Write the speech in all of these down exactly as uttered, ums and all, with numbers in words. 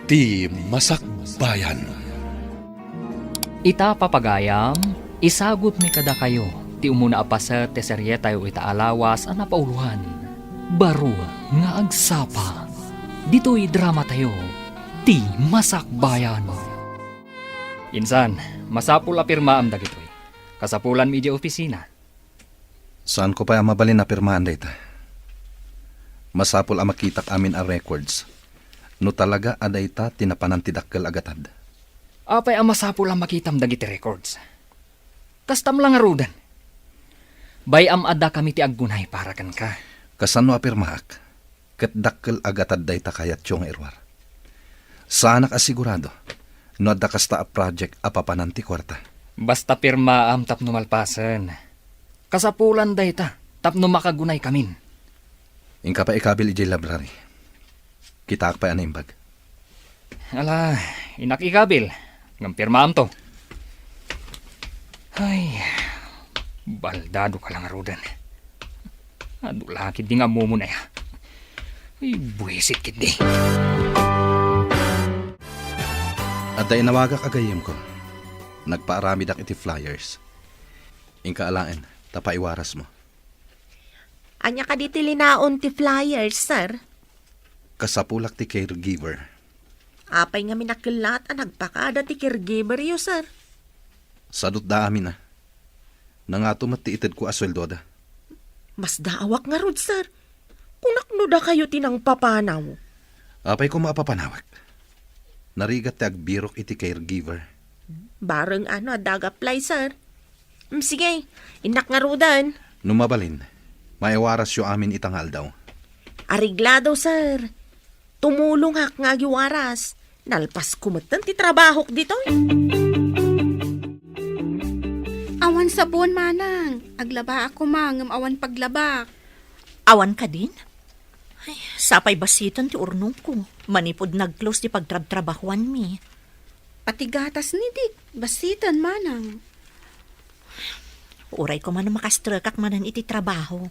Ti Masakbayan. Ita, papagayam, isagutmi kadakayo ti umuna a paset ti serietayo ita a lawas a napauloan, Baro nga Agsapa. Ditoy dramatayo, Ti Masakbayan. Insan, masapul a pirmaam dagitoy. Kasapulanmi idiay opisina. Saanko pay a mabalin a pirmaan dayta. Masapul a makitak amin a records no talaga a dayta ti napanan ti dakkel a gatad. Apay a masapul a makitam dagiti records? Kastam la ngaruden. Bay-am a dakami ti aggunay para kenka. Kasano a pirmaak? Ket dakkel a gatad dayta kayatyo nga iruar. Saanak a sigurado no adda kasta a project a papanan ti kuarta. Basta pirmaam tapno malpasen. Kasapulan dayta tapno makagunaykamin. Inka pay ikabil idiay library. Kitaak pay a naimbag. Ala, innak ikabil. Ngem pirmaamto. Ay, baldado ka la ngaruden. Adu la ketdi nga ammom, aya. Ay, buisit ketdi. Adda inawagak a gayyemko. Nagpaaramidak iti flyers. Inka alaen, ta paiwarasmo. Ania kadi ti linaon ti flyers, sir? Kasapulak ti caregiver. Apay ngamin a kellat a nagpakada ti caregiveryo, sir? Sadutda amin a. Nangato met ti itedko a sueldoda. Masdaawak ngarud, sir. Kunak no dakayo ti nangpapanaw. Apay koma a papanawek? Narigat ti agbirok iti caregiver. Bareng ano adda ag-apply, sir. Mm, sige, innak ngaruden. No mabalin, maiwarasyo amin ita nga aldaw. Areglado, sir. Tumulongak nga agiwaras. Nalpasko metten ti trabahok ditoy. Awan sabon, manang. Aglabaak koma ngem awan paglabak. Awan kadin? Ay, sapay basiten ti urnongko. Manipud nag-close ti pagtrabtrabahuanmi. Pati gatas ni Dick, basiten, manang. Uray koma no makastrekak manen iti trabaho.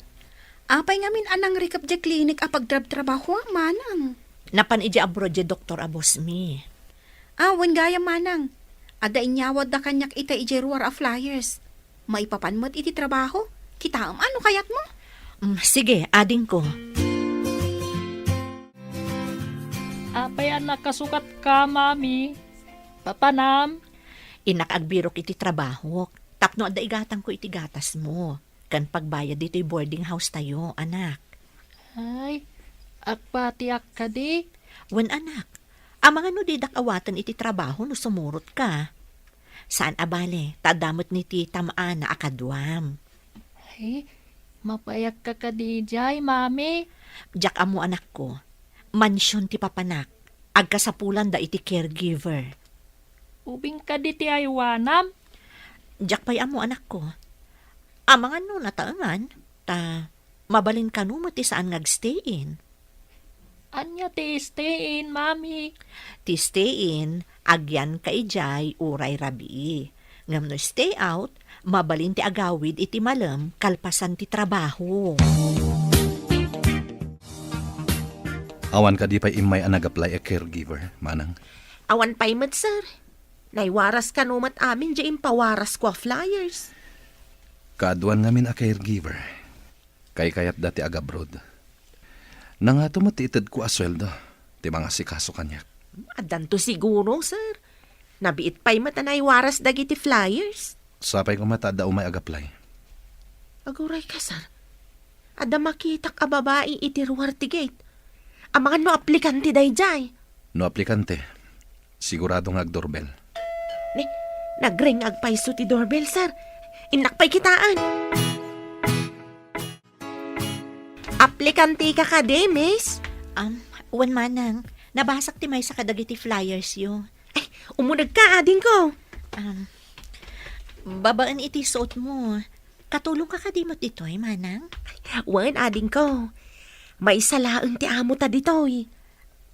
Apay ngamin a nangrikep diay klinik a pagtrabtrabahuam, manang? Napan idiay abroad diay doktor a bossmi. Ah, wen gayam, manang. Adda inyawatda kaniak ita idiay ruar a flyers. Maipapan met iti trabaho. Kitaem a no kayatmo. Mm, sige, adingko. Apay a nakasukatka, Mami? Papanam? Innak agbirok iti trabahok, tapno adda igatangko iti gatasmo, ken pagbayad ditoy boarding house tayo, anak. Ay, agpatiak kadi? Wen, anak. Amangan no didak awaten iti trabaho no sumurotka. Saan a bale, ta adda met ni ti tam-ana a kaduam. Ay, mapayak ka kadi idiay, Mami? Diak ammo, anakko. Mansion ti papanak. Agkasapulanda iti caregiver. Ubing kadi ti aywanam? Diak pay ammo, anakko. Amangan no nataengan, ta mabalin kano met ti saan nga agstay-in. Ania ti stay-in, Mami? Ti stay-in, agyanka idiay uray rabii. Ngem no stay out, mabalin ti agawid iti malem kalpasan ti trabaho. Awan kadi pay immay a nag-apply a caregiver, manang? Awan pay met, sir. Naiwaras kano met amin diay impawarasko a flyers. Kaaduan ngamin a caregiver. Kaykayatda ti agabroad. Nangato met ti itedko a sueldo ti mangasikaso kaniak. Addanto siguro, sir. Nabiit pay met a naiwaras dagiti flyers. Sapay koma ta adda umay ag-apply. Aguray ka, sir. Adda makitak a babai iti ruar ti gate. Amangan no aplikante daydiay. No aplikante, sigurado nga agdoorbell. Ni, nagring agpayso ti doorbell, sir. Innak pay kitaen. Aplikante ka kadi, miss? Um, wen manang, nabasak ti maysa kadagiti flyers yo. Ay, umuneg ka, adingko. Um, babaen iti suot mo. Katulong ka kadi met ditoy, manang? Wen, adingko. Maysa laeng ti amo ta ditoy.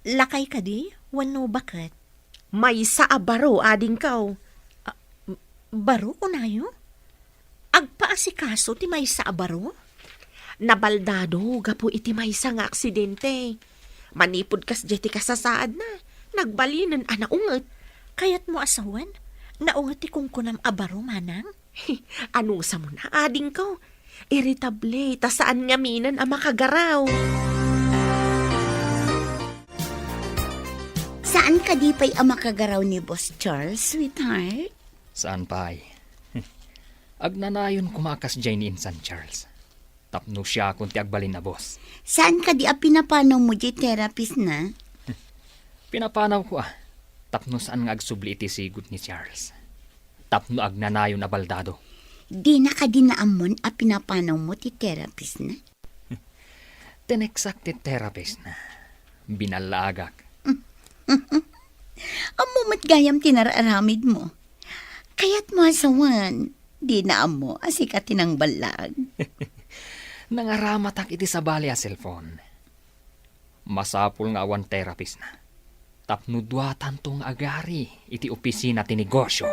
Lakay kadi? Wenno baket? Maysa a baro, adingko. Ah, baro, kunayo? Agpaasikaso ti maysa a baro? Nabaldado gapu iti maysa nga aksidente. Manipud kasdiay ti kasasaadna, Nagbalinen a naunget. Kayatmo a sawen? Naunget ti kunkunam a baro, manang? Anusam a, adingko. Irritable, ta saan ngaminen a makagaraw. Saan kadi pay a makagaraw ni Boss Charles, sweetheart? Saan pay? Agnanayon koma a kasdiay ni insan Charles. Tapno siakon ti agbalin a boss. Saan kadi a pinapanawmo diay therapist na? Pinapanawko a, tapno saan nga agsubli iti sigud ni Charles. Tapno agnanayon a baldado. Dina kadi naammon a pinapanawmo ti therapist na? Tineksak ti therapist na. Binallaagak. Ammo met gayam ti nararamidmo. Kayatmo a sawen, dina ammo a sika ti nangballag. Nangaramatak iti sabali a cellphone. Masapul nga awan therapist na. Tapno duatanto nga agari iti opisina ti negosyo.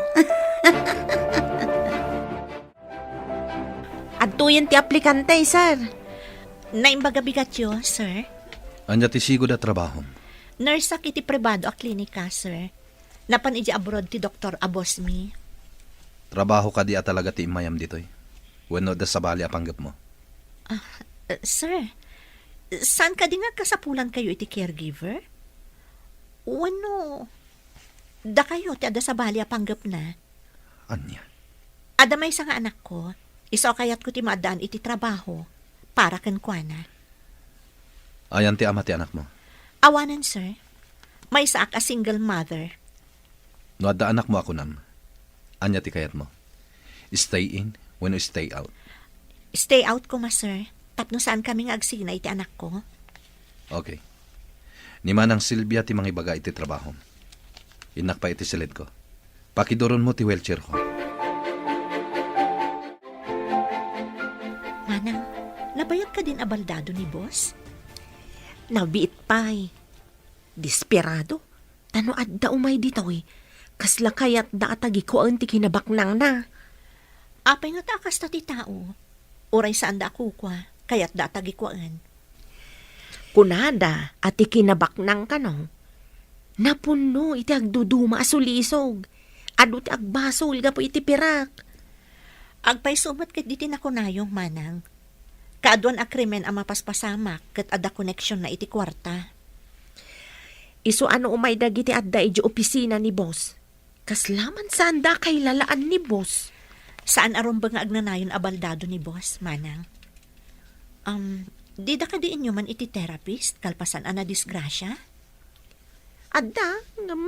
Adtoyen ti aplikante, sir. Naimbag a bigatyo, sir. Ania ti sigud a trabahom? Nurse-ak iti pribado a klinika, sir. Napan idiay abroad ti doktor a boss mi. Trabaho kadi a talaga ti immayam ditoy? Wenno adda sabali a panggepmo? Ah, eh, sir, saan kadi nga agkasapulankayo iti caregiver? Wenno dakayo ti adda sabali a panggepna? Ania? Adda maysa nga anakko, isu a kayatko ti maaddaan iti trabaho para kenkuana. Ayan ti ama ti anakmo? Awanen, sir. Maysaak a single mother. No adda anakmo a kunam, ania ti kayatmo? Stay in wenno stay out? Stay out koma, sir. Tapno saan kami nga agsina iti anakko. Okay. Ni Manang Silvia ti mangibaga iti trabaho. Innak pay iti silidko. Pakiduronmo ti wheelchairko. Manang, nabayag kadin a baldado ni boss? Nabiit pay. Desperado. Ta no adda umay ditoy, kasla kayatda a tagikuaen ti kinabaknangna. Apay ngata a kasta ti tao? Uray saanda a kukua, kayatda a tagikuaen. Kunada a ti kinabaknang kano, napunno iti agduduma a sulisog. Adu ti agbasol gapu iti pirak. Agpayso met ket diti nakunayo, manang. Kaaduan a krimen a mapaspasamak ket adda koneksionna iti kuarta. Isu a no umay dagiti adda idiay opisina ni boss, kasla man saanda a kailalaan ni boss. Saan a rumbeng nga agnanayon a baldado ni boss, manang. Um, dida kadi inyoman iti therapist kalpasan a nadisgrasia? Adda, ngem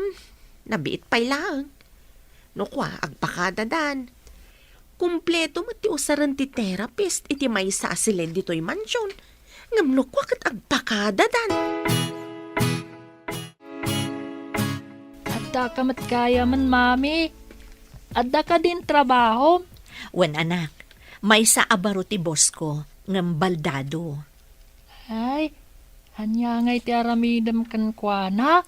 nabiit pay laeng. No kua, agpakadadan. Kompleto met ti usaren ti therapist iti maysa a silid ditoy mansion. Ngem no kua ket agpakadadan. Adda ka met gayamen, Mami. Adda kadin trabaho? Wen, anak. Maysa a baro ti boss ko, ngem baldado. Ay, ania ngay ti aramidem kenkuana?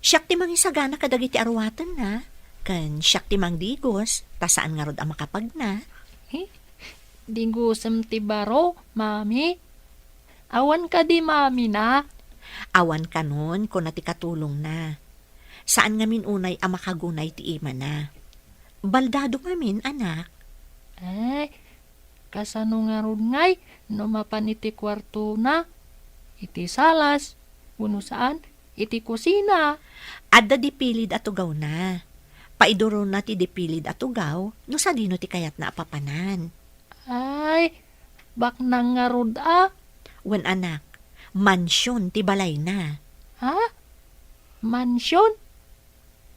Siak ti mangisagana kadagiti aruatenna, ken siak ti mangdigos, ta saan ngarud a makapagna. Eh, digosem ti baro, Mami? Awan kadi mamina? Awan kanon, kuna ti katulongna. Saan ngamin unay a makagunay ti imana. Baldado ngamin, anak. Ay, kasano ngarud ngay no mapan iti kuartona, iti salas, wenno saan, iti kusina? Adda dipilid a tugawna. Paiduronna ti dipilid a tugaw no sadino ti kayatna a papanan. Ay, baknang ngarud a. Wen, anak, mansion ti balayna. Ha? Mansion?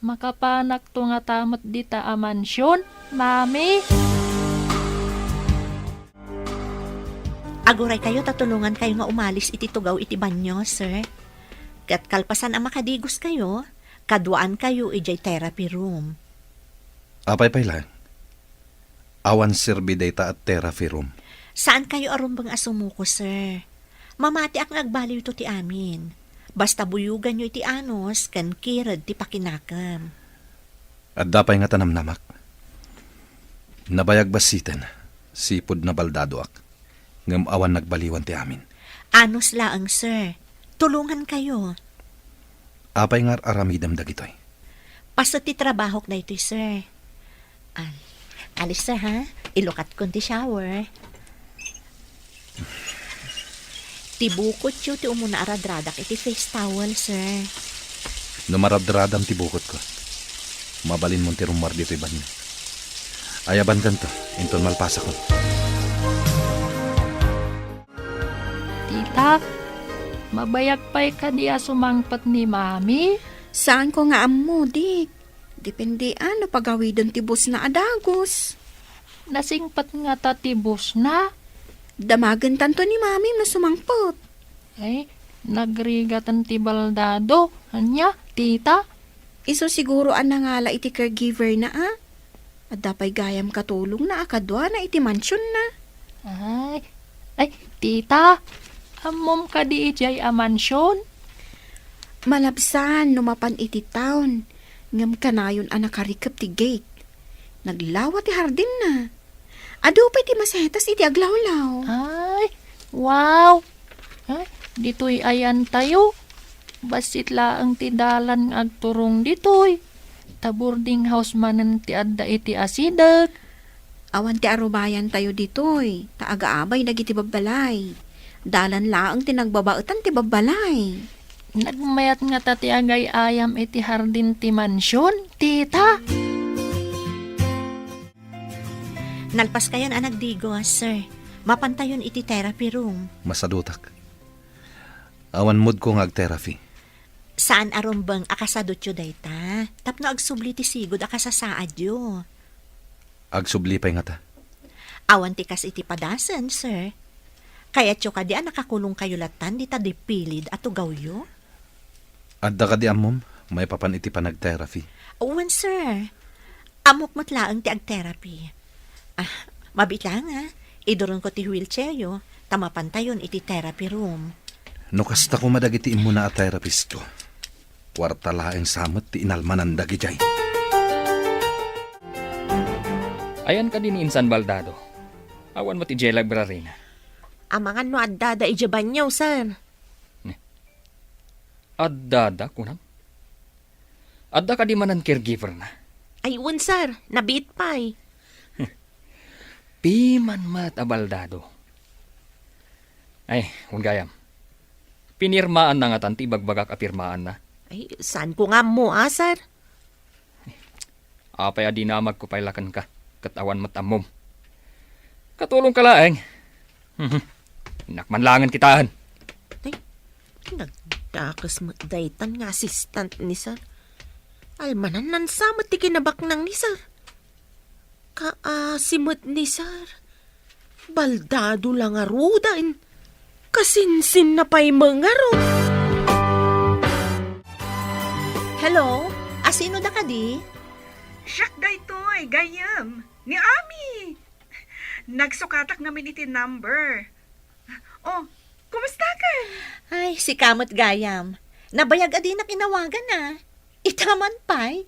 Makapanakto ngata met dita a mansion, Mami? Aguraykayo ta tulongankayo nga umalis iti tugaw iti banio, sir. Ket kalpasan a makadigoskayo, kaduaankayo idiay therapy room. Apay pay laeng? Awan serbi dayta a therapy room. Saankayo a rumbeng a sumuko, sir. Mamatiak nga agbaliwto ti amin. Basta buyoganyo iti anus ken kired ti pakinakem. Adda pay ngata namnamak. Nabayag bassiten, sipud nabaldadoak. Ngem awan nagbaliwan ti amin. Anus laeng, sir. Tulongankayo. Apay nga ar-aramidem dagitoy? Paset ti trabahok daytoy, sir. Ah, alis, sir, ha? Ilukatkon ti shower. Ti bukotyo ti umuna a radradak iti face towel, sir. No maradradam ti bukotko, mabalinmon ti rummuar ditoy banio. Ayabankanto, inton malpasakon. Tita, mabayag pay kadi a sumangpet ni Mami? Saanko nga ammo, Dik. Depende a no pagawiden ti busna a dagus. Nasingpet ngata ti busna? Damagentanto ni Mami no sumangpet. Ay, nagrigaten ti baldado. Ania, tita? Isu siguro a nangala iti caregiver na, a? Adda pay gayam katulongna a kaduana iti mansionna. Ay, ay, tita, ammom kadi idiay a mansion? Malabsan no mapan iti town, ngem kanayon a nakarikep ti gate. Naglawa ti hardinna. Adu pay ti masetas iti aglawlaw. Ay, wow! Ay, ditoy ayantayo. Bassit laeng ti dalan nga agturong ditoy. Ta boarding house manen ti adda iti asideg. Awan ti arubayantayo ditoy, ta agaabay dagiti babbalay. Dalan laeng ti nagbabaetan ti babbalay. Nagmayat ngata ti agay-ayam iti hardin ti mansion, tita? Nalpaskayon a nagdigos, sir. Mapantayon iti therapy room. Masadutak. Awan moodko nga ag-therapy. Saan a rumbeng a kasadutyo dayta, tapno agsubli ti sigud a kasasaadyo. Agsubli pay ngata. Awan ti kas iti padasen, sir. Kayatyo kadi a nakakulongkayo lattan dita dipilid a tugawyo? Adda kadi ammom maipapan iti panag-therapy? Wen, sir. Ammok met laeng ti ag-therapy. Ah, mabiit laeng, a. Iduronko ti wheelchairyo, ta mapantayon iti therapy room. No kasta koma dagiti immuna a therapistko, kuarta laeng sa met ti inalmanan dagidiay. Ayan kadi ni Insan Baldado? Awan met idiay library na. Amangan no addada idiay banyo, sir. Addada, kunam? Adda kadi manen caregiver na? Ay, wen, sir. Nabiit pay. Piman met a Baldado. Ay, wen gayam. Pinirmaanna ngatan ti ibagbagak a pirmaanna? Ay, saanko nga ammo, a, sir? Apay a dinamagko pay la kenka, ket awan met ammom. Katulongka laeng. Mhm. Innak man laengen kitaen. Ay, nagdakes met daytan nga assistant ni sir. Almanan sa met ti kinabaknang ni sir. Kaasi met ni sir. Baldado la ngaruden. Kasinsinna pay met ngarud. Hello? Asino da kadi? Siak daytoy, gayyem. Ni Ami. Nagsukatak ngamin iti number. Oh, kumustakan? Ay, sika met gayam. Nabayag a dinak inawagan, a. Ita man pay?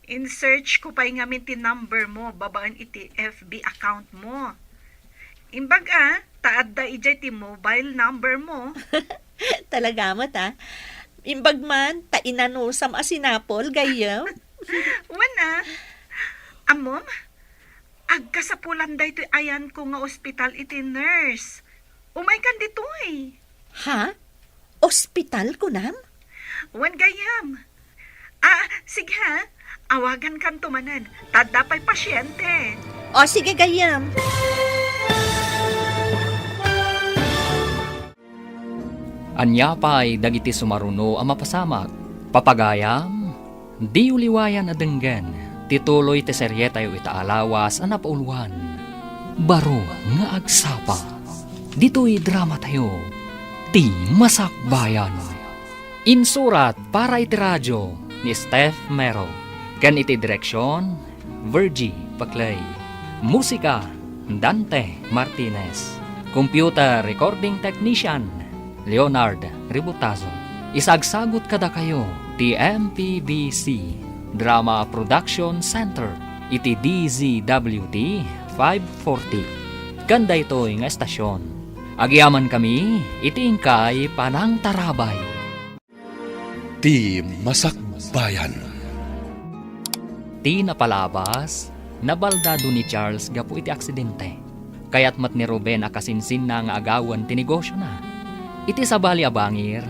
In-search ko pay ngamin ti number mo babaen iti F B account mo. Imbag a, ta adda idiay ti mobile number mo. Talaga met, a. Imbag man, ta inanusam a sinapol, gayyem. Wen, a. Ammom, agkasapulan daytoy ayanko nga ospital iti nurse. Umaykan ditoy. Ha? Ospital, kunam? Wen, gayyem. Ah, sige ha. Awagankanto manen. Ta adda pay pasiente. O, sige, gayyem. Ania pay dagiti sumaruno a mapasamak? Papagayam, diyo liwayan a denggen ti tuloy ti serietayo ita a lawas a napauluan, Baro nga Agsapa. Ditoy dramatayo, Ti Masakbayan. Insurat para iti radio ni Steph Mero, ken iti direksion, Virgie Paclay. Musika, Dante Martinez. Computer recording technician, Leonard Ributazo. Isagsagut kadakayo ti M P B C Drama Production Center iti D Z W T five forty. Ken daytoy nga estasion, agyamankami iti inkay panangtarabay. Ti Masakbayan. Ti napalabas, nabaldado ni Charles gapu iti aksidente. Kayat met ni Ruben a kasinsinna nga agawen ti negosiona. Iti sabali a bangir,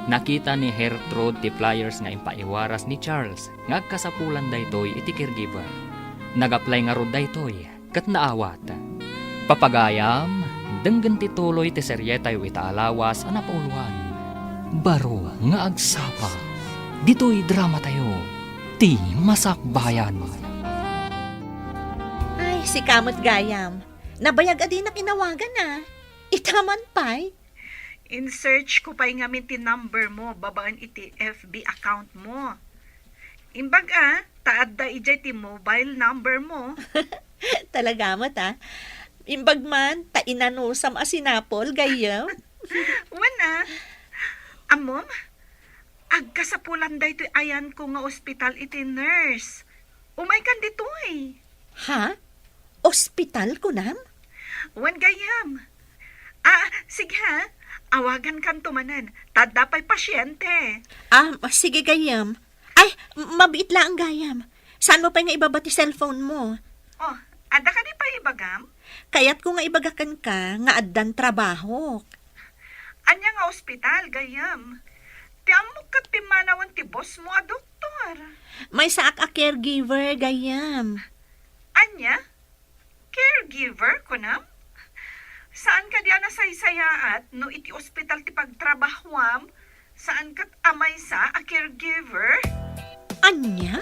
nakita ni Gertrude ti flyers nga impaiwaras ni Charles nga agkasapulan daytoy iti caregiver. Nag-apply ngarud daytoy ket naawat. Papagayam, denggen ti tuloy ti serietayo ita a lawas a napauloan. Baro nga agsapa. Ditoy dramatayo, Ti Masakbayan. Ay, sika met gayam. Nabayag a dinak inawagan, a. Ita man pay. In-search ko pay ngamin ti number mo babaen iti F B account mo. Imbag a, ta adda idiay ti mobile number mo. Talaga met, a. Imbag man, ta inanusam a sinapol, gayyem. Wen, a. Ammom, agkasapulan daytoy ayanko nga ospital iti nurse. Umaykan ditoy. Ha? Ospital, kunam? Wen, gayyem. Ah, sige ha. Awagankanto manen. Ta adda pay pasiente. Ah, sige, gayyem. Ay, mabiit laeng, gayyem. Saanmo pay nga ibaba ti cellphone mo? Oh, adda kadi pay ibagam? Kayatko nga ibaga kenka nga addan trabahok. Ania nga ospital, gayyem? Ti ammok ket pimmanawen ti boss mo a doktor. Maysaak a caregiver, gayyem. Ania? Caregiver, kunam? Saan kadi a nasaysayaat no iti ospital ti pagtrabahuam, saan ket a maysa a caregiver? Ania?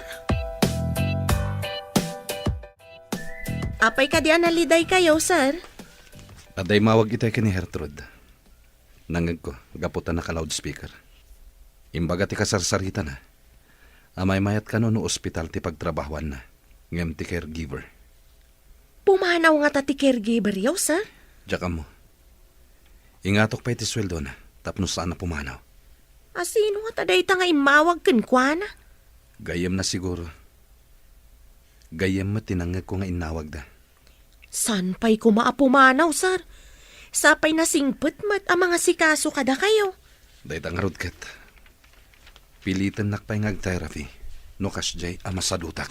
Apay kadi a nalidaykayo, sir? Adda immawag itay ken ni Gertrude. Nangngegko, gapu ta naka-loudspeaker. Imbaga ti kasarsaritana a maymayat kano no ospital ti pagtrabahoanna, ngem ti caregiver. Pumanaw ngata ti caregiver-yo, sir? Diak ammo. Ingatok pay ti sueldona tapno saan a pumanaw. A sino ngata dayta nga immawag kenkuana? Gayyemna siguro. Gayyem met ti nangngegko nga innawagda. Saan pay koma a pumanaw, sir? Sapay nasingpet met a mangasikaso kadakayo. Dayta ngarud ket, pilitennak pay nga ag-therapy no kasdiay a masadutak.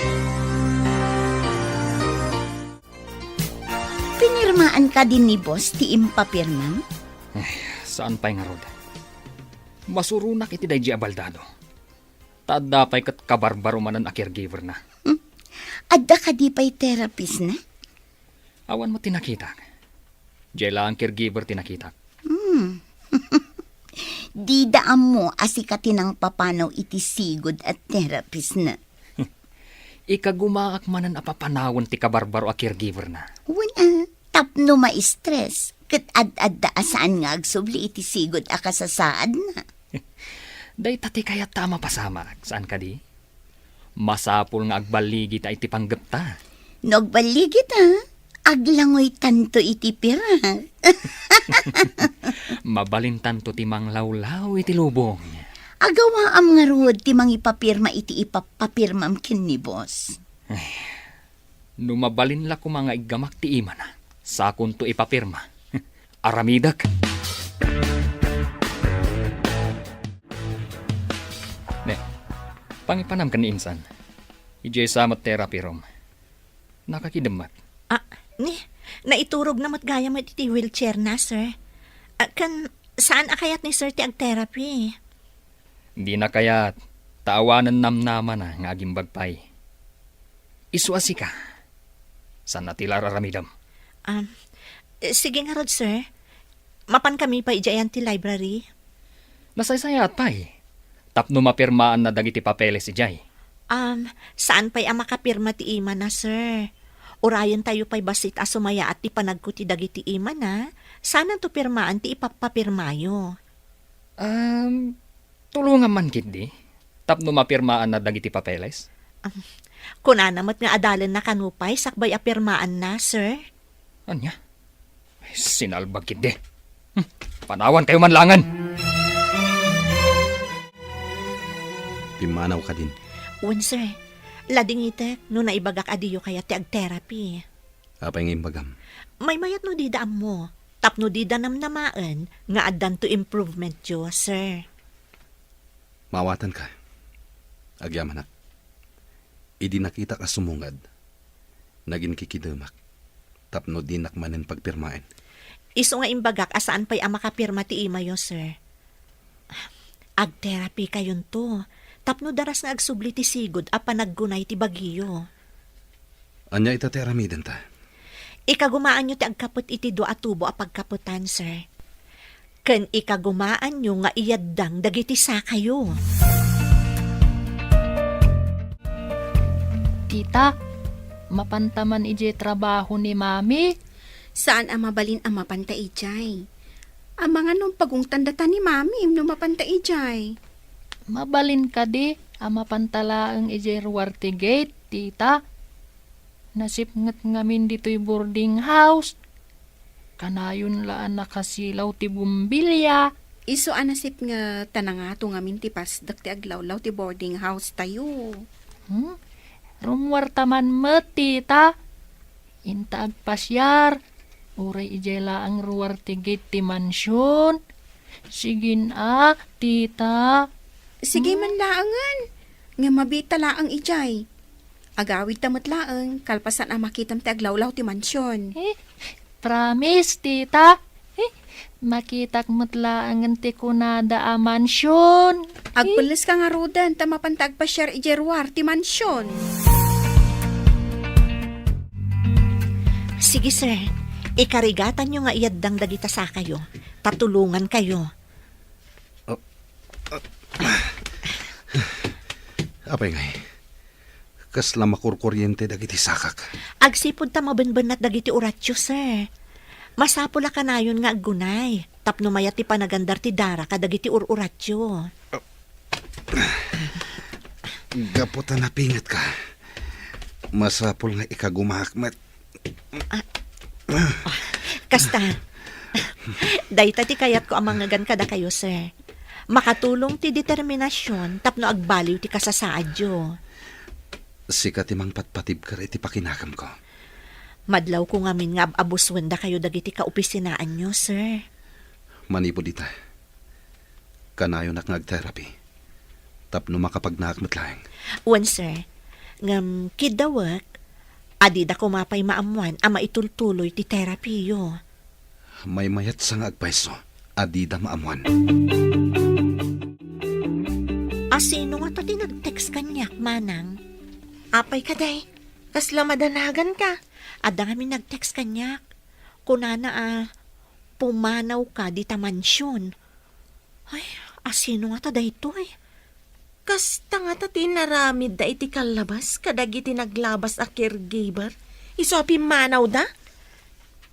Pinirmaan kadi ni boss ti impapirmam? Ay, saan pay ngarud. Masuronak iti daydi a baldado. Ta adda pay ket kabarbaro manen a caregiver-na. Hmm. Adda kadi pay therapist-na? Awan met ti nakitak. Diay laeng caregiver ti nakitak. Hmm. Dida ammo a sika ti nangpapanaw iti sigud a therapist-na. Ikagumaak manen a papanawen ti kabarbaro a caregiver-na. Wen a, tapno ma-stress, ket ad-adda a saan nga agsubli iti sigud a kasasaadna. Dayta ti kayatta a mapasamak, saan kadi? Masapul nga agballigita iti panggepta. No agballigita, aglangoytanto iti pirak. Mabalintanto ti manglawlaw iti lubong. Agawaam ngarud ti mangipapirma iti ipapapirmam ken ni boss. Ay, no mabalin la koma nga iggamak ti imana, sakonto ipapirma. Aramidek. Ne, pangipanam ken ni insan. Idiay sa met therapy room. Nakakidem met. Ah, ni, naiturogna met gayam iti wheelchair-na, sir. Ah, ken saan a kayat ni sir ti ag-therapy? Dina kayat, ta awanen namnamana nga agimbag pay. Isu a sika. Saan a ti la ar-aramidem? Um, eh, sige ngarud, sir. Mapan kami pay idiay ayan ti library. Nasaysayaat pay. Tapno mapirmaanna dagiti papeles idiay. Um, saan pay a makapirma ti imana, sir? Urayentayo pay bassit a sumayaat ti panagko ti dagiti imana. Saananto pirmaan ti ipapapirmayo. Um, Tulongam man ketdi tapno mapirmaanna dagiti papeles? Am, kunana met nga adalenna kano pay sakbay a pirmaanna, sir. Ania? Ay, sinalbag ketdi. Hmm, panawankayo man laengen. Pimmanaw kadin. Wen, sir. Ladingitek no naibagak a diyo kayat ti ag-therapy. Apay nga imbagam? Maymayat no dida ammo, tapno dida namnamaen nga addanto improvementyo, sir. Maawatanka. Agyamanak. Idi nakitak a sumungad, naginkikidemak tapno dinak manen pagpirmaen. Isu nga imbagak a saan pay a makapirma ti imayo, sir. Agterapi kayonto, tapno daras nga agsubli ti sigud a panaggunay ti bagiyo. Ania ita ti aramidenta? Ikagumaanyo ti agkapet iti dua a tubo a pagkapetan, sir. Ken ikagumaanyo nga iyaddang dagiti sakayo. Tita, mapanta man idiay trabaho ni Mami? Saan a mabalin a mapanta idiay. Amangan no pagungtan data ni Mami no mapanta idiay. Mabalin kadi a mapanta laeng idiay ruar ti gate, Tita? Nasipnget ngamin ditoy boarding house. Kanayon la a nakasilaw ti bombilya. Isu a nasipnget ta nangato ngamin ti pasdek ti aglawlaw ti boarding house tayo. Hmm? Rummuarta man met, Tita. Inta agpasiar, uray idiay laeng ruar ti gate ti mansion. Sige a, Tita. Sige man laengen. Nga mabita laeng idiay. Agawidta met laeng, kalpasan a makitam ti aglawlaw ti mansion. Eh, promise, Tita. Eh, makitak met laengen ti kunada a mansion. Agpelleska ngaruden ta mapanta agpasiar idiay ruar ti mansion. Sige, sir. Ikarigatanyo nga iyaddang dagita sakayo. Tatulongankayo. Ah, ah. Apay ngay, kasla makurkuriente dagiti sakak? Agsipud ta mabenbennat dagiti uratio, sir. Masapul a kanayon nga aggunay tapno mayat ti panagandar ti dara kadagiti ur-uratio. Gapu ta napingetka, masapul nga ikagumaak met. Ah, ah, kasta, dayta ti kayatko a mangngegan kadakayo, sir. Makatulong ti determinasion tapno agbaliw ti kasasaadyo. Sika ti mangpatpatibker iti pakinakemko. Madlawko ngamin nga ab-abusuen dakayo dagiti kaopisinaanyo, sir. Manipud ita, kanayonak nga agterapi tapno makapagnaak met laeng. Wen, sir. Ngem kiddawek, adida koma pay maammuan a maitultuloy ti terapiyo. Maymayatsa nga agpayso, adida maammuan. A sino ngata ti nag-text kaniak, Manang? Apay kadi, kasla madanaganka? Adda ngamin nag-text kaniak. Kunana a pumanawka dita mansion. Ay, a sino ngata daytoy? Kasta ngata ti inaramidda iti kallabas kadagiti naglabas a caregiver isu a pimmanawda?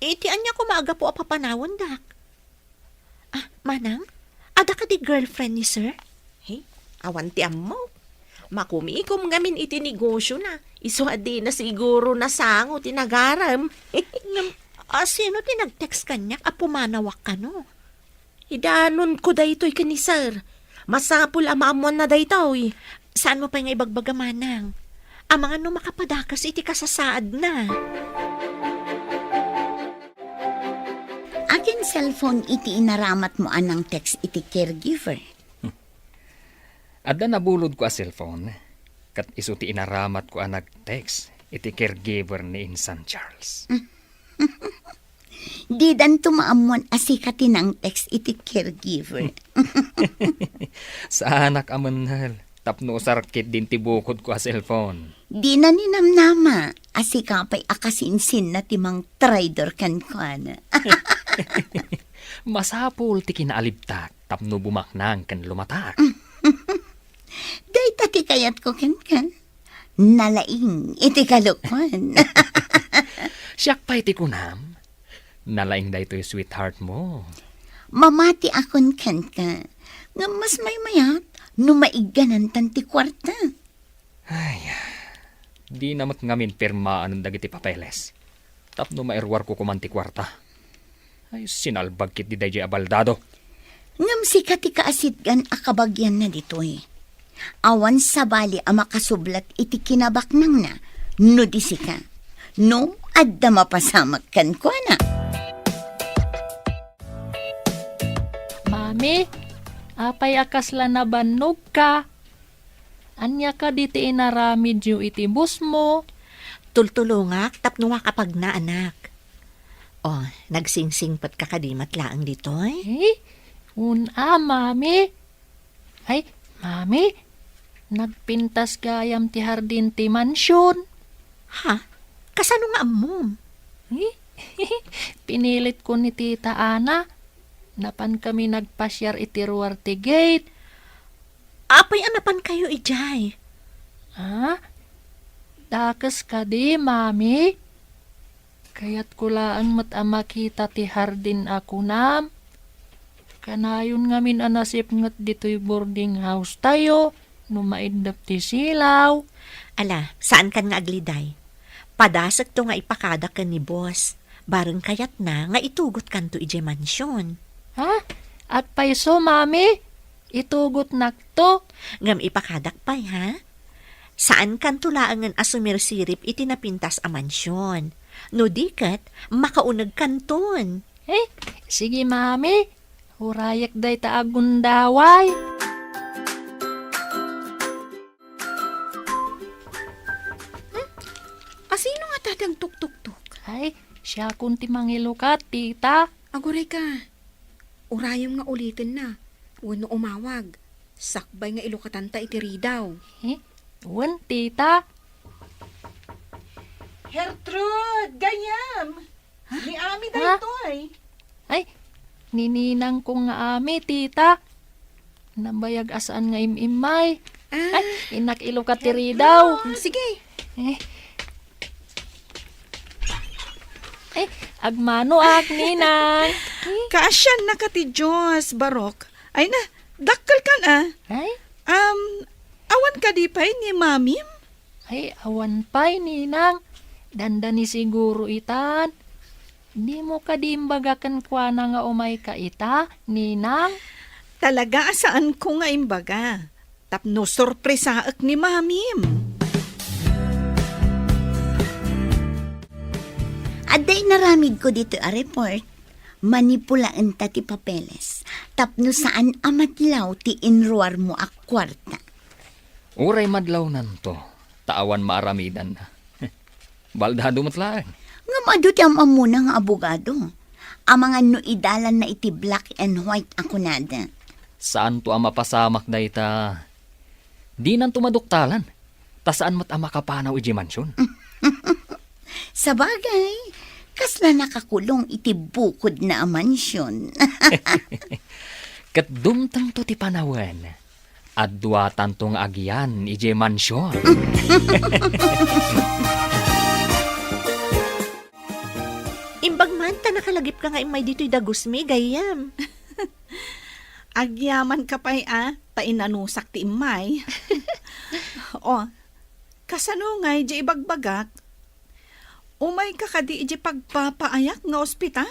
Iti ania koma a gapu a papanawendak? Ah, Manang, adda kadi girlfriend ni Sir? He, awan ti ammok. Makumikom ngamin iti negosiona isu a dina siguro nasango ti nagarem. Ngem, a sino ti nag-text kaniak a pumanawak kano? Idanonko daytoy ken ni Sir. Masapul a maammuanna daytoy. Saanmo pay nga ibagbaga, Manang? Amangan no makapadakas iti kasasaadna. Akin cellphone iti inaramatmo a nang-text iti caregiver? Adda nabulodko a cellphone, ket isu ti inaramatko a nag-text iti caregiver ni Insan Charles. Didanto maammuan a sika ti nang-text iti caregiver. Saanak a mennel tapno usar ketdin ti bukodko a cellphone. Dina ninamnama a sika pay a kasinsinna ti mangtraidor kenkuana. Masapul ti kinaalibtak tapno bumaknang ken lumatak. Dayta ti kayatko kenka. Nalaing iti kalokuan. Siak pay ti kunam, nalaing daytoy sweetheart mo. Mamatiakon kenka, ngem mas maymayat no maigganantan ti kuarta. Ay, dina met ngamin pirmaan dagiti papeles tapno mairuarko koman ti kuarta. Ay, sinalbag ketdi daydiay a baldado. Ngem sika ti kaasitgan a kabagianna ditoy. Awan sabali a makasublat iti kinabaknangna no di sika. No adda mapasamak kenkuana. Mami, Apay a kasla nabannogka? Ania kadi ti inaramidyo iti busmo? Tultulongak tapno makapagna, anak. Oh, nagsingsingpetka kadi met laeng ditoy? Eh, un-a, Mami. Ay, Mami, nagpintas gayam ti hardin ti mansion. Ha? Kasano nga ammom? Eh, pinilit ko ni Tita Ana. Napan kami nagpasiar iti ruar ti gate. Apay a napan kayo idiay? Ha? Dakes kadi, Mami? Kayatko laeng met a makita ti hardin a kunam. Kanayon ngamin a nasipnget ditoy boarding house tayo no maiddep ti silaw. Ala, saankan nga agliday. Padasekto nga ipakadak ken ni boss. Bareng kayatna nga itugotkanto idiay mansion. Ha? Apay isu, Mami? Itugotnakto? Ngem ipakadak pay, ha? Saankanto laengen a sumirsirip iti napintas a mansion. No di ket, makaunegkanton. Eh, sige, Mami. Urayek dayta a gundaway. Hmm? Asino nga ta ti agtuktuktok? Ay, siakon ti mangilukat, tita. Aguray ka. Urayem nga ulitenna. Wenno umawag. Sakbay nga ilukatanta iti ridaw. Eh, wen, tita. Gertrude, gayyem. Ha? Ni Ami daytoy. Ay, ni ninangko nga Ami, tita. Nabayag a saan nga im-immay. Ah. Ay, innak ilukat ti ridaw. Mm, sige. Eh. Eh, agmanoak, ninang. Eh. Kaasiannaka ti Dios, Barok. Ay na, dakkelkan a. Ay? Um, awan kadi pay ni Mamim? Ay, awan pay, ninang. Dandani siguro itan. Dimo kadi imbaga kenkuana nga umayka ita, ninang? Talaga a saanko nga imbaga. Tapno sorpresaek ni Mamim. Adda inaramidko ditoy a report, manipulaenta ti papeles tapno saan a madlaw ti inruarmo a kuarta. Uray madlawnanto, ta awan maaramidanna. Baldado met laeng. Ngem adu ti am-ammona nga abogado. Amangan no idalanna iti black and white a kunada. Saanto a mapasamak dayta. Dinanto maduktalan, ta saan met a makapanaw idiay mansion. Sabagay, kasla nakakulong iti bukodna a mansion. Ket dumtengto ti panawen, adduatanto nga agyan idiay mansion. Imbag man ta nakalagipka nga immay ditoy dagusmi, gayyem. Agyamanka pay a, ta inanusak ti immay. O, kasano ngay diay ibagbagak? Umayka kadi idiay pagpapaayak nga ospital?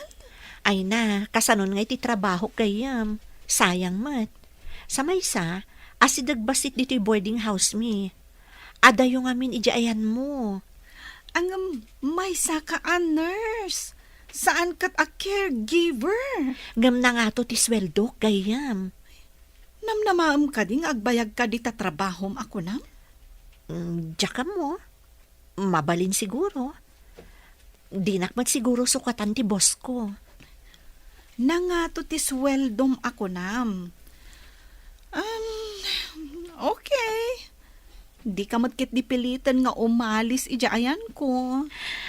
Ay na, kasanon ngay ti trabahok, gayyem? Sayang met. Sa maysa, asideg bassit ditoy boarding house mi. Adayo ngamin idiay ayanmo. Ngem maysaka a nurse, saan ket a caregiver. Ngem nangato ti sueldok, gayyem? Namnamaem kadi nga agbayagka dita trabahom a kunam? Mm, diak ammo. Mabalin siguro. Dinak met siguro sukatan ti boss ko. Nangato ti sueldom a kunam? Um, okay. Dika met ketdi piliten nga umalis idiay ayanko.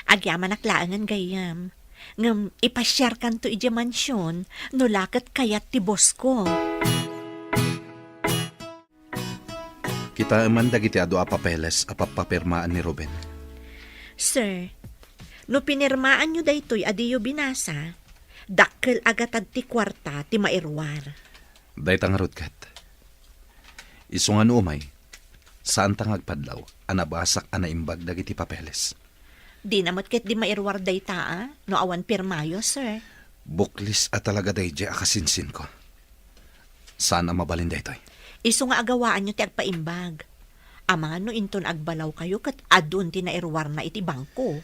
Agyamanak laengen, gayyem. Ngem ipasiarkanto idiay mansion no la ket kayat ti boss ko. Kitaeman dagiti adu a papeles a pappapirmaan ni Ruben. Sir, no pinirmaanyo daytoy a diyo binasa, dakkel a gatad ti kuarta ti mairuar. Dayta ngarud ket. Isu nga no umay, saanta nga agpadlaw a nabasak a naimbag dagiti papeles. Dina met ketdi mairuar dayta a, no awan pirmayo, sir. Buklis a talaga daydiay a kasinsinko. Saan a mabalin daytoy. Isu nga agawaanyo ti agpaimbag. Amangan no inton agbalawkayo ket adun ti nairuarna iti bangko.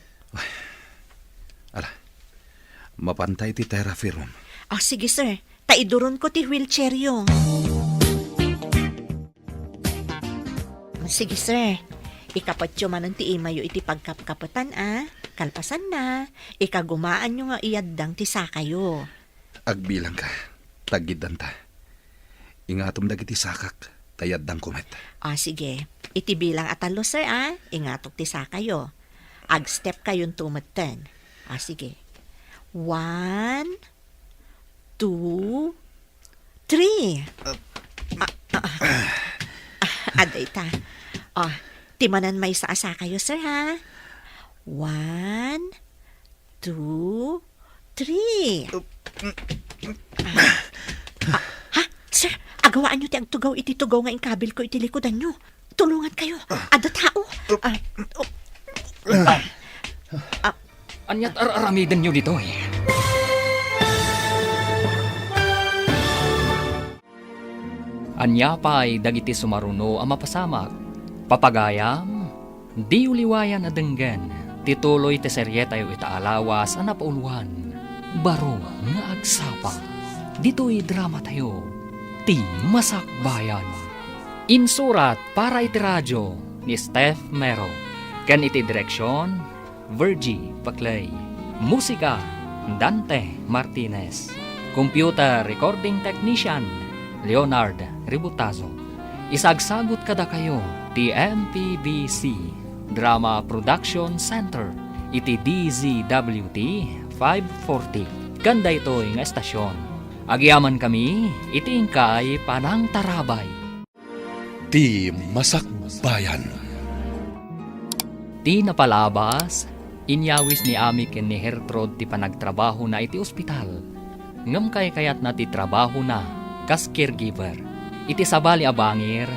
Ala, mapanta iti therapy room. Ah, sige, sir. Ta iduronko ti wheelchairyo. Sige, sir. Ikapatyo manen ti imayyo iti pagkapkapetan, a. Kalpasanna, ikagumaanyo nga iyaddang ti sakayo. Agbilangka, taggiddanta. Ingatom dagiti sakak, ta iyaddangko met. A, sige. Iti bilang a tallo, sir, a. Ingatok ti sakayo. Agstep kayonto metten. A, sige. One, two, three. Ah, ah, ah. Ah, adayta. Ah, ti manen maysa a sakayo, sir, ha? One, two, three. Ah, ah, ha? Sir, agawaanyo ti agtugaw iti tugaw nga inkabilko iti likudanyo. Tulongankayo. Adda tao. Ah, oh. Ah, Ania't ar-aramidenyo ditoy? Ania pay dagiti sumaruno a mapasamak? Papagayam, diyo liwayan a denggen ti tuloy ti serietayo ita a lawas a napauluan, Baro nga Agsapa, ditoy dramatayo, Ti Masakbayan. Insurat para iti radio ni Steph Mero, ken iti direksion, Virgie Paclay. Musika, Dante Martinez. Computer recording technician, Leonard Ributazo. Isagsagut kadakayo ti M P B C Drama Production Center iti D Z W T five forty. Ken daytoy nga estasion, agyamankami iti inkay panangtarabay. Ti Masakbayan. Ti napalabas, inyawis ni Ami ken ni Gertrude ti panagtrabahona iti ospital. Ngem kaykayatna ti trabahona kas caregiver. Iti sabali a bangir,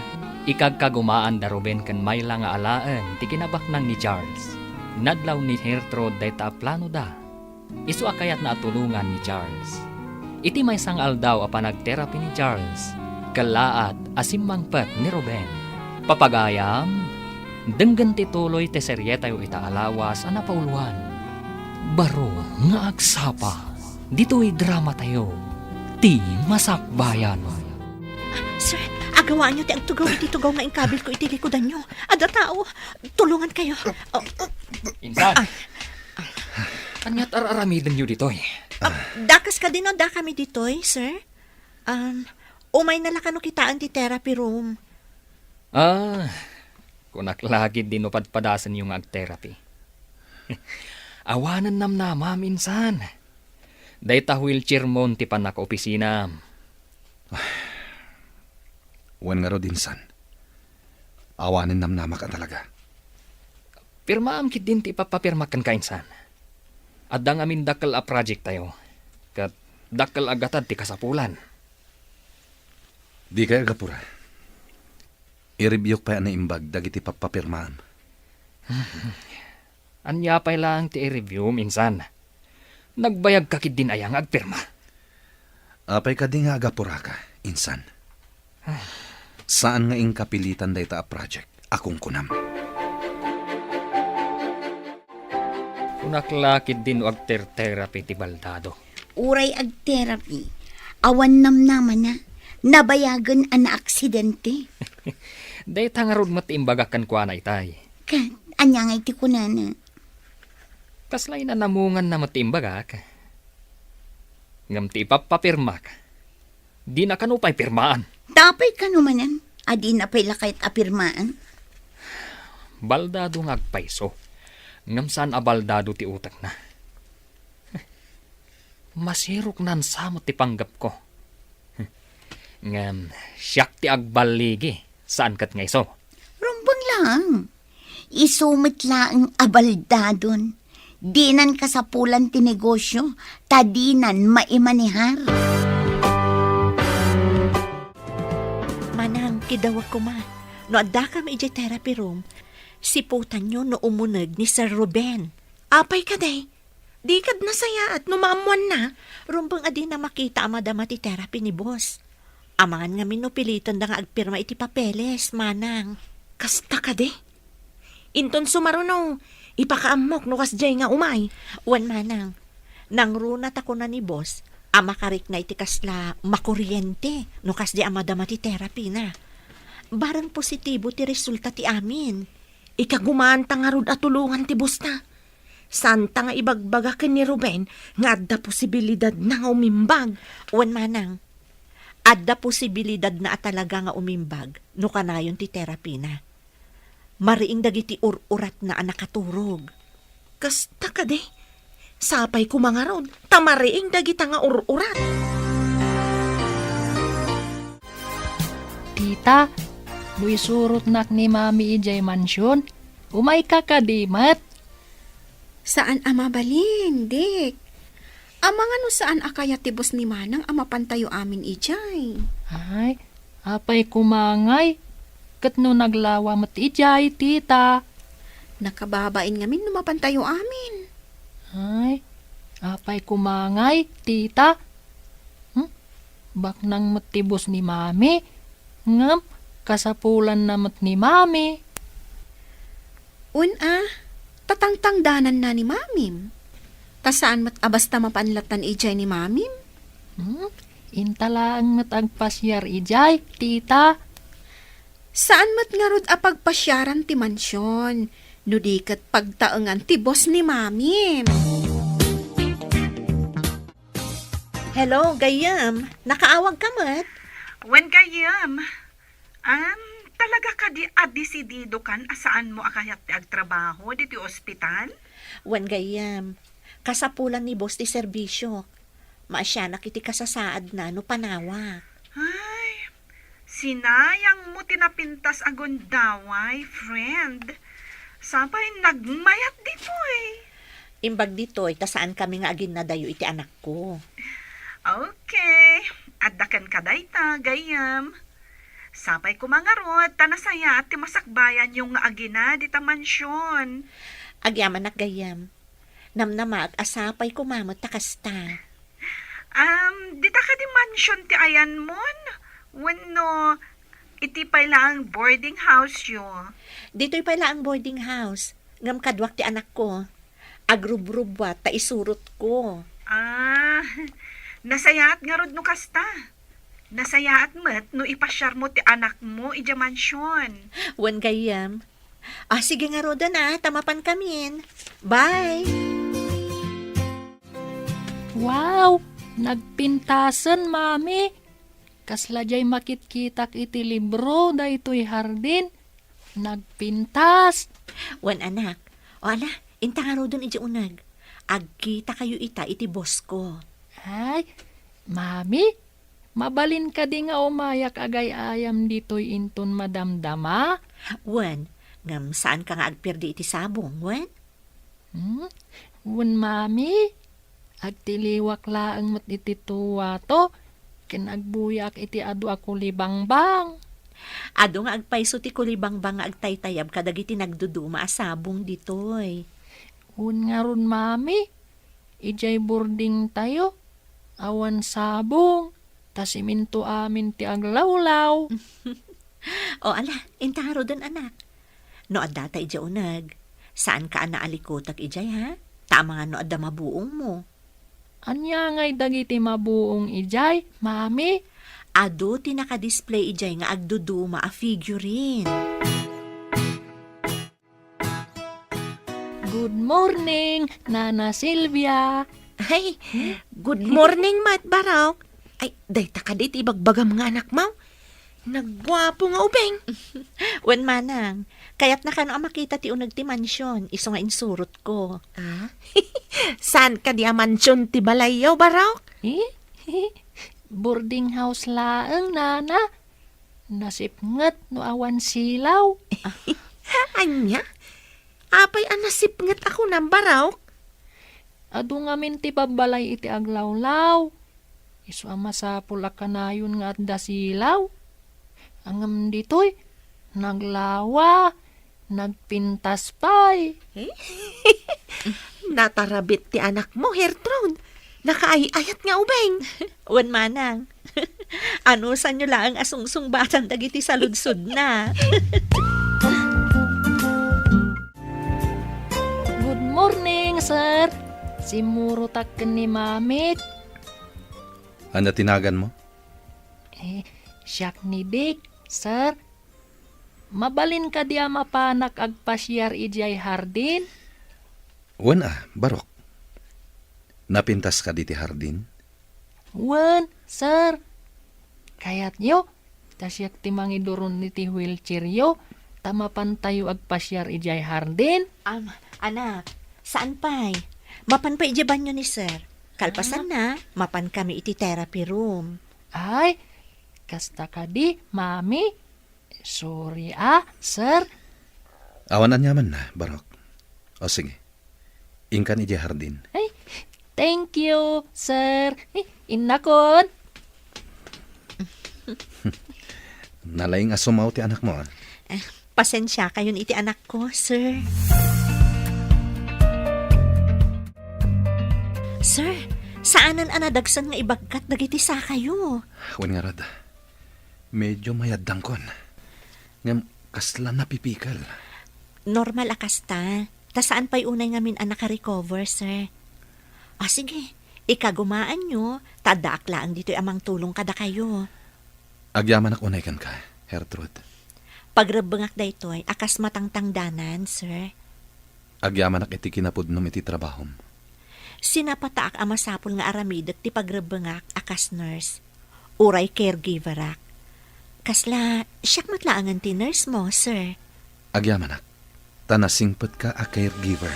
ikagkagumaan da Ruben ken Myla nga alaen ti kinabaknang ni Charles. Nadlaw ni Gertrude dayta a planoda. Isu a kayatna a tulongan ni Charles. Iti maysa nga aldaw a panagterapi ni Charles, kellaat a simmangpet ni Ruben. Papagayam, denggen ti tuloy ti serietayo ita a lawas a napauluan, Baro nga Agsapa, ditoy dramatayo, Ti Masakbayan. Sir, agawaanyo ti agtugaw iti tugaw nga inkabilko iti likudanyo. Adda tao. Tulongankayo. Oh. Insan, ania't ar-aramidenyo ditoy? Ah, dakas kadi no dakami ditoy, sir? Um, umayna la kano kitaen ti therapy room. Ah, kunak la ketdi no padpadasenyo nga agterapi. Awanen namnamam, insan. Dayta wheelchairmon ti pannakaopisinam. Wen ngarud, insan. Awanen namnamak a talaga. Pirmaam ketdin ti ipapapirmak kenka, insan. Adda ngamin dakkel a projecttayo, ket dakkel a gatad ti kasapulan. Dikay agapura. I-reviewk pay a naimbag dagiti pappapirmaam. Ania pay laeng ti i-review, insan? Nagbayagka ketdin aya nga agpirma? Apay kadi nga agapuraka, insan? Saan nga inka pilitan dayta a project a kunkunam. Kunak la ketdin no agter-therapy ti baldado. Uray agterapi, awan namnamana, nabayagen a naaksidente. Dayta ngarud met ti imbagak kenkuana itay. Ket, ania ngay ti kunana? Kasla inanamunganna met ti imbagak. Ngem ti ipappapirmak, dina kano pay pirmaan. Apay kano manen a dina pay la kayat a pirmaan? Baldado nga agpayso, ngem saan a baldado ti utekna. Masiroknan sa met ti panggepko. Ngem siak ti agballigi, saan ket nga isu. Rumbeng laeng. Isu met laeng a baldadon. Dinan kasapulan ti negosio, ta dinan maimanehar. Manang, kidawag koma. No addakam idiay therapy room, siputanyo no umuneg ni Sir Ruben. Apay kadi? Di kad nasayaat no maammoanna. Rumbeng a dina makita a madama ti therapy ni boss. Amangan ngamin no pilitenda nga agpirma iti papeles, manang. Kasta kadi? Inton sumaruno, ipakaammok no kasdiay nga umay. Wen, manang. Nangruna ta kuna ni boss a makarikna iti kasla makuriente no kasdi a madama ti therapy na. Bareng positibo ti resulta ti amin. Ikagumaanta ngarud a tulongan ti boss na. Saanta nga ibagbaga ken ni Ruben nga adda posibilidadna nga umimbag. Wen manang, adda posibilidadna a talaga nga umimbag no kanayon ti therapy na. Mariing dagiti ur-uratna a nakaturog. Kasta kadi? Sapay koma ngarud, ta mariing dagita nga ur-urat. Tita, no isurotnak ni Mami idiay mansion, umayka kadi met? Saan a mabalin, Dick. Amangan no saan a kayat ti boss ni Manang a mapantayo amin idiay. Ay, apay koma ngay? Ket no naglawa met idiay, tita? Nakababain ngamin no mapantayo amin. Ay, apay koma ngay, tita? Hmm? Baknang met ti boss ni Mami, ngem kasapulanna met ni Mami. Wen a, tatangtangdananna ni Mamim. Ta saan met a basta mapanlatan idiay ni Mamim. Hmm? Inta laeng met agpasiar idiay, tita. Saan met ngarud a pagpasiaran ti mansion, no di ket pagtaengan ti boss ni Mamim. Hello, gayyem. Nakaawag ka met? Wen, gayyem. Am, talaga kadi a desididokan a saanmo a kayat ti agtrabaho ditoy ospital? Wen, gayyem. Kasapulan ni boss ti serbisio. Maasianak iti kasasaadna no panawak. Ay, sinayangmo ti napintas a gundaway, friend. Sapay nagmayat ditoy. Imbag ditoy, ta saankami nga aginnadayo iti anakko. Okay. Adda kenka dayta, gayyem. Sapay koma ngarud, ta nasayaat ti masakbayanyo nga agina dita mansion. Agyamanak, gayyem. Namnamaak a sapay koma met ta kasta. Um, dita kadi mansion ti ayanmon? Wenno iti pay laeng boarding house yo? Ditoy pay laeng boarding house. Ngem kaduak ti anakko. Agrubrubbuat ta isurotko. Ah, nasayaat ngarud no kasta. Nasayaat met no ipasiarmo ti anakmo idiay mansion. Wen gayyem. Ah, sige ngaruden a, ta mapankamin. Bye! Wow! Nagpintasen, Mami. Kasla diay makitkitak iti libro daytoy hardin. Nagpintas. Wen, anak. O ala, inta ngaruden idiay uneg. Agkitakayo ita iti boss ko. Ay, Mami, mabalin kadi nga umayak agay-ayam ditoy inton madamdama? Wen, ngem saanka nga agperdi iti sabong, wen? Hmm? Wen, Mami, agtiliwak laeng met iti tuwato, ken agbuyaak iti adu a kulibangbang. Adu nga agpayso ti kulibangbang nga agtaytayab kadagiti nagduduma a sabong ditoy. Wen ngarud, Mami, idiay boardingtayo, awan sabong, ta simento amin ti aglawlaw. O ala, inta ngaruden, anak. No addata idiay uneg, saanka a naalikutek idiay, ha? Ta amangan no adda mabuongmo. Ania ngay dagiti mabuong idiay, Mami? Adu ti nakadisplay idiay nga agduduma a figurine. Good morning, Nana Silvia. Ay, good morning met, Barok. Ay, dayta kadi ti ibagbagam nga anakmo? Nagguapo nga ubing. Wen manang, kayatna kano a makita ti uneg ti mansion, isu nga insurotko. Ah? Saan kadi a mansion ti balayyo, Barok? Eh? Boarding house laeng, Nana. Nasipnget no awan silaw. Ania? Apay a nasipnget a kunam, Barok? Adu ngamin ti babbalay iti aglawlaw. Isu a masapul a kanayon nga adda silaw. Ngem ditoy, naglawa, nagpintas pay. Eh? Natarabit ti anakmo, Gertrude. Nakaay-ayat nga ubing. Wen manang. Anusanyo laeng a sungsungbatan dagiti saludsodna. Good morning, sir. Simmurotak ken ni Mamik. Ania ti naganmo? Eh, siak ni Dick, sir. Mabalin kadi a mapanak agpasiar idiay hardin? Wen a, Barok. Napintas kadi ti hardin? Wen, sir. Kayatyo, ta siak ti mangiduron iti wheelchairyo, ta mapantayo agpasiar idiay hardin? Am, anak, saan pay? Mapan pay idiay banyo ni sir. Kalpasanna, mapan kami iti therapy room. Ay, kasta kadi, mami. Sorry, ah, sir. Awan aniamanna, Barok. O, sige. Inkan idiay hardin. Ay, thank you, sir. Ay, innakon. Nalaing a sumaw ti anakmo, ah. Eh, pasensiakayon iti anakko, sir. Sir, saanen a nadagsen nga ibagkat dagiti sakayo. Wen ngarud. Medyo mayaddangkon. Ngem kasla napipikel. Normal a kasta. Ta saan pay unay ngamin a nakarecover, sir. Ah, sige. Ikagumaanyo, ta addaak laeng ditoy a mangtulong kadakayo. Agyamanak unay kenka, Gertrude. Pagrebbengak daytoy a kas matangtangdanan, sir. Agyamanak iti kinapudnom iti trabahom. Sinapataak a masapul nga aramidek ti pagrebbengak a kas nurse. Uray caregiverak. Kasla, siak met laengen ti nurse mo, sir. Agyamanak, ta nasingpetka a caregiver.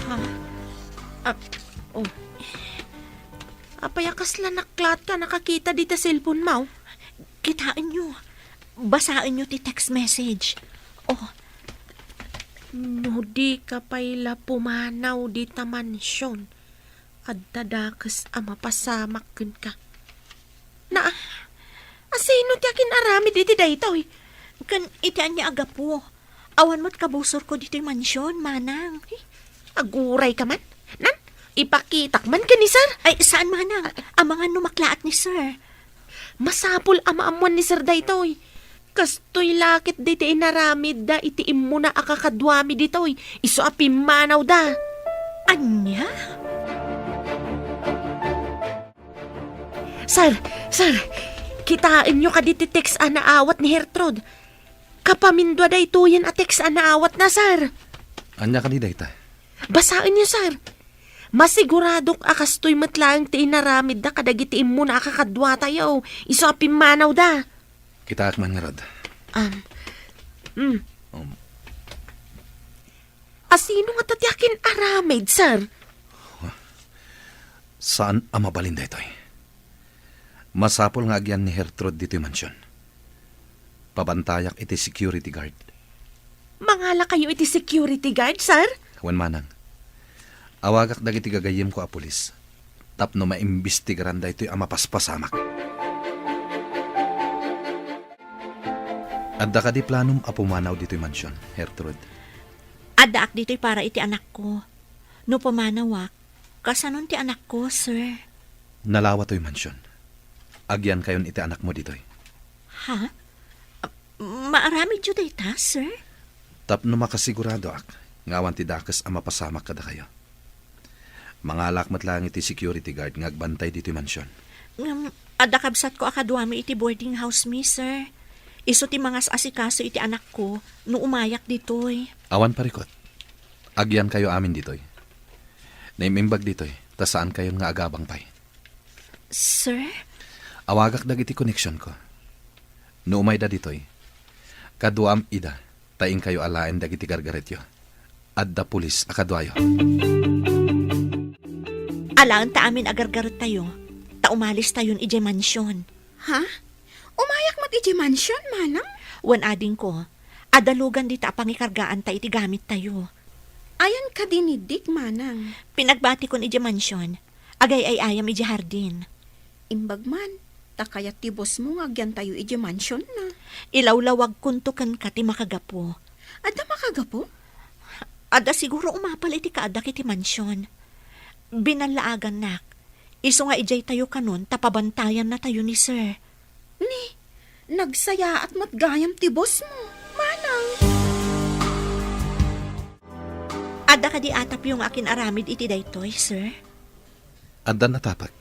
Ha? Ap-, oh. Apay a kasla naklaat ka nakakita dita cellphone mo? Kitaenyo. Basaenyo ti text message. Oh. No di ka pay la pumanaw dita mansion, adda dakes a mapasamak kenka. Na, asino ti akin-aramid iti daytoy? Ken iti ania a gapu? Awan met kabusorko ditoy mansion, manang. Eh, aguray ka man? Nan, ipakitak man ken ni sir? Ay, saan, manang. Amangan no maklaat ni sir. Masapul a maammuan ni sir daytoy. Kastoy la ket daytoy inaramidda iti immuna a kakaduami ditoy, isu a pimmanawda. Ania? Sir, sir, kitaenyo kadi ti text a naawat ni Gertrude? Kapamindua daytoyen a text a naawatna, sir. Ania kadi dayta? Basaenyo, sir. Masiguradok a kastoy met laeng ti inaramidda kadagiti immuna a kakaduatayo, isu a pimmanawda. Kitaak man ngarud. Um, mm. Um. Asino ngata ti akin-aramid, sir? Saan a mabalin daytoy. Masapul nga agyan ni Gertrude ditoy mansion. Pabantayak iti security guard. Mangalakayo iti security guard, sir? Wen, manang. Awagak dagiti gagayyemko a pulis tapno maimbestigaran daytoy a mapaspasamak. Adda kadi planom a pumanaw ditoy mansion, Gertrude? Addaak ditoy para iti anakko. No pumanawak, kasanon ti anakko, sir? Nalawa toy mansion. Agyankayon iti anakmo ditoy. Ha? Maaramidyo dayta, sir? Tapno makasiguradoak nga awan ti dakes a mapasamak kadakayo. Mangalak met laeng iti security guard nga agbantay ditoy mansion. Ngem, adda kabsatko a kaduami iti boarding house mi, sir. Isu ti mangas-asikaso iti anakko no umayak ditoy. Awan parikut. Agyankayo amin ditoy. Naim-imbag ditoy, ta saankayon nga agabang pay. Sir? Awagak dagiti koneksionko. No umayda ditoy, kaduam ida, ta inkayo alaen dagiti gargaretyo. Adda pulis a kaduayo. Alaen ta amin a gargarettayo, ta umalistayon idiay mansion. Ha? Umayak met idiay mansion, manang? Wen, adingko, adda lugan dita a pangikargaanta iti gamittayo. Ayan kadi ni Dick, manang? Pinagbatikon idiay mansion. Agay-ay-ayam idiay hardin. Imbag man, ta kayat ti boss mo nga agyantayo idiay mansion na. Ilawlawagkonto kenka ti makagapu. Adda makagapu? Adda siguro umapal iti kaaddak iti mansion. Binallaagannak. Isu nga idiay tayo kanon ta pabantayannatayo ni sir. Ni, nagsayaat met gayam ti boss mo, manang. Adda kadi atapyo nga akin-aramid iti daytoy, sir? Adda natapek,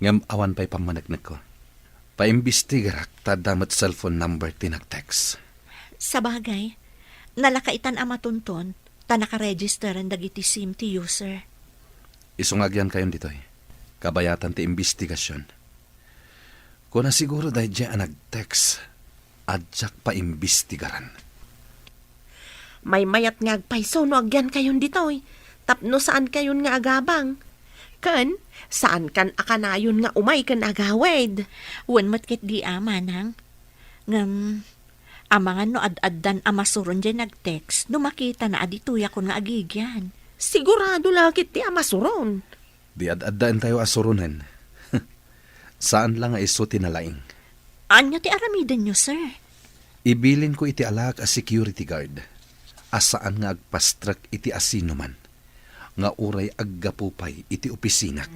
ngem awan pay pammaneknekko. Paimbestigarak ta adda met cellphone number ti nag-text. Sabagay, nalakaitan a matunton, ta nakaregisteren dagiti sim ti user. Isu nga agyankayon ditoy. Kabayatan ti imbestigasion. Kuna siguro daydiay a nag-text, a diak paimbestigaran. Maymayat nga agpayso no agyankayon ditoy, tapno saankayon nga agabang. Ken, saankan a kanayon nga umay ken agawid. Wen met ketdi a, manang. Ngem, amangan no ad-addan a masuron diay nag-text no makitana a ditoyakon nga agigyan. Sigurado la ketdi a masuron. Di ad-addaentayo a suronen. Saan la nga isu ti nalaing. Ania ti aramidenyo, sir? Ibilinko iti alaak a security guard a saan nga agpastrek iti asinoman nga uray aggapu pay iti opisinak.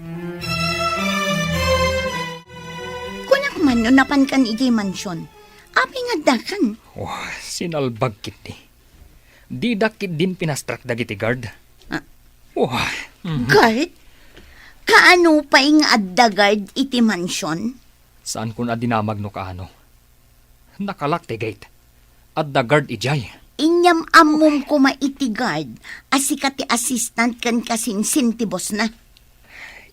Kunak man no napankan idiay mansion. Apay nga addakan? Oh, sinalbag ketdi. Didak ketdin pinastrek dagiti guard. Ah. Oh, mhm. Guard? Kaano pay nga adda guard iti mansion? Saankon a dinamag no kaano. Nakalak ti gate. Adda guard idiay. Inyam-ammom koma iti guard a sika ti assistant ken kasinsin ti bossna.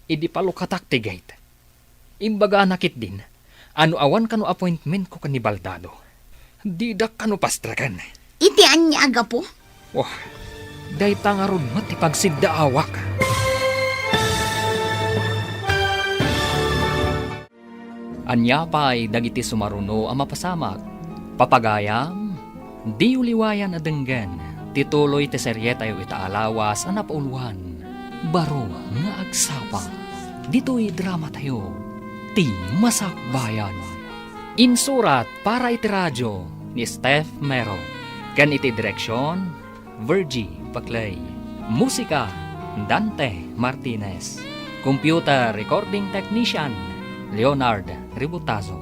Idi palukatak ti gate, imbagana ketdin a no awan kano appointmentko ken ni Baldado, didak kano pastreken. Iti ania a gapu? Wah, dayta ngarud met ti pagsiddaawak. Ania pay dagiti sumaruno a mapasamak? Papagayam, diyo liwayan a denggen ti tuloy ti serietayo ita a lawas a napauluan, Baro nga Agsapa. Ditoy dramatayo, Ti Masakbayan. Insurat para iti radio ni Steph Mero, ken iti direksion, Virgie Paclay. Musika, Dante Martinez. Computer recording technician, Leonard Ributazo.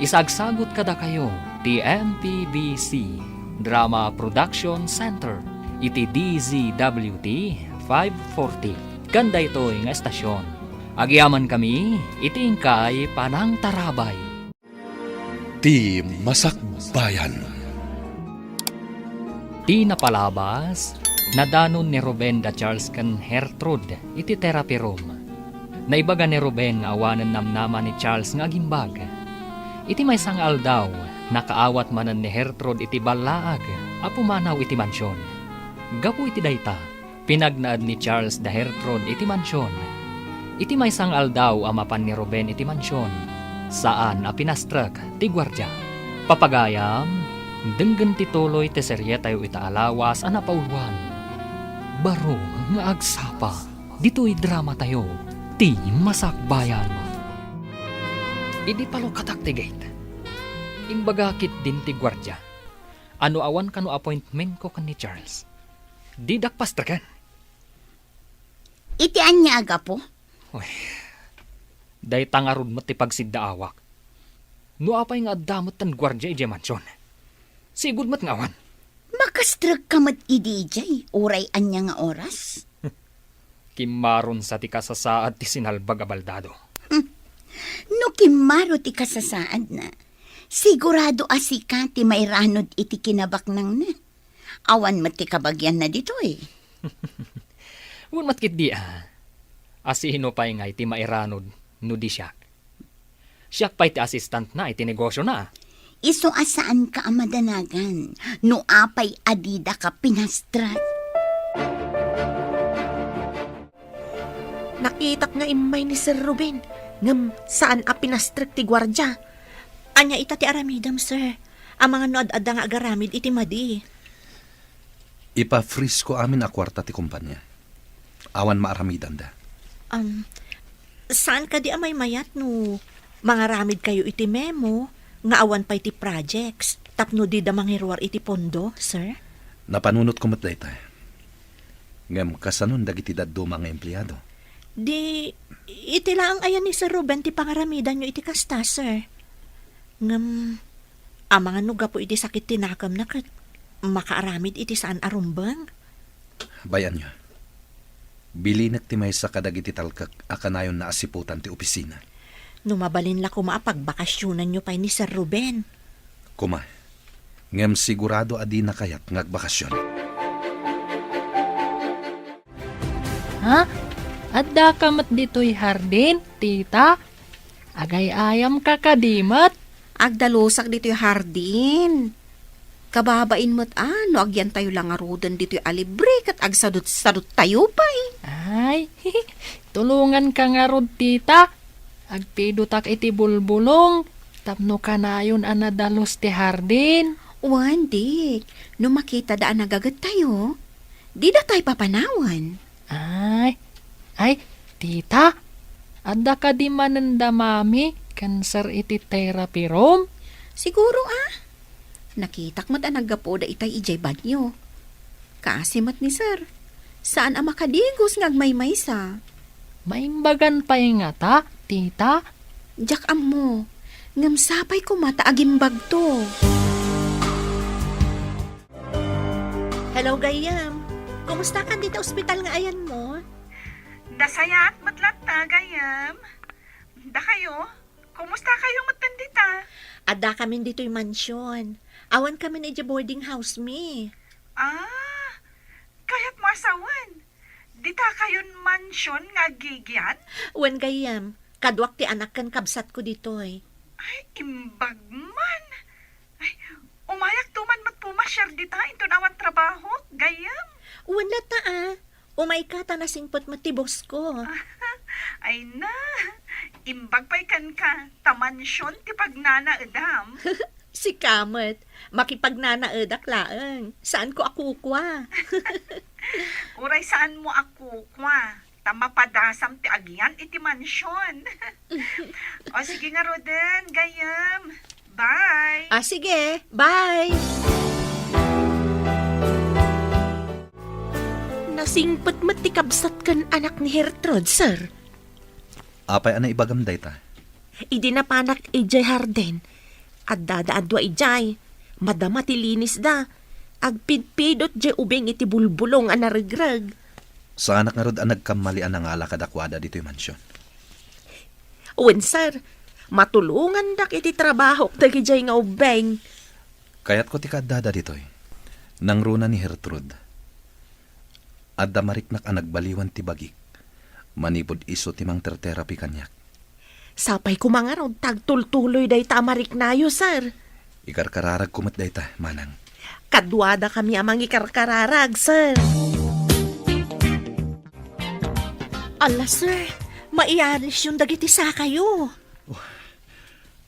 Isagsagut kadakayo ti M P B C Drama Production Center iti D Z W T five forty. Ken daytoy nga estasion, agyamankami iti inkay panangtarabay. Ti Masakbayan. Ti napalabas, nadanon ni Ruben da Charles ken Gertrude iti therapy room. Naibaga ni Ruben nga awanen namnama ni Charles nga agimbag. Iti maysa nga aldaw, nakaawat manen ni Gertrude iti ballaag a pumanaw iti mansion. Gapu iti dayta, pinagnaed ni Charles da Gertrude iti mansion. Iti maysa nga aldaw a mapan ni Ruben iti mansion, saan a pinastrek ti guardia. Papagayam, denggen ti tuloy ti serietayo ita a lawas a napauluan, Baro nga Agsapa. Ditoy dramatayo, Ti Masakbayan. Idi palukatak ti gate, imbaga ketdin ti guardia a no awan kano appointmentko ken ni Charles, didak pastreken. Iti ania a gapu? Uy, dayta ngarud met ti pagsiddaawak. No apay nga adda met ti guardia idiay mansion, sigud met nga awan. Makastrekka met idi idiay, uray ania nga oras? Kimmaron sa ti kasasaad ti sinalbag a baldado. Hmm. No kimmaro ti kasasaadna, sigurado a sika ti mairanod iti kinabaknangna. Awan met ti kabagianna ditoy. Wen met ketdi a, a sino pay ngay ti mairanod no di siak? Siak pay ti assistantna iti negosiona. Isu a saanka a madanagan no apay a didaka pinastrek. Nakitak nga immay ni Sir Ruben, ngem saan a pinastrek ti guardia. Ania ita ti aramidem, sir? Amangan no ad-adda nga agaramid iti madi. Ipa-freeze ko amin a kuarta ti kompania. Awan maaramidanda. Um, saan kadi a maymayat no mangaramidkayo iti memo nga awan pay ti projects tapno dida mangiruar iti pondo, sir? Napanunotko met dayta. Ngem kasanon dagiti dadduma nga empleado? Di, iti laeng aya ni Sir Ruben ti pangaramidanyo iti kasta, sir. Ngem, amangan no gapu iti sakit ti nakemna ket makaaramid iti saan a rumbeng? Bay-anyo. Bilinek ti maysa kadagiti talkek a kanayonna a siputan ti opisina. No mabalin la koma a pagbakasionanyo pay ni Sir Ruben. Koma, ngem sigurado a dina kayat nga agbakasion. Ha? Addaka met ditoy hardin, tita? Agay-ayamka kadi met? Agdalusak ditoy hardin. Kababain met a no agyantayo la ngaruden ditoy a libre ket agsadut-saduttayo pay. Ay, tulonganka ngarud, tita. Agpidotak iti bulbulong tapno kanayon a nadalus ti hardin. Wen, Dik, no makitada a nagagettayo, dida tay papanawen. Ay, ay, tita, adda kadi manen da mami ken sir iti therapy room? Siguro a. Nakitak met a naggapuda itay idiay banyo. Kaasi met ni sir. Saan a makadigos nga agmaymaysa. Maimbagan pay ngata, tita? Diak ammo. Ngem sapay koma ta agimbagto. Hello, gayyem. Kumusta kan dita ospital nga ayanmo? Nasayaat met latta, gayyem. Dakayo? Kumusta kayo met dita? Adda kamin ditoy mansion. Awan kamin idiay boarding house mi. Ah, kayatmo a sawen. Dita kayon mansion nga aggigyan? Wen, gayyem. Kaduak ti anak ken kabsatko ditoy. Ay, imbag man. Ay, umayakto man met pumasiar dita inton awan trabahok, gayyem. Wen latta a. Umayka ta nasingpet met ti bossko. Ay na, imbag pay kenka, ta mansion ti pagnanaedam. Sika met, makipagnanaedak laeng. Saanko a kukua. Uray saanmo a kukua, ta mapadasam ti agyan iti mansion. O sige ngaruden, gayyem. Bye. Ah, sige. Bye. Nasingpet met ti kabsat ken anak ni Gertrude, sir. Apay a naibagam dayta? Idi napanak idiay hardin, addada a dua idiay. Madama ti linisda. Agpidpidot diay ubing iti bulbulong a naregreg. Saanak ngarud a nagkammali a nangala kadakuada ditoy mansion? Wen, sir. Matulongandak iti trabahok dagidiay nga ubbing. Kayatko ti kaaddada ditoy. Nangruna ni Gertrude. Adda mariknak a nagbaliwan ti bagik. Manipud isu ti mangterterapi kaniak. Sapay koma ngarud ta agtultuloy dayta a mariknayo, sir. Ikarkararagko met dayta, manang. Kaduadakami a mangikarkararag, sir. Ala, sir, maialisyon dagiti sakayo. Oh,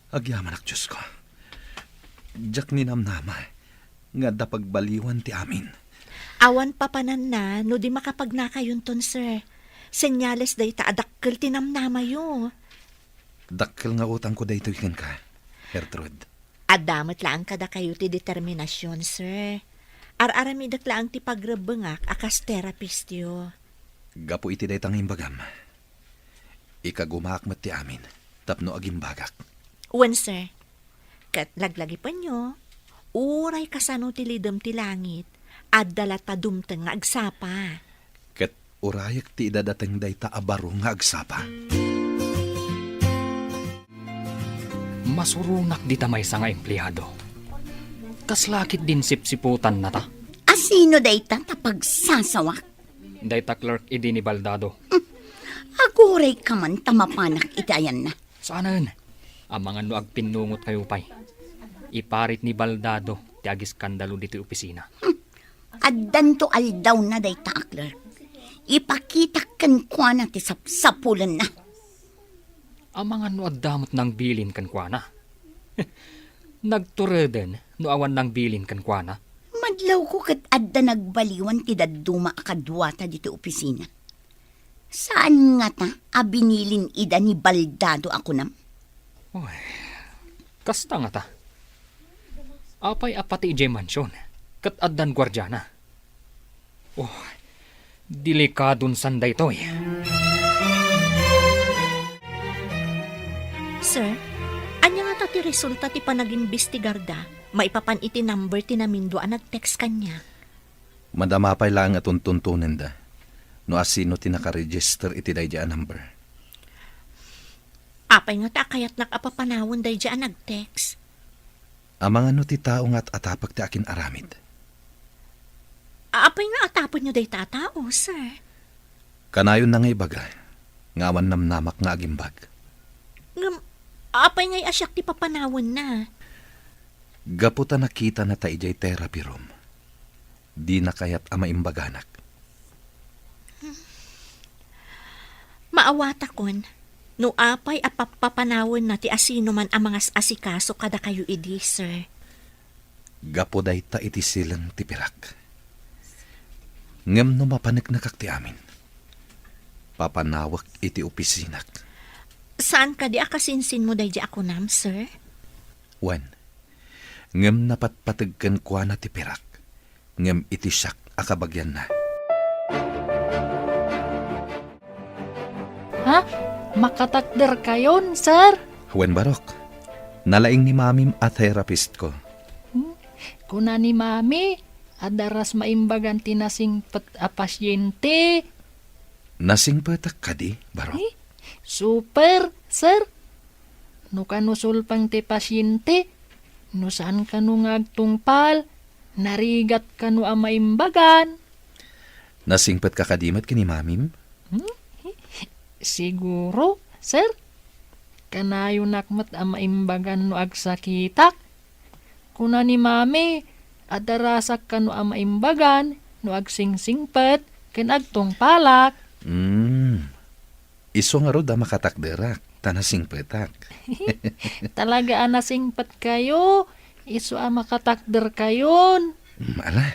agyamanak, Diosko. Diak ninamnama nga adda pagbaliwan ti amin. Awan papananna no di makapagnakayonton, sir. Senyales dayta a dakkel ti namnamayo. Dakkel nga utangko daytoy kenka, Gertrude. Adda met laeng kadakayo ti determinasion, sir. Ar-aramidek laeng ti pagrebbengak a kas terapistyo. Gapu iti dayta nga imbagam, ikagumaak met ti amin tapno agimbagak. Wen, sir. Ket laglagipenyo, uray kasano ti lidem ti langit, adda latta dumteng nga agsapa. Ket urayek ti idadateng dayta a baro nga agsapa. Masuronak dita maysa nga empleado. Kasla ketdin sipsiputannata. A sino dayta ta pagsasawak? Dayta clerk idi ni Baldado. Hmm. Agurayka man ta mapanak iti ayanna. Saanen. Amangan no agpinnungotkayo pay. Iparit ni Baldado ti agiskandalo ditoy opisina. Hmm. Addanto aldawna dayta a clerk. Ipakitak kenkuana ti sapsapulenna. Amangan no adda met nangbilin kenkuana. Nagtureden no awan nangbilin kenkuana. Madlawko ket adda nagbaliwan ti dadduma a kaduata ditoy opisina. Saan ngata a binilin ida ni Baldado a kunam? Oy, kasta ngata. Apay a pati idiay mansion, ket addan guardiana? Oh, delikadon san daytoy. Sir, ania ngata ti resulta ti panagimbestigarda maipapan iti number ti namindua a nag-text kaniak? Madama pay laeng a tuntuntonenda no asino ti nakaregister iti daydiay a number. Apay ngata a kayatnak a papanawen daydiay a nag-text? Amangan no ti tao nga at-atapek ti akin-aramid. Apay nga atapenyo dayta a tao, sir? Kanayonna nga ibaga nga awan namnamak nga agimbag. Ngem, apay ngay a siak ti papanawenna? Gapu ta nakitana ta idiay therapy room, dina kayat a maimbaganak. Maawatakon no apay a pap-, papanawenna ti asinoman a mangas-asikaso kadakayo idi, sir. Gapu dayta iti sileng ti pirak. Ngem no mapaneknekak ti amin, papanawek iti opisinak. Saan kadi a kasinsinmo daydiay a kunam, sir? Wen, ngem napatpateg kenkuana ti pirak, ngem iti siak a kabagianna. Ha? Makatakderkayon, sir? Wen, Barok. Nalaing ni Mamim a therapistko. Hmm? Kuna ni Mami, adda ras maimbagan ti nasingpet a pasyente. Nasingpetak kadi, Barok? Eh, super, sir. No kano sulpeng ti pasyente, no saan kano nga agtungpal, narigat kano a maimbagan. Nasingpetka kadi met ken ni Mamim? Hmm? Siguro, sir. Kanayonak met a maimbagan no agsakitak. Kuna ni Mami, adda rasak kano a maimbagan no agsingsingpet ken agtungpalak. Hmm. Isu ngarud a makatakderak, ta nasingpetak. Talaga a nasingpetkayo, isu a makatakderkayon. Hmm, ala,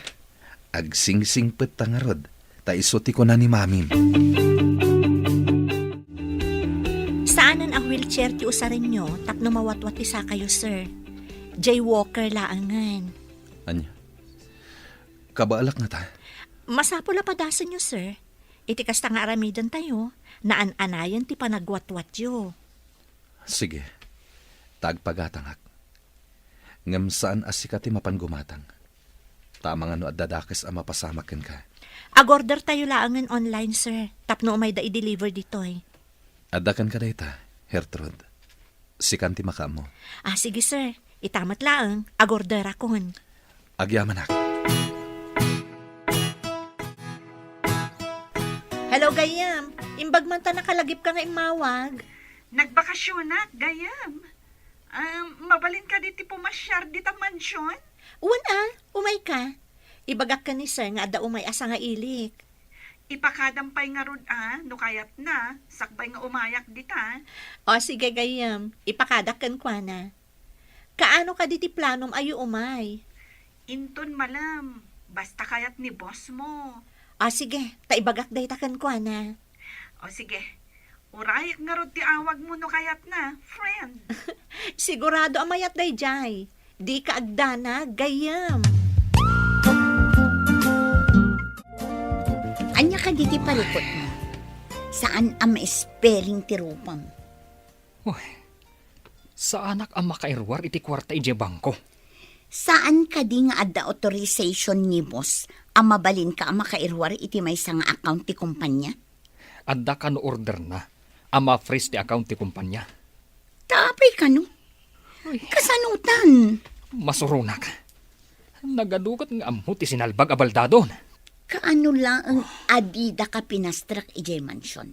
agsingsingpetta ngarud, ta isu ti kuna ni Mamim. Saanen a wheelchair ti usarenyo tapno mawatwat ti sakayo, sir. Jaywalker laengen. Ania? Kabaelak ngata? Masapul a padasenyo, sir. Iti kasta nga aramidentayo, naan-anayen ti panagwatwatyo. Sige, ta agpagatangak. Ngem saan a sika ti mapan gumatang. Ta amangan no adda dakes a mapasamak kenka. Agordertayo laengen online, sir, tapno umayda i-deliver ditoy. Adda kenka dayta, Gertrude. Sikan ti makaammo. Ah, sige, sir. Ita met laeng, agorderakon. Agyamanak. Hello, gayyem. Imbag man ta nakalagipka nga immawag. Nagbakasionak, gayyem. Um, mabalin kadi ti pumasyar dita mansion? Wen a, umayka. Ibagak ken ni sir nga adda umay a sangailik. Ipakadam pay ngarud a, no kayatna, sakbay nga umayak dita. O, sige, gayyem. Ipakadak kenkuana. Kaano kadi ti planom a umay? Inton malem, basta kayat ni boss mo. O, sige, ta ibagak dayta kenkuana. O, sige. Urayek ngarud ti awagmo no kayatna, friend. Sigurado a mayat daydiay. Dika agdanag, gayyem. Ania kadi ti parikutmo? Saan a ma-spelling ti rupam. Uy, saanak a makairuar iti kuarta idiay bangko. Saan kadi nga adda authorization ni boss a mabalinka a makairuar iti maysa nga account ti kumpanya? Adda kano orderna a ma-freeze ti account ti kumpanya. Ta apay kano? Uy. Kasanotan? Masuronak. Nagaduket nga ammo ti sinalbag a baldadon. Kaano laeng a didaka pinastrek idiay mansion?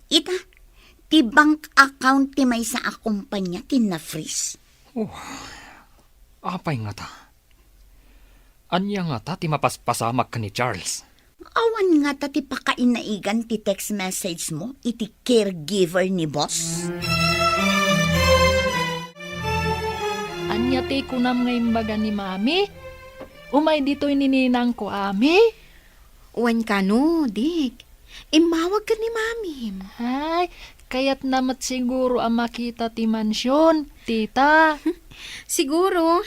Ita, ti bank account ti maysa a kumpanya ti na-freeze. Oh, apay ngata? Ania ngata ti mapaspasamak ken ni Charles? Awan ngata ti pakainaigan ti text message mo iti caregiver ni boss? Ania ti kunam nga imbaga ni Mami? Umay ditoy ni ninangko, Ami? Wen kano, Dick. Immawag ken ni Mamim. Ay, kayatna met siguro a makita ti mansion, tita. Siguro.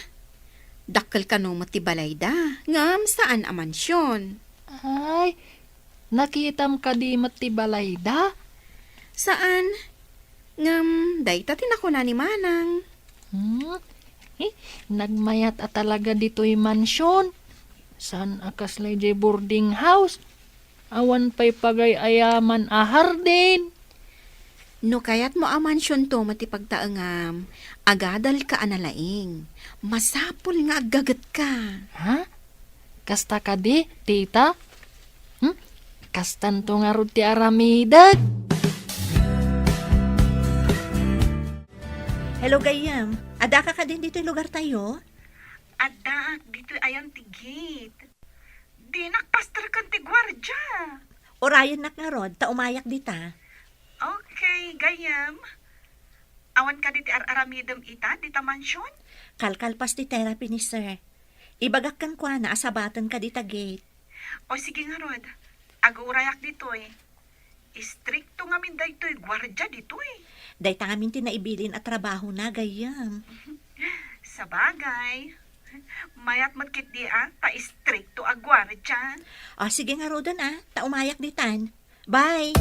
Dakkel kano met ti balayda, ngem saan a mansion. Ay, nakitam kadi met ti balayda? Saan. Ngem dayta ti nakuna ni Manang. Hmm? Eh, nagmayat a talaga ditoy mansion. Saan a kasla idiay boarding house? Awan pay pagay-ayaman a hardin. No kayatmo a mansionto met ti pagtaengam, agadalka a nalaing. Masapul nga aggagetka. Ha? Kasta kadi, tita? Hmm? Kastanto ngarud ti aramidek? Hello, gayyem. Addaka kadin ditoy lugartayo? Addaak ditoy ayan ti gate. Dinak pasterken ti guardia. Urayennak ngarud, ta umayak dita. Okay, gayyem. Awan kadi ti ar-aramidem ita, dita mansion? Kalkalpas ti therapy ni sir. Ibagak kenkuana a sabatenka dita gate. O sige ngarud, agurayak ditoy. Istrikto ngamin daytoy guardia ditoy. Dayta ngamin ti naibilin a trabahona, gayyem. Sabagay, mayat met ketdi a, ta istrikto a guardia. O, sige ngaruden a, ta umayak ditan. Bye!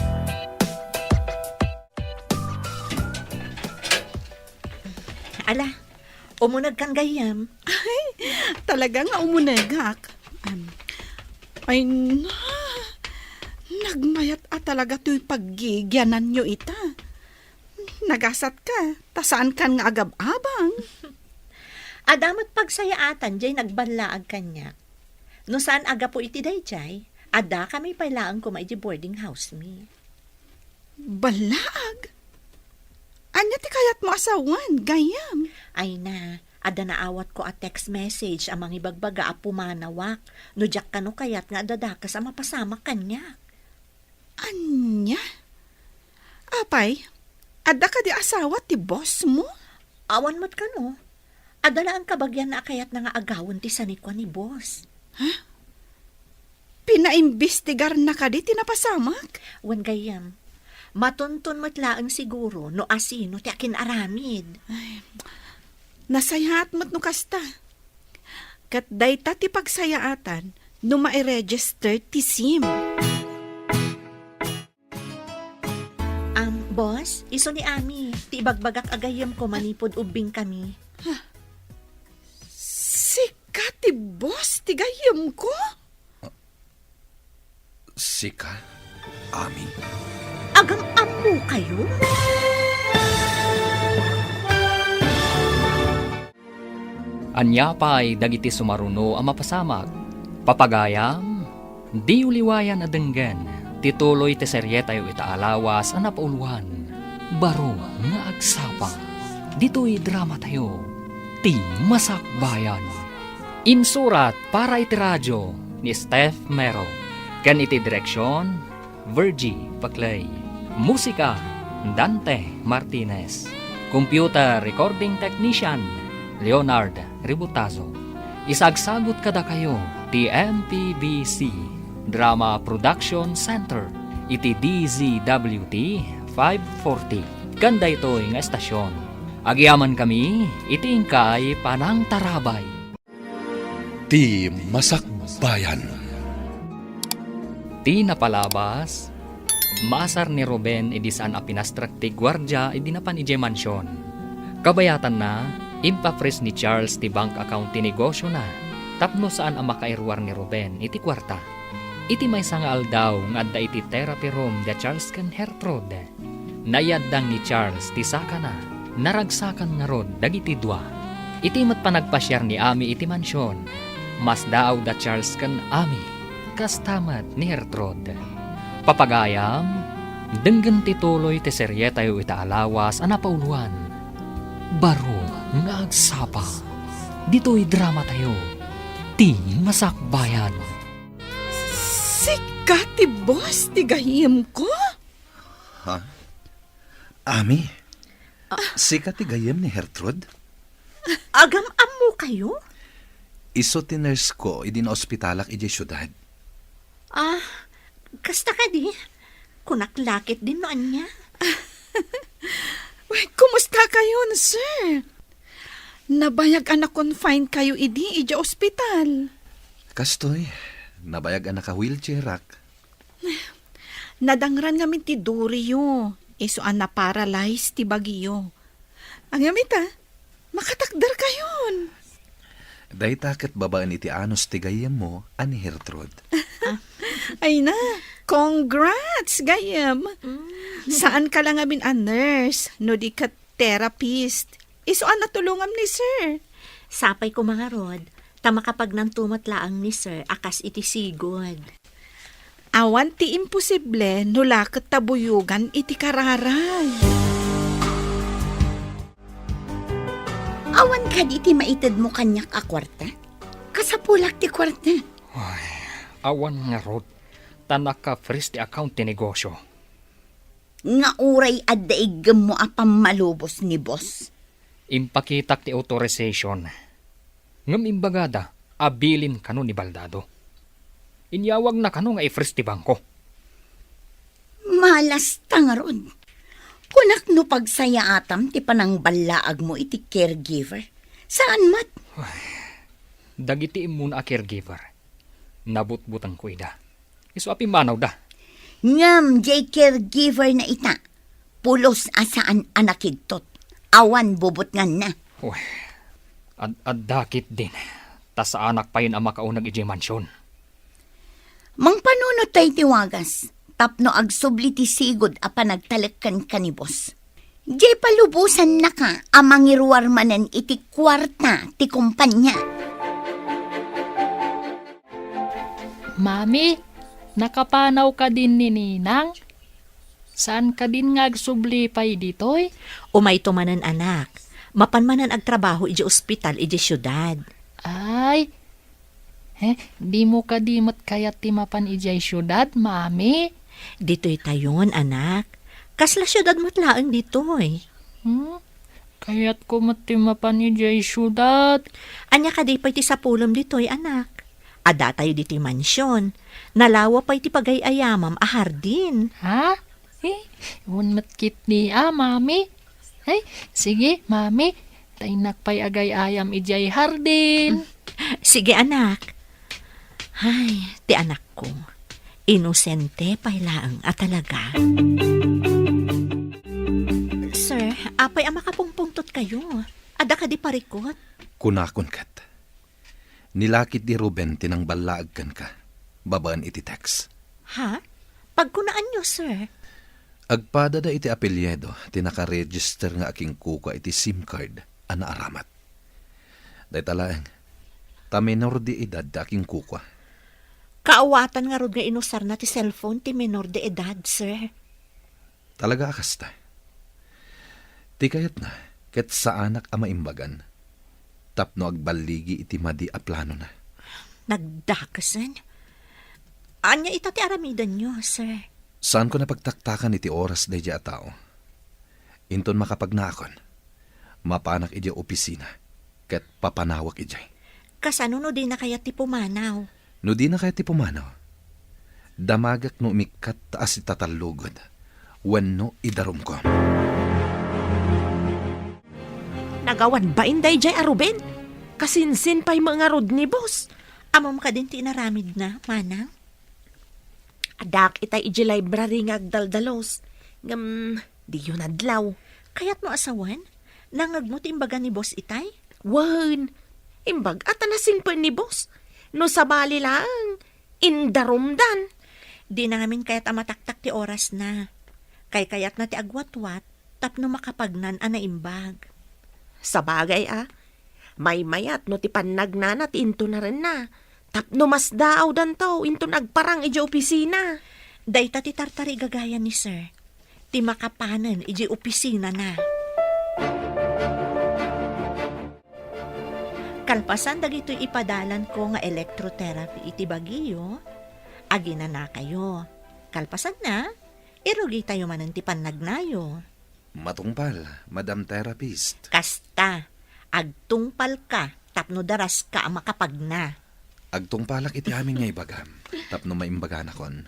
Ala, umunegkan gayyem. Ay, talaga nga umunegak. Am, ay, na, nagmayat a talaga toy paggigiananyo ita. Nagasatka, ta saankan nga agab-abang. Adda met pagsayaatan jay nagballaag kaniak. No saan a gapu iti dayjay, addakami pay laeng koma iti boarding house mi. Ballaag? Ania ti kayatmo a sawen, gayyem? Ay na, adda naawatko a text message a mangibagbaga a pumanawak no diak kano kayat nga adda dakes a mapasamak kaniak. Ania? Apay, adda kadi asawa ti boss mo? Awan met kano. Adda laeng kabagianna a kayatna nga agawen ti sanikua ni boss. Ha? Pinaimbestigarna kadi ti napasamak? Wen gayyem, matunton met laeng siguro no asino ti akin-aramid. Ay, nasayaat met no kasta. Ket dayta ti pagsayaatan no mairegister ti sim. Am, boss, isu ni Ami, ti ibagbagak a gayyemko manipud ubbingkami. Sika ti boss ti gayyemko? Sika, Ami? Agam-ammokayo? Ania pay dagiti sumaruno a mapasamak? Papagayam, diyo liwayan a denggen ti tuloy ti serietayo ita a lawas a napauloan, Baro nga Agsapa. Ditoy dramatayo, Ti Masakbayan. Insurat para iti radio ni Steph Mero, ken iti direksion, Virgie Paclay. Musika, Dante Martinez. Computer Recording Technician, Leonard Ributazo. Isagsagut kadakayo ti M P B C Drama Production Center iti D Z W T five forty. Ken daytoy nga estasion, agyamankami iti inkay panangtarabay. Ti Masakbayan. Ti napalabas, maasar ni Ruben idi saan a pinastrek ti guardia idi napan idiay mansion. Kabayatanna, impapris ni Charles ti bank account ti negosiona tapno saan a makairuar ni Ruben iti kuarta. Iti maysa nga aldaw nga adda iti therapy room da Charles ken Gertrude, naiyaddang ni Charles ti sakana. Naragsakan ngarud dagiti dua. Iti met panagpasiar ni Ami iti mansion, masdaaw da Charles ken Ami, kasta met ni Gertrude. Papagayam, denggen ti tuloy ti serietayo ita a lawas a napauloan, Baro nga Agsapa. Ditoy dramatayo, Ti Masakbayan. Sika ti boss ti gayyemko? Ha? Ami? Ah. Sika ti gayyem ni Gertrude? Agam-ammokayo? Isu ti nurse ko idi naospitalak idiay siudad. Ah, kasta kadi? Kunak la ketdin no ania. Uy, kumusta kayon, sir? Nabayag a na-confine kayo idi idiay ospital. Kastoy, nabayag a naka-wheelchairak. Nadangran ngamin ti duriyo, isu a na-paralyze ti bagiyo. Ngem ita, makatakderkayon. Dayta ket babaen iti anus ti gayyemmo a ni Gertrude. Ay na, Congrats, gayyem! Mm. Saanka la ngamin a nurse, no di ket therapist. Isu a natulongam ni sir. Sapay koma ngarud, ta makapagnanto met laeng ni sir a kas iti sigud. Awan ti imposible no la ket ta buyogan iti kararay. Awan kadi ti maitedmo kaniak a kuarta? Kasapulak ti kuarta. Ay, awan ngarud, ta naka-freeze ti account ti negosyo. Nga uray adda iggemmo a pammalubos ni boss. Impakitak ti authorization. Ngem imbagada a bilin kano ni Baldado. Inyawagna kano nga i-freeze ti bangko. Malasta ngarud. Kunak no pagsayaatam ti panangballaagmo iti caregiver. Saan met? Ay, dagiti immuna a caregiver, nabutbutengko ida. Isu a pimmanawda. Ngem diay caregiver na ita, pulos a saan a nakigtot. Awan bubutnganna. Uy, ad-, adda ketdin, ta saanak payen a makauneg idiay mansion. Mangpanunot tayo ti wagas, tapno agsubli ti sigud a panagtalek kenka ni boss. Diay palubosannaka a mangiruar manen iti kuarta ti kumpanya. Mami, nakapanawka din ni Ninang? Saan kadin nga agsubli pay ditoy? Umayto manen, anak. Mapan manen agtrabaho idiay ospital idiay siudad. Ay, eh, dimo kadi met kayat ti mapan idiay siudad, Mami? Ditoy tayon, anak. Kasla siudad met laeng ditoy. Hmm? Kayatko met ti mapan idiay siudad. Ania kadi pay ti sapulem ditoy, anak? Adda tayo ditoy mansion. Nalawa pay ti pagay-ayamam a hardin. Ha? Eh, wen met ketdi a, Mami. Ay, sige, Mami. Ta innak pay agay-ayam idiay hardin. Sige, anak. Ay, ti anakko. Inosente pay laeng a talaga. Sir, apay a makapungpungtot kayo? Adda kadi parikut? Kunakon ket. Ni la ketdi Ruben ti nangballaag kenka, babaen iti text. Ha? Pagkunaanyo, sir? Agpadada iti apelyido ti nakaregister nga akinkukua iti SIM card a naaramat. Dayta laeng, ta menor de edad ti akinkukua. Kaawatan ngarud nga inusarna ti cellphone ti menor de edad, sir. Talaga a kasta. Ti kayatna, ket saanak a maimbagan, tapno agballigi iti madi a planona. Nagdakesen? Ania ita ti aramidenyo, sir? Saanko a pagtaktakan iti oras daydiay a tao. Inton makapagnaakon, mapanak idiay opisina, ket papanawak idiay. Kasano no dina kayat ti pumanaw? No dina kayat ti pumanaw, damagak no umikkat ta asitatallogen wenno idarumko. Nagawan bain daydiay a Ruben? Kasinsin pay met ngarud ni boss. Ammom kadin ti inaramidna, manang? Addaak itay idiay library nga agdaldalos. Ngem, diyo nadlaw. Kayatmo a sawen? Nangngegmo ti imbaga ni boss itay? Wen, imbag-at a nasingpet ni boss. No sabali laeng, indarumdan. Dina ngamin kayat a mataktak ti orasna. Kaykayatna ti agwatwat tapno makapagnan a naimbag. Sabagay a, maymayat no ti pannagnana ti intunarenna, tapno masdaawdanto inton agparang idiay opisina. Dayta ti tartarigagayan ni sir, ti makapanen idiay opisinana. Kalpasan dagitoy ipadalanko nga electrotherapy iti bagiyo, aginanakayo. Kalpasanna, irugitayo manen ti pannagnayo. Matungpal, Madam Therapist. Kasta, agtungpalka tapno daraska a makapagna. Agtungpalak iti amin nga ibagam, tapno maimbaganakon.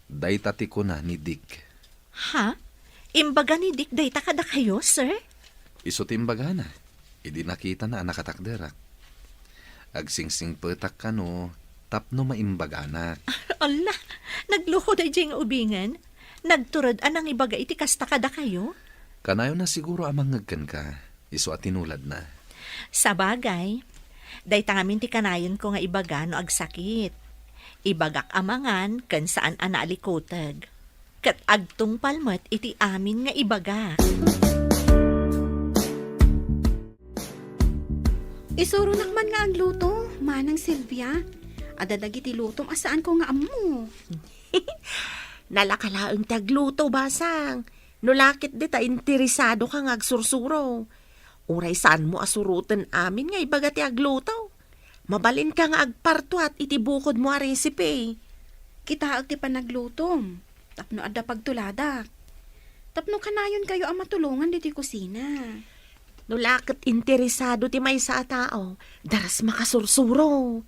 Dayta ti kuna ni Dick. Ha? Imbaga ni Dick dayta kadakayo, sir? Isu ti imbagana, idi nakitana a nakatakderak. Agsingsingpetak kano tapno maimbaganak. Ala, nagluko daydiay nga ubingen. Nagtured a nangibaga iti kasta kadakayo? Kanayonna siguro a mangngeg kenka, isu a tinuladna. Sabagay, dayta ngamin ti kanayonko nga ibaga no agsakit. Ibagak a mangan ken saan a naalikuteg. Ket agtungpal met iti amin nga ibagak. Isuronak man nga agluto, Manang Silvia. Adda dagiti lutom a saanko nga ammo. Nalaka laeng ti agluto, basang. No la ket dita interesado ka nga agsursuro. Uray saanmo a suroten amin nga ibaga ti agluto. Mabalinka nga agpartuat iti bukodmo a recipe. Kitaek ti panaglutom, tapno adda pagtuladak. Tapno kanayonkayo a matulongan ditoy kusina. No la ket interesado ti maysa a tao, daras makasursuro.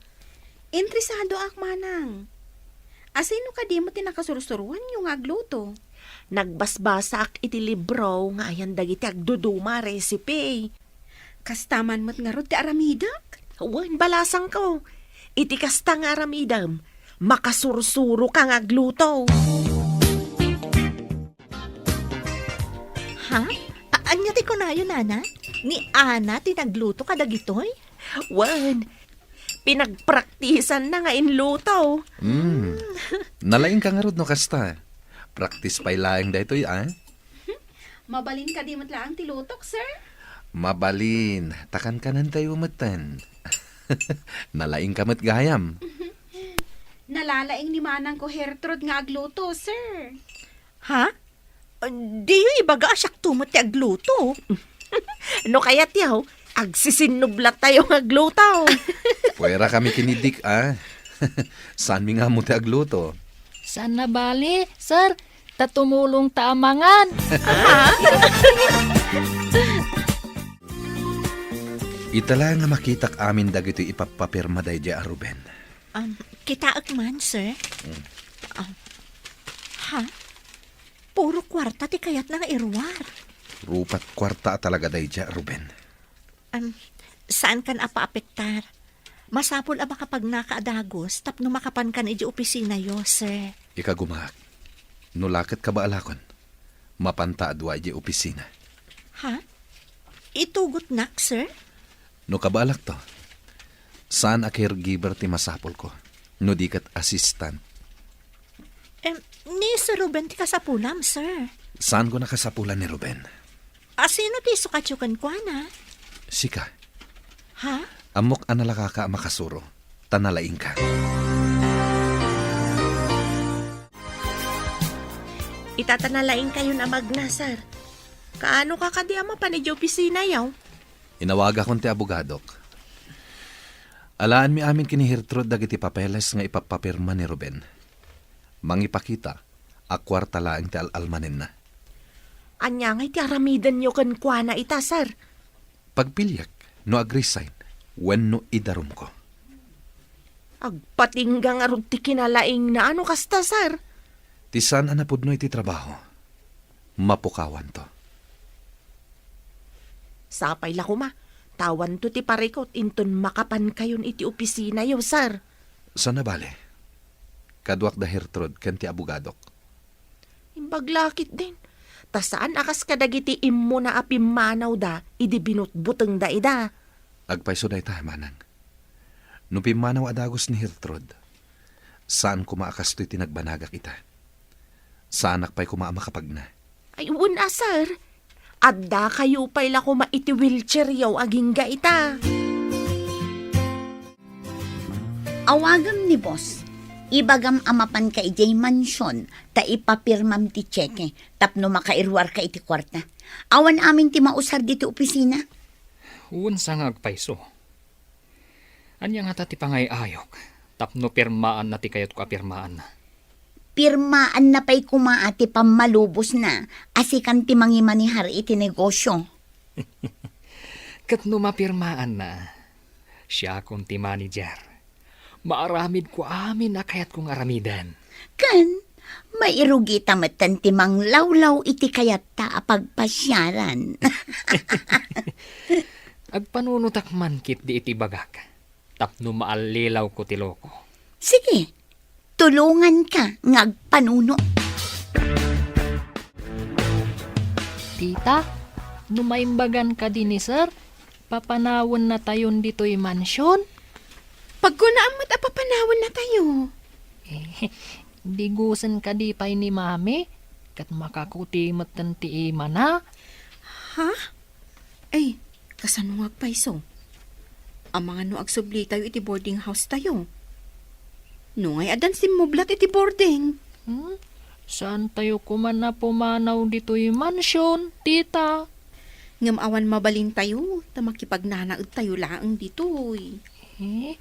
Interesadoak, Manang. Asino kadi met ti nakasursuroanyo nga agluto? Nagbasbasaak iti libro nga ayan dagiti agduduma a recipe. Kasta man met ngarud ti aramidek? Wen, balasangko. Iti kasta nga aramidem, makasursuroka nga agluto. Ha? A-, ania ti kunayo, Nana? Ni Ana ti nagluto kadagitoy? Wen, pinagpraktisanna nga inluto. Hmm. Nalaingka ngarud no kasta. Practice pay laeng daytoy, a? Mabalin kadi met laeng ti lutok, sir? Mabalin. Ta kankanentayo metten. Nalaingka met gayam. Nalalaing ni manangko Gertrude nga agluto, sir. Ha? Diyo ibaga a siakto met ti agluto. No kayatyo, agsisinnublatayo nga agluto. Puwera kami ken ni Dick, a. Saanmi nga ammo ti agluto. Saan a bale, sir. Ta tumulongta a mangan. Ita la nga makitak amin dagitoy ipappapirma daydiay a Ruben. Um, kitaek man, sir. Mm. Um, ha? Puro kuarta ti kayatna nga iruar. Rupat kuarta a talaga daydiay a Ruben. Um, saankan a paapektar. Masapul a makapagnaka a dagus tapno makapankan idiay opisinayo, sir. Ikagumaak. No la ket kabaalakon, mapanta a dua idiay opisina. Ha? Itugotnak, sir? No kabaalakto, saan a caregiver ti masapulko, no di ket assistant. Em, ni Sir Ruben ti kasapulam, sir. Saanko a kasapulan ni Ruben? Asino ti isukatyo kenkuana? Sika. Ha? Ammok a nalakaka a makasuro, ta nalaingka. Ita ta nalaingkayon a magna, sir. Kaano ka kadi a mapan idiay opisinayo? Inawagakon ti abogadok. Alaenmi amin ken ni Gertrude dagiti papeles nga ipappapirma ni Ruben. Mangipakita a kuarta laeng ti al-almanenna. Ania ngay ti aramidenyo kenkuana ita, sir? Pagpiliek no ag-resign wenno idarumko. Agpatingga ngarud ti kinalaingna no kasta, sir. Ti saan a napudno iti trabaho, mapukawanto. Sapay la koma, ta awanto ti parikut inton makapankayon iti opisinayo, sir. Saan a bale. Kaduak da Gertrude ken ti abogadok. Imbag la ketdin, ta saan a kas kadagiti immuna a pimmanawda idi binutbutengda ida. Agpayso dayta, manang. No pimmanaw a dagus ni Gertrude, saan koma a kastoy ti nagbanagak ita. Saanak pay koma a makapagna. Ay, wen a, sir. Addakayo pay la koma iti wheelchairyo agingga ita. Awagem ni boss. Ibagam a mapanka idiay mansion ta ipapirmam ti tseke tapno makairuarka iti kuarta. Awan amin ti mausar ditoy opisina. Wen sa nga agpayso. Ania ngata ti pangay-ayok tapno pirmaanna ti kayatko a pirmaanna? Pirmaanna pay koma a ti pammalubosna a sikan ti mangimanehar iti negosio. Ket no mapirmaanna, siakon ti manager. Maaramidko amin a kayatko nga aramiden. Ken, mairugita metten ti manglawlaw iti kayatta a pagpasiaran. Agpanunotak man ketdi iti ibagak, tapno maallilawko ti loko. Sige, tulonganka nga agpanuno. Tita, no maimbagan kadi ni Sir, papanawennatayon ditoy mansion? Pagkunaan met a papanawennatayo. Digusen kadi pay ni Mami, ket makakuti metten ti imana. Ha? Ay, kasano nga agpayso? Amangan no agsublitayo iti boarding house tayo. No ngay addan simmublat iti boarding? Hmm? Saantayo koma a pumanaw ditoy mansion, tita. Ngem awan mabalintayo, ta makipagnanaedtayo laeng ditoy. Eh?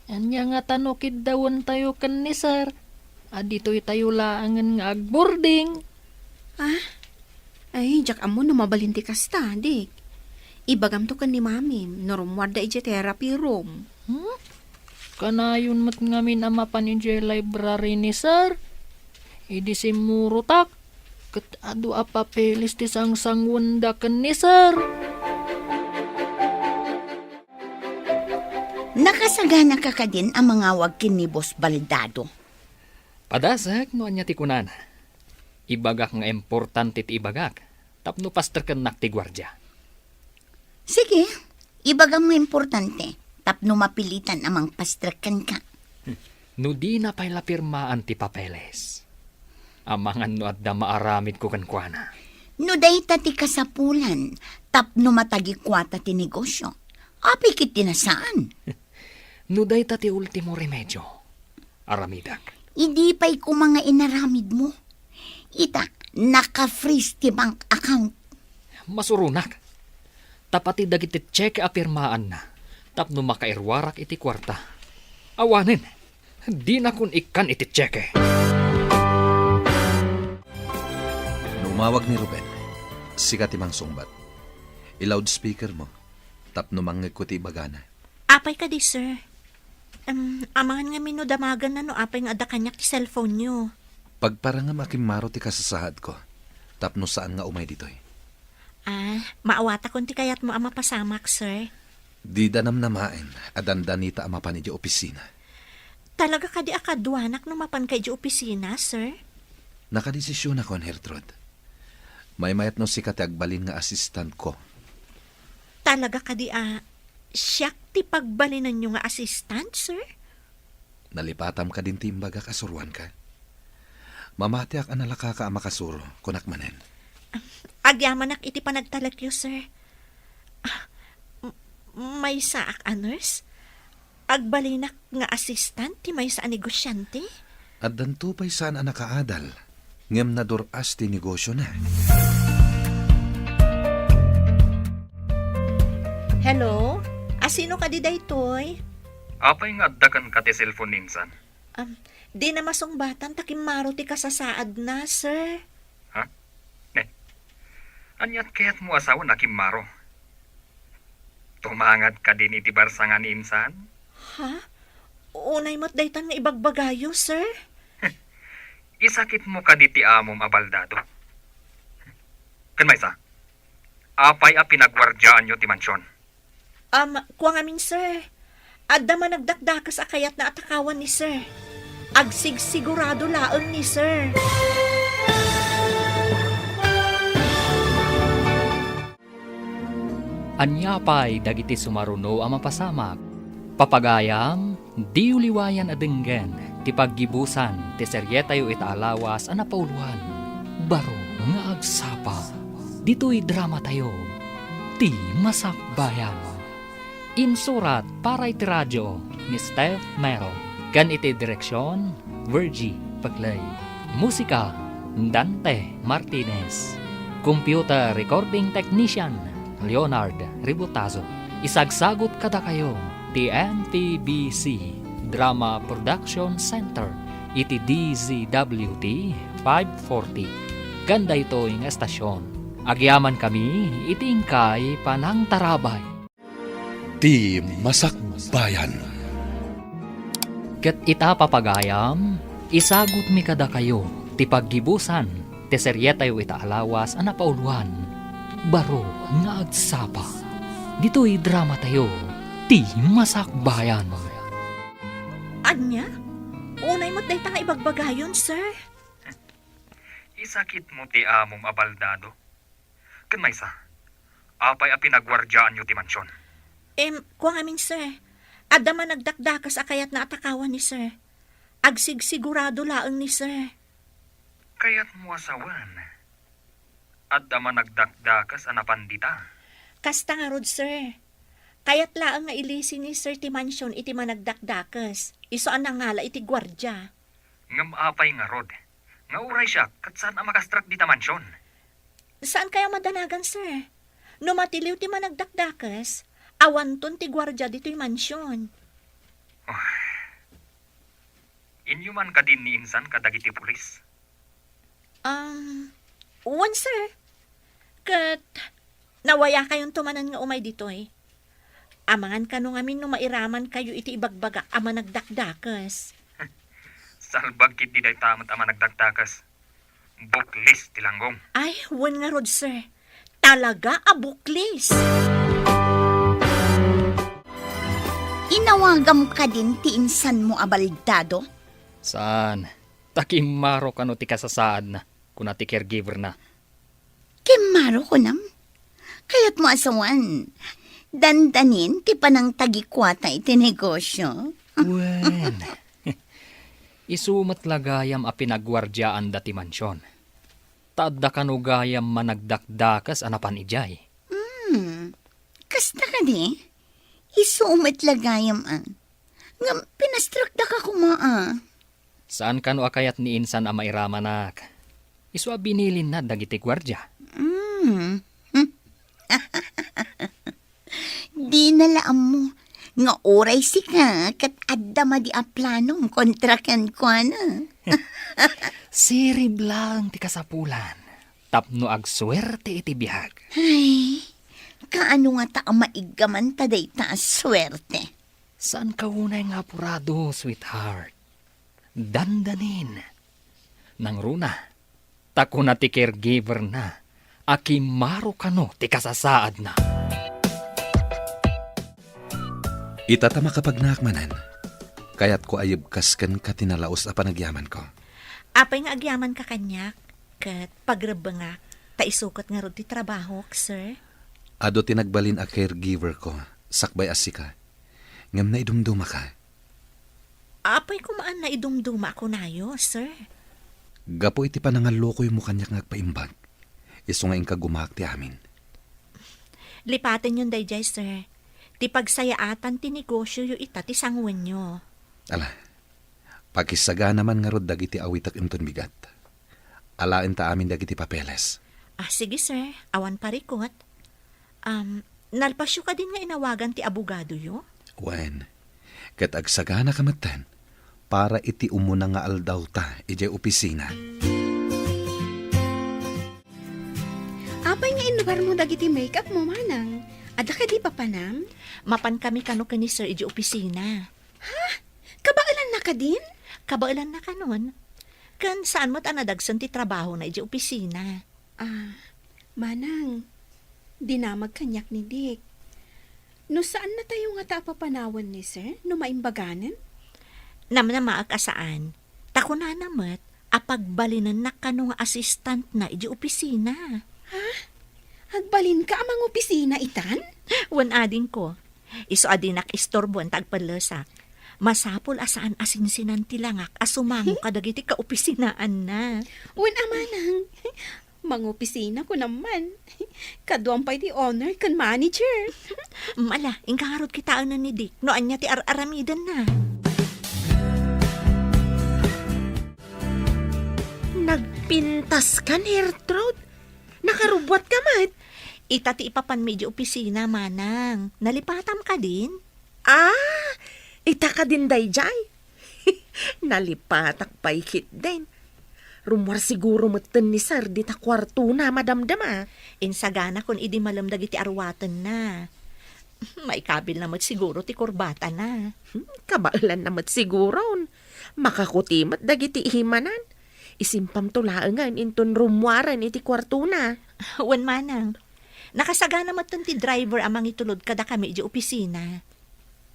Ania ngata no kiddawentayo ken ni Sir? A ditoytayo laengen nga agboarding. Ah? Ay, diak ammo no mabalin ti kasta, Dik. Ibagamto ken ni Mami, no rummuarda idiay therapy room. Hmm? Kanayon met ngamin a mapan idiay library ni Sir. Idi simmurotak, ket adu a papeles ti sangsanguenda ken ni Sir. Nakasaganaka kadin a mangawag ken ni Boss Baldado? Padasek no ania ti kunana. Ibagak nga importante ti ibagak tapno pastrekennak ti guardia. Sige, ibagam nga importante tapno mapilitan a mangpastrek kenka. No dina pay la pirmaan ti papeles. Amangan no adda maaramidko kenkuana. No dayta ti kasapulan tapno matagikuata ti negosio, apay ket ti nasaan? No dayta ti ultimo remedio, aramidek. Idi pay koma nga inaramidmo. Ita, naka-freeze ti bank account. Masuronak. Ta pati dagiti cheque a pirmaanna tapno makairuarak iti kuarta. Awanen, dinakon ikkan iti cheque. No umawag ni Ruben, sika ti mangsungbat. I-loudspeaker mo tapno mangngegko ti ibagana. Apay kadi, sir? Em, amangan ngamin no damaganna no apay nga adda kaniak ti cellphone-yo. Pagparangam a kimmaro ti kasasaadko tapno saan nga umay ditoy. Ah, maawatakon ti kayatmo a mapasamak, sir. Dida namnamaen a dandanita a mapan idiay opisina. Talaga kadi a kaduanak no mapanka idiay opisina, sir? Nakadesisionakon, Gertrude. Maymayat no sika ti agbalin nga assistant-ko. Talaga kadi a siak ti pagbalinanyo nga assistant, sir? Nalipatam kadin ti imbagak a suroanka? Mamatiak a nalakaka a makasuro, kunak manen. Agyamanak iti panagtalekyo, sir. Ah, m-, maysaak a nurse? Agbalinak nga assistant ti maysa a negosiante? Addanto pay saan a nakaadal, ngem nadur-as ti negosiona. Hello? Asino kadi daytoy? Apay nga adda kenka ti cellphone ni insan? Am, dina masungbatan ta kimmaro ti kasasaadna, sir. Ha? Ne? Aniat kayatmo a sawen a kimmaro? Tumangad kadin iti barsanga ni insan? Ha? Unay met daytan nga ibagbagayo, sir. Isakitmo kadi ti amom a baldado? Ken maysa, apay a pinaguardiaanyo ti mansion? Am, kua ngamin, sir. Adda man nagdakdakes a kayatna a takawan ni sir. Agsigsigurado laeng ni sir. Ania pay dagiti sumaruno a mapasamak? Papagayam, diyo liwayan a denggen ti paggibusan ti serietayo ita a lawas a napauluan, Baro nga Agsapa. Ditoy dramatayo, Ti Masakbayan. Insurat para iti radio ni Steph Mero, ken iti direksion, Virgie Peclay. Musika, Dante Martinez. Computer recording technician, Leonard Ributazo. Isagsagut kadakayo ti M P B C Drama Production Center iti D Z W T five forty. Ken daytoy nga estasion, agyamankami iti inkay panangtarabay. Ti Masakbayan. Ket ita, papagayam, isagutmi kadakayo ti paggibusan ti serietayo ita a lawas a napauluan, Baro nga Agsapa. Ditoy dramatayo, Ti Masakbayan. Ania? Unay met dayta nga ibagbagayon, sir. Isakitmo ti amom a baldado? Ken maysa, apay a pinaguardiaanyo ti mansion? Em, kua ngamin, sir. Adda man nagdakdakes a kayatna a takawan ni sir. Agsigsigurado laeng ni Sir. Kayatmo a sawen, adda managdakdakes a napan dita? Kasta ngarud, sir. Kayat laeng nga ilisi ni Sir ti mansion iti managdakdakes, isu a nangala iti guardia. Ngem apay ngarud, nga uray siak ket saan a makastrak dita mansion? Saan kaya madanagan, sir? No matiliw ti managdakdakes, awanton ti guardia ditoy mansion. Oh. Inyo man kadin ni insan kadagiti pulis? Um, wen, sir. Ket nawayakayonto manen nga umay ditoy. Amangan kano ngamin no mairamankayo iti ibagbagak a managdakdakes. Salbag ketdi dayta met a managdakdakes. Buklis ti langgong. Ay, wen ngarud, sir. Talaga a buklis. Inawagam kadin ti insanmo a baldado? Saan. Ta kimmaro kano ti kasasaadna, kuna ti caregiver-na. Kimmaro kunam? Kayatmo a sawen, dandanin ti panangtagikuata iti negosio? Wen, isu met la gayam a pinaguardiaanda ti mansion. Ta adda kano gayam managdakdakes a napan idiay. Hmm, kasta kadi? Isu met la gayam a. Ngem pinastrakdaka koma a. Saan kano a kayat ni insan a mairamanak? Isu a binilinna dagiti guardia. Mm. Dina la ammo nga uray sika ket adda madi a planom kontra kenkuana. Sirib laeng ti kasapulan tapno agsuerte iti biag. Ay, kaano ngata a maiggaman ta dayta a suerte? Saanka unay nga apurado, sweetheart. Dandanin. Nangruna, ta kuna ti caregiver-na a kimmaro kano ti kasasaadna. Ita ta makapagnaak manen, kayatko a yebkas kenka ti nalaus a panagyamanko. Apay nga agyamanka kaniak, ket pagrebbengak, ta isu ket ngarud ti trabahok, sir? Adu ti nagbalin a caregiver-ko, sakbay a sika. Ngem naidumdumaka. Apay koma a naidumduma a kunayo, sir? Gapu iti panangallukoymo kaniak nga agpaimbag, isu nga inka gumaak ti amin. Lipatenyon daydiay, sir. Ti pagsayaatan ti negosioyo ita ti sanguenyo. Ala, pakisagana man ngarud dagiti awitek inton bigat. Alaenta amin dagiti papeles. Ah, sige, sir. Awan parikut. Um, nalpasyo kadin nga inawagan ti abogadoyo? Wen, ket agsaganaka metten para iti umuna nga aldawta idiay opisina. Apay nga inlugarmo dagiti make-up mo, manang? Adda kadi papanam? Mapan kami kano ken ni sir idiay opisina. Ha? Kabaelanna kadin? Kabaelanna kanon. Ken saan met a nadagsen ti trabahona idiay opisina. Ah, manang, dinamag kaniak ni Dick. No saannatayo ngata a papanawen ni sir, no maimbaganen? Namnamaek a saan. Ta kunana met a pagbalinennak kano nga assistant-na idiay opisina. Ha? Agbalinka a mangopisina itan? Wen, adingko. Isu a dinak istorboen ta agpellesak. Masapul a saan a sinsinan ti langak a sumango kadagiti kaopisinaanna. Wen a, manang, mangopisina kunam man. Kaduam pay ti owner ken manager. Ala, inka ngarud kitaenen ni Dick no ania ti ar-aramidenna. Nagpintas ka, Gertrude? Nakarubbuat ka met? Ita ti ipapanmi idiay opisina, manang. Nalipatam kadin? Ah, ita kadin daydiay? Nalipatak pay ketdin. Rummuar siguro metten ni sir dita kuartona, madamdama. Insaganakon idi malem dagiti arwatenna. Maikabilna met siguro ti kurbatana. Hmm, kabaelanna met siguron. Makakuti met dagiti imanan. Isimpamto laengen inton rummuaren iti kuartona. Wen, manang. Nakasagana metten ti driver a mangitulod kadakami idiay opisina.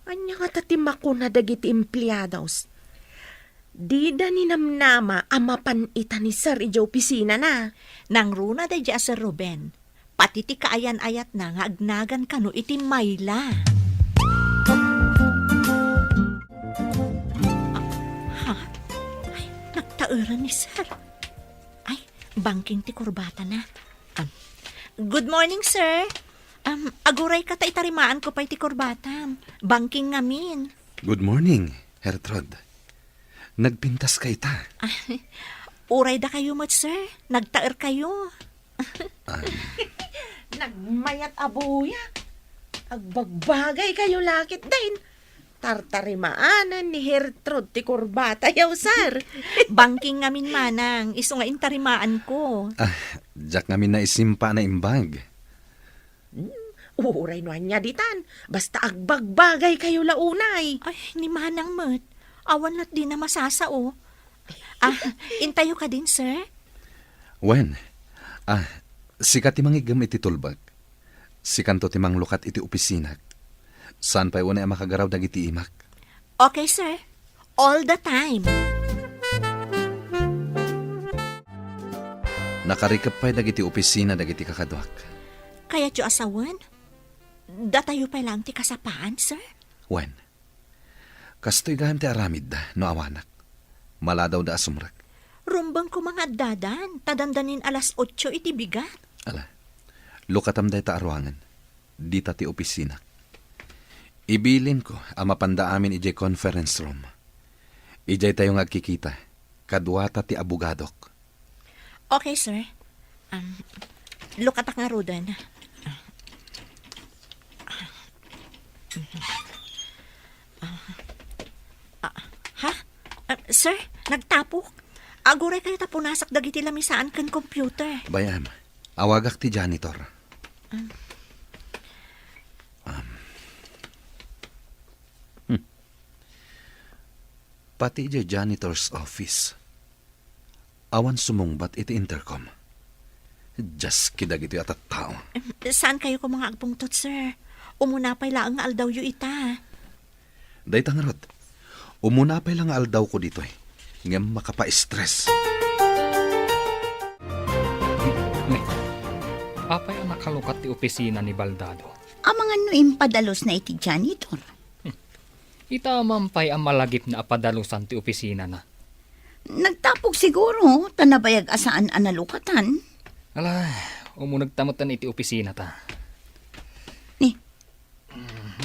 Ania ngata ti makuna dagiti empleados? Dida ninamnama a mapan ita ni sir idiay opisinana. Nangruna daydiay a Sir Ruben. Pati ti kaayan-ayatna nga agnagan kano iti mayla. Ah, ha? Ura ni sir. Ay, bangking ti kurbatana. Um, good morning, sir. Um, aguray ka ta itarimaanko pay ti kurbatam. Bangking ngamin. Good morning, Gertrude. Nagpintas ka ita. Uray dakayo met, sir. Nagtaer kayo. Ah. Nagmayat a buya. Agbagbagay kayo lakit din. Tartarimaanan ni Gertrude ti kurbata, yaw, sir. Bangking ngamin, manang, isu nga intarimaan ko. Ah, diak ngamin naisimpa a naimbag. Hmm, uray no ania ditan, basta agbagbagay kayo la unay. Ay, ni manang met. Awan lat dina masasao. Ah, intayo kadin, sir? Wen, ah, sika ti mangiggem iti tulbek. Sikanto ti manglukat iti opisinak. Saan pay unay a makagaraw dagiti imak. Okay, sir. All the time. Nakarikep pay dagiti opisina dagiti kakaduak. Kayatyo a sawen? Datayo pay laeng ti kasapaan, sir? Wen, kastoy gayam ti aramidda no awanak. Maladawda a sumrek. Rumbeng koma nga addadan, ta dandanin alas otso iti bigat. Ala, lukatam dayta a ruangan. Dita ti opisinak. Ibilinko a mapanda amin idiay conference room. Idiay tayo nga agkikita, kaduata ti abogadok. Okay, sir. Um, lukatak ngaruden. Ah, ha? Ah, sir, nagtapok. Aguray kayo ta punasak dagiti lamisaan ken computer. Bay-am, awagak ti janitor. Ah. Um. Hmm. Pati idiay janitor's office, awan sumungbat iti intercom. Dios, kadagitoy a tattao. Em, saan kayo koma nga agpungtot, sir? Umuna pay laeng nga aldawyo ita. Dayta ngarud, umuna pay la nga aldawko ditoy, ngem makapa-stress. Ne, apay a nakalukat ti opisina ni Baldado? Amangan no impadalosna iti janitor. Hmm. Ita man pay a malagipna a padalusan ti opisinana. Nagtapok siguro, ta nabayag a saan a nalukatan. Ala, umunegta metten iti opisinata. Ni,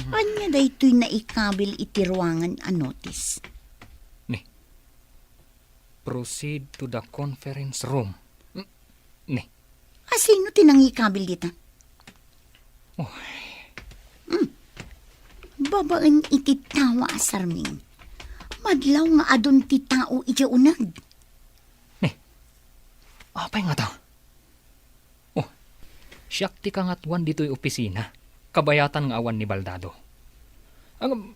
ania daytoy naikabil iti ruangan a notice? Ni, proceed to the conference room. Mm, ni. Asino ti nangikabil dita? Oh. Hmm. Babaen iti tawa a sarming. Madlaw nga adun ti tao idiay uneg. Ni, apay ngata? Oh, siak ti kangatuan ditoy opisina, kabayatan nga awan ni Baldado. Ang,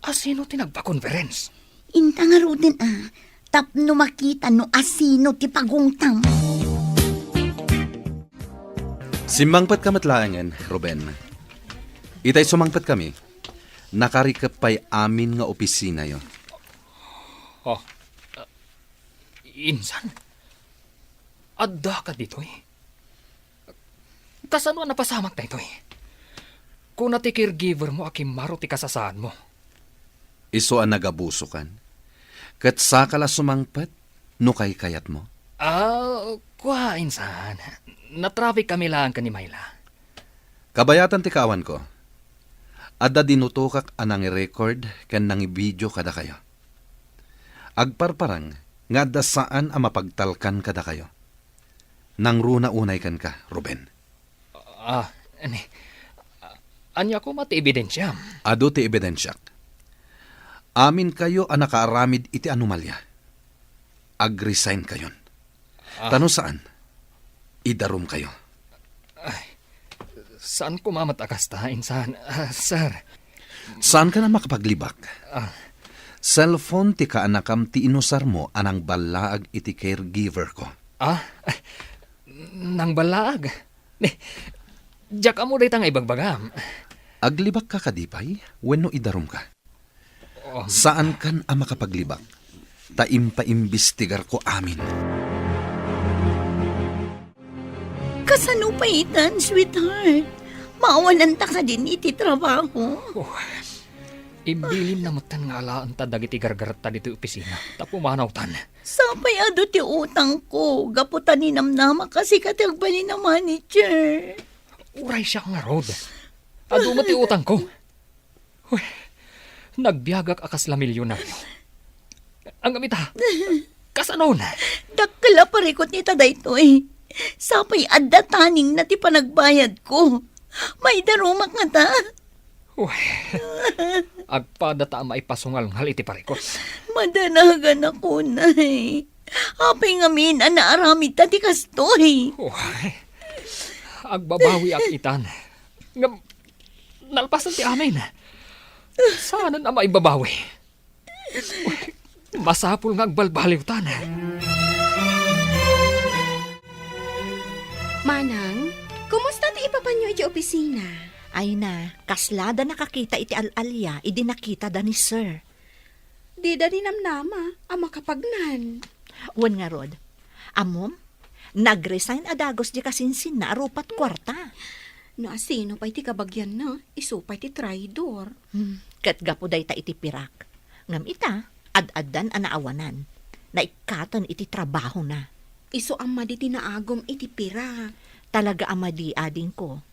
asino ti nagpa-conference? Inta ngaruden a, tapno makita no asino ti pagungtam. Simmangpetka met laengen, Ruben. Itay sumangpetkami, nakarikep pay amin nga opisinayo. Oh, Insan, addaka ditoy? Kasano a napasamak daytoy? Kuna ti caregiver mo a kimmaro ti kasasaadmo. Isu a nagabusokan? Ket saka la sumangpet no kaykayatmo? Ah, kua, insan. Natraffic kami laeng ken ni Myla. Kabayatan ti kaawanko. Adda dinutokak a nangirecord ken nangibidio kadakayo. Agparparang nga adda saan a mapagtalkan kadakayo. Nangruna unay kenka, Ruben. Ah, ni, ania koma ti ebidensiam? Adu ti ebidensiak. Aminkayo a nakaaramid iti anomalia. Ag-resign kayon. Ah. Ta no saan, idarumkayo. Ay, saan koma met a kasta, insan, ah, sir. Saankan a makapaglibak? Ah. Cellphone ti kaanakam ti inusarmo a nangballaag iti caregiver ko. Ah? Nangballaag? Ni, diak ammo dayta nga ibagbagam. Aglibakka kadi pay wenno idarumka? Oh. Saankan a makapaglibak, ta impaimbestigarko amin. Kasano pay itan, sweetheart? Maawananta kadin iti trabaho? Oh, Imbilinna metten nga alaenta dagiti gargaretta ditoy opisina ta pumanawtan. Sapay adu ti utangko, gapu ta ninamnamak a sika ti agbalin a manager. Uray siak ngarud. Adu met ti utangko. Uy, nagbiagak a kasla milyonario. Ngem ita, kasanon? Dakkel a parikut ita daytoy. Sapay adda taningna ti panagbayadko. Maidarumak ngata. Uy, agpada ta a maipasungalngal iti parikut. Madanagan ako, Nay. Apay ngamin a naaramidta ti kastoy? Uy, agbabawiak itan. Ngem, nalpasen ti amin. Saanen a maibabawi. Uy, masapul nga agbalbaliwtan. Manang, kumusta ti ipapanyo iti opisina? Ay na, kasla da nakakita iti al-alia idi nakita da ni Sir. Dida ninamnama a makapagnan. Wen ngarud, ammom, nag-resign a dagus di kasinsinna a rupat kuarta. No asino pay ti kabagianna, isu pay ti traidor. Hmm, ket gapu dayta iti pirak. Ngem ita, ad-addan a naawanan. Naikkaten iti trabahona. Isu a madi ti naagum iti pirak. Talaga a madi, adingko.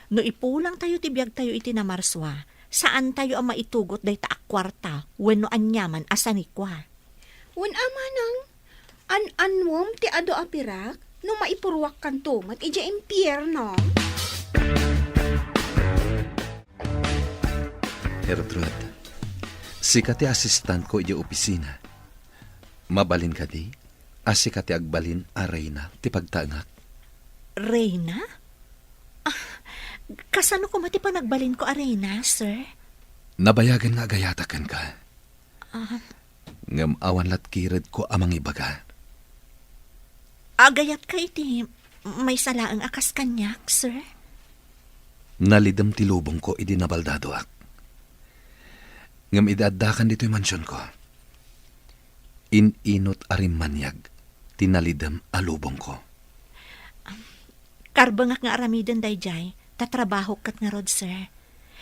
No ipulangtayo ti biagtayo iti Namarsua, saantayo a maitugot dayta a kuarta wenno aniaman a sanikua. Wen a manang, an-annuem ti adu a pirak no maipuruakkanto met idiay impierno. Gertrude, sika ti asistentko idiay opisina. Mabalin kadi a sika ti agbalin a reyna ti pagtaengak? Reyna? Ah, kasano koma ti panagbalinko a reyna, sir? Nabayagen nga agayatak kenka. Ah. Ngem awan latgiredko a mangibaga. Agayatka iti maysa laeng a kas kaniak, sir? Nalidem ti lubongko idi nabaldadoak. Ngem idi addakan ditoy mansionko, in-inut a rimmaniag ti nalidem a lubongko. Karbengak nga aramiden daydiay, ta trabahok ket ngarud, sir.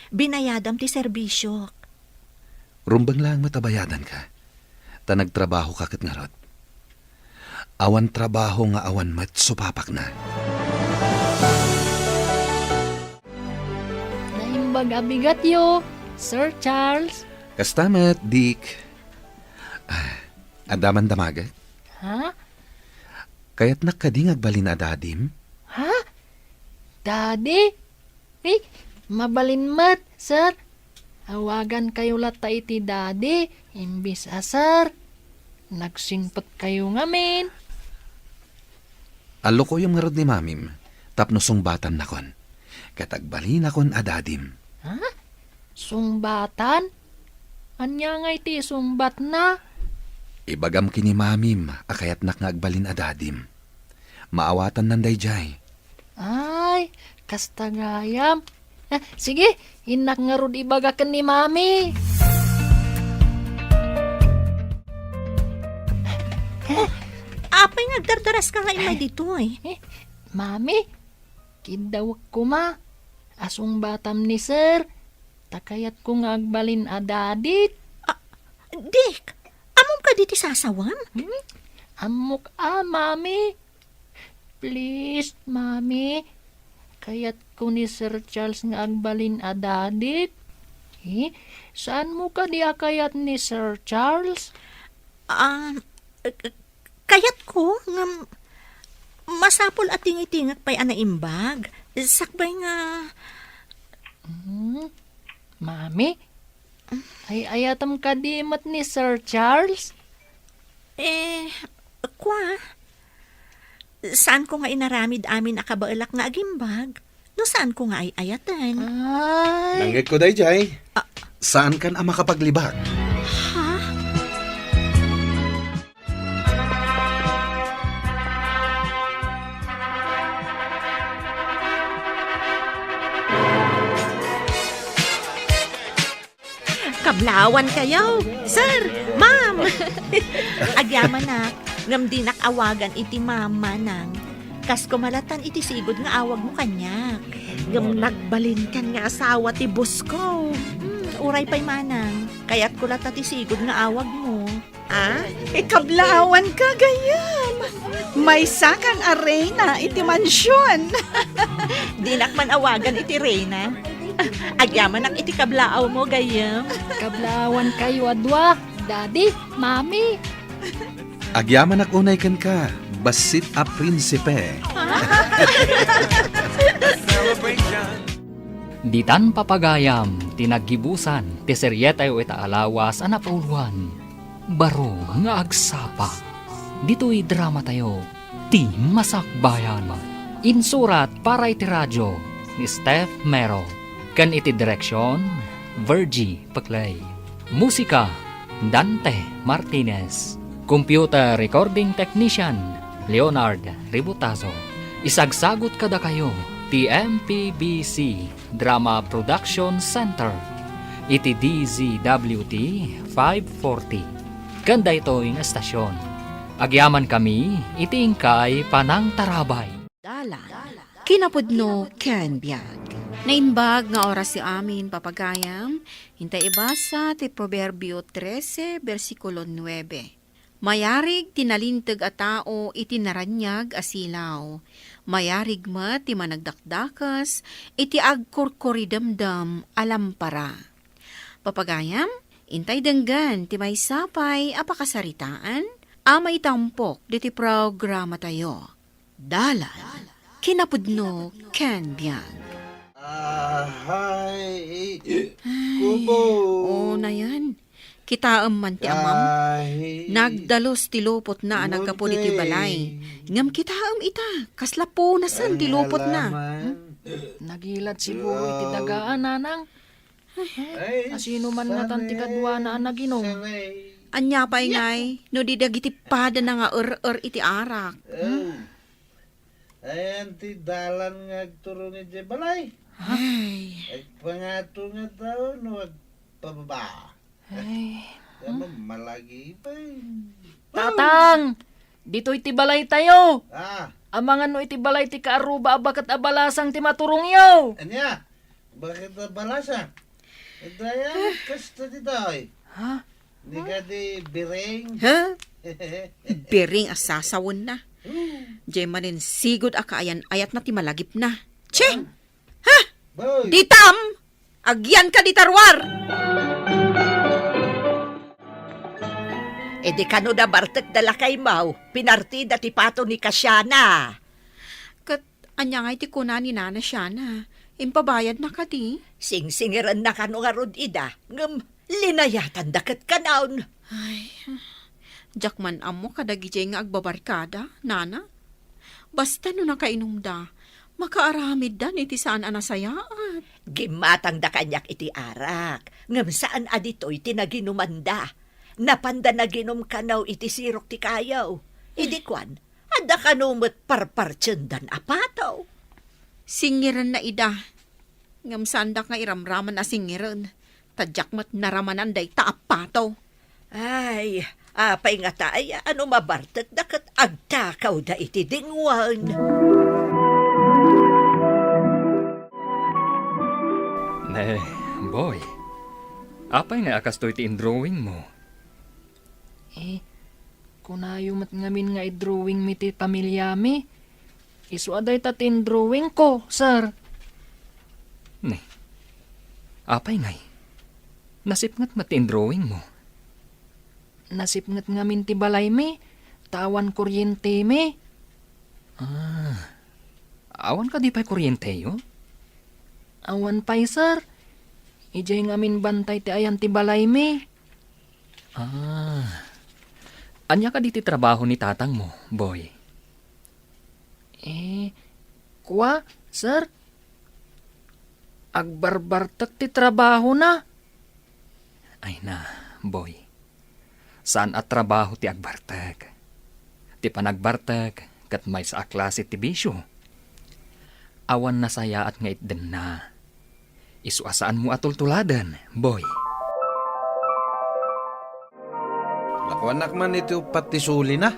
Binayadam ti serbisiok. Rumbeng laeng met a bayadanka, ta nagtrabahoka ket ngarud. Awan trabaho nga awan met supapakna. Naimbag a bigatyo, Sir Charles. Kasta met, Dick. Ah, adda man damagek? Ha? Kayatnak kadi nga agbalin a dadim? Ha? Daddy? Eh, mabalin met, sir. Awagankayo latta iti daddy, imbis a sir. Nagsingpetkayo ngamin. Allukoyem ngarud ni mamim, tapno sungbatannakon. Ket agbalinakon a dadim. Ha? Sungbatan? Ania ngay ti isungbatna? Ibagam ken ni mamim a kayatnak nga agbalin a dadim. Maawatannan daydiay. Ay, kasta gayam. Ah, sige, innak ngarud ibaga ken ni Mami. Oh, apay nga agdardaraska nga immay ditoy? Eh, Mami, kiddawek koma. Asungbatam ni Sir. Ta kayatko nga agbalin a dadik. Ah, Dick, ammom kadi ti sasawem? Hmm? Ammok a, Mami. Please, Mami. Kayatko ni Sir Charles nga agbalin a dadik. Eh, saanmo kadi a kayat ni Sir Charles? Ah, eh, eh, kayatko ngem masapul a tingitingek pay a naimbag. Sakbay nga Hmm? Mami, ay-ayatem kadi met ni Sir Charles? Eh, kua, saanko nga inaramid amin a kabaelak nga agimbag no saanko nga ay-ayaten. Ay. Nangngegko daydiay. Ah. Saankan a makapaglibak. Ha? Kablawan kayo, sir, ma'am. Agyamanak, ngem dinak awagan iti ma'am, manang. Kas kumalatan iti sigud nga awagmo kaniak. Ngem nagbalinkan nga asawa ti boss ko. Hmm, Uray pay manang, kayatko latta ti sigud nga awagmo. Ah? Ikablaawanka, gayyem. Maysakan a reyna iti mansion. Dinak man awagan iti reyna. Agyamanak iti kablaawmo, gayyem. Kablaawankayo a dua, Daddy, Mami. Agyamanak unay kenka, bassit a prinsipe. Ditan papagayam ti naggibusan ti serietayo ita a lawas a napauluan, Baro nga Agsapa. Ditoy dramatayo, Ti Masakbayan. Insurat para iti radio ni Steph Mero, ken iti direksion, Virgie Peclay. Musika, Dante Martinez. Computer Recording Technician, Leonard Ributazo. Isagsagut kadakayo ti M P B C Drama Production Center iti D Z W T five forty. Ken daytoy nga estasion, agyamankami iti inkay panangtarabay. Dalan, kinapudno ken biag. Naimbag nga oras ti amin, papagayam. Intay ibasa ti Proverbio trese, bersikulo nuebe. Mayarig ti nalinteg a tao iti naraniag a silaw. Mayarig met ti managdakdakes iti agkurkuridemdem a lampara. Papagayam, intay denggen ti maysa pay a pakasaritaan a maitampok diti programatayo. Dalan, kinapudno ken biag. Ahay, Ay, kubo. O, nayan. Kitaem man ti amam. Ahay. Nagdalus ti lupotna a naggapu diti balay. Ngem kitaem ita, kasla punasen ti lupotna. Ay, alaman. Hmm? Nagilad siguro iti dagaan, nanang. Ay, asino man ngatan ti kaduana a naginom? Ania pay ngay no di dagiti padana nga er-er iti arak? Hmm? Ayan ti dalan nga agturong idiay balay. Ay. Agpangato nga tao no agpababa. Ay. Ano, malagi pa eh. Tatang! Ditoy ti balaytayo! Ah. Amangan no iti balay ti kaaruba a baket a balasang ti maturongyo! Ania? Baket a balasang? Dayang kasta ditoy. Ha? Ni kadi biring? Ha? Biring a sasawenna. Hmm. Diay manen sigud a kaayan-ayatna ti malagipna. Che! Ha? Boy! Ditam! Agyanka dita ruar! Idi kano nabartek da lakaymo, pinartida ti pato ni Kasiana. Ket ania ngay ti kuna ni Nana Siana? Impabayadna kadi? Singsingirenna kano ngarud ida, ngem linayatanda ket kanon. Ay, diak man ammo kadagiti nga agbabarkada, Nana. Basta no nakainumda, makaaramiddan iti saan a nasayaat. Gimmatangda kaniak iti arak, ngem saan a ditoy ti naginumanda. Napanda naginum kano iti sirok ti kayo. Idi kuan, adda kano met parpartiendan a pato. Singirenna ida. Ngem saandak nga iramraman a singiren, ta diak met naramanan dayta a pato. Ay, apay ngata aya no mabartekda ket agtakawda iti dingwen? Ne, boy, apay nga a kastoy ti indrawingmo? Eh, kunayo met ngamin nga idrawingmi ti pamiliami. Isu a dayta ti indrawingko, sir. Ne, apay ngay? Nasipnget met ti indrawingmo? Nasipnget ngamin ti balaymi, ta awan kuryentemi. Ah, awan kadi pay kuryenteyo? Awan pay, sir. Idiay ngamin bantay ti ayan ti balaymi. Ah. Ania kadi ti trabaho ni tatangmo, boy? Eh, kua, sir? Agbarbartek ti trabahona. Ay na, boy. Saan a trabaho ti agbartek. Ti panagbartek ket maysa a klase ti bisio. Awan nasayaat nga itdenna. Isu a saanmo a tultuladen, boy. Nakuanak man iti uppat ti sulina.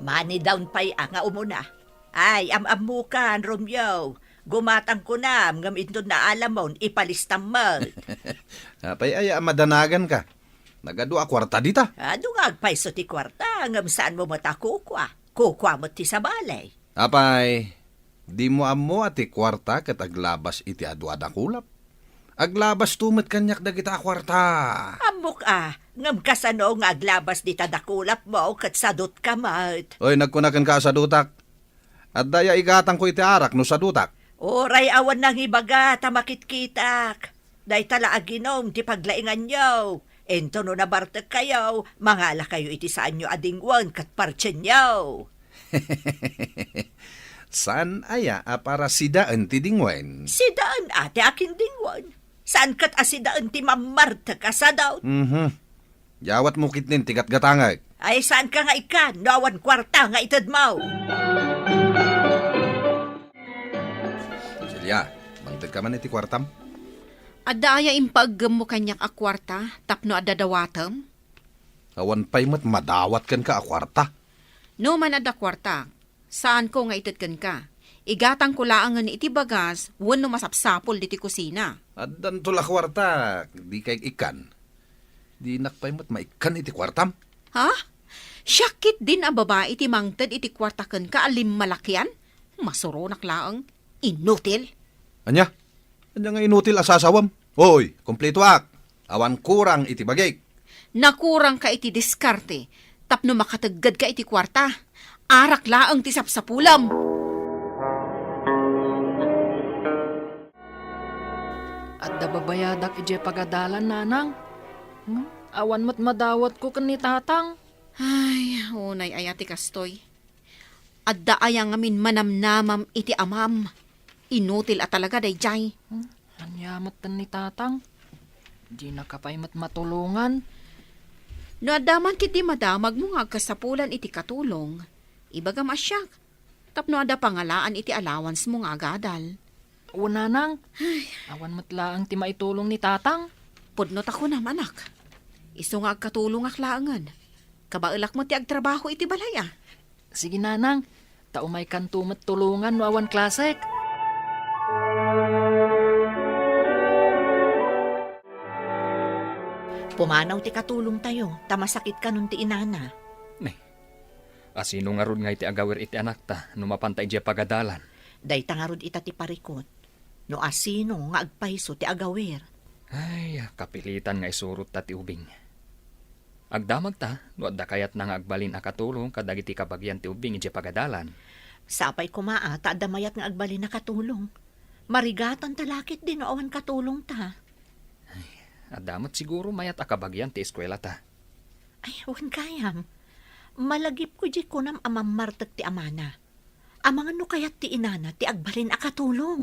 Money down pay a nga umuna. Ay, am-ammokan, Romeo. Gumatang kunam, ngem inton naalamon, ipalistam met. Apay aya a madanaganka? Nagadu a kuarta dita? Adu nga agpayso ti kuarta, ngem saanmo met a kukua. Kukua met ti sabali. Apay, dimo ammo a ti kuarta ket aglabas iti adu a dakulap? Aglabasto met kaniak dagita a kuarta. Ammok a, ngem kasano nga aglabas dita dakulapmo ket sadutka met? Oy, nagkuna kenka a sadutak. Adda aya igatangko iti arak no sadutak? Uray awan nangibaga ta makitkitak. Dayta la a ginom ti paglainganyo. Inton no nabartekkayo, mangalakayo iti saanyo a dingwen ket partienyo. Saan aya a para sidaen ti dingwen? Sidaen a ti akin dingwen. Saan ket a sidaen ti mammartek a sadut? Mhm. Yawatmo ketdin ti gatgatangek. Ay, saanka nga ikkan no awan kuarta nga itedmo? Celia, mangtedka man iti kuartam? Adda aya impaeggemmo kaniak a kuarta tapno adda dawatem? Awan pay met madawat kenka a kuarta. No man adda kuarta, saanko nga ited kenka. Igatangko laengen iti bagas wenno masapsapul ditoy kusina. Addanto la kuarta, dika ikkan. Dinak pay met maikkan iti kuartam. Ha? Siak ketdin a babai ti mangted iti kuarta kenka a limmalakian? Masuronak laeng. Inutil. Ania? Ania nga inutil a sasawem? Oy, kumpletoak. Awan kurang iti bagik. Nakurangka iti diskarte tapno makateggedka iti kuarta. Arak laeng ti sapsapulem. Adda babayadak idiay pagadalan, nanang. Hmm? Awan met madawatko ken ni tatang. Ay, unay aya ti kastoy. Adda aya ngamin manamnamam iti amam? Inutil a talaga daydiay. Hmm? Ania met ni tatang? Dinaka pay met matulongan. No adda man ketdi madamagmo nga agkasapulan iti katulong, ibagam a siak, tapno adda pangalaan iti allowancemo nga agadal. Wen, nanang, awan met laeng ti maitulong ni tatang. Pudno ta kunam, anak. Isu nga agkatulongak laengen. Kabaelak met ti agtrabaho iti balay a. Sige, nanang, ta umaykanto met tulongan no awan klasek. Pumanaw ti katulongtayo, ta masakit kanon ti inana. Ne, asino ngarud nga iti agawir iti anakta no mapanta idiay pagadalan? Dayta ngarud ita ti parikut. No asino nga agpayso ti agawir. Ay, kapilitan nga isurotta ti ubing. Agdamagta no adda kayatna nga agbalin a katulong kadagiti kabagian ti ubing idiay pagadalan. Sapay koma a ta adda mayat nga agbalin a katulong. Marigatanta la ketdi no awan katulongta. Ay, adda met siguro mayat a kabagian ti eskuelata. Ay, wen gayam. Malagipko diay kunam a mammartek ti amana. Amangan no kayat ti inana ti agbalin a katulong.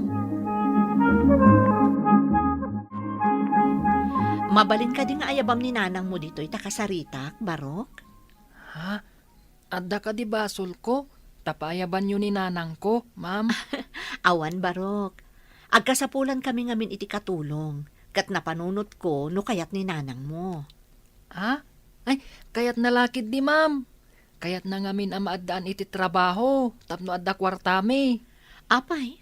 Mabalin kadi nga ayabam ni nanangmo ditoy ta kasaritak, Barok? Ha? Adda kadi basolko? Ta paayabanyo ni nanangko, ma'am? Awan, Barok. Agkasapulan kami ngamin iti katulong, ket napanunotko no kayat ni nanangmo. Ha? Ay, kayatna la ketdi, ma'am. Kayatna ngamin a maaddaan iti trabaho tapno adda kuartami. Apay,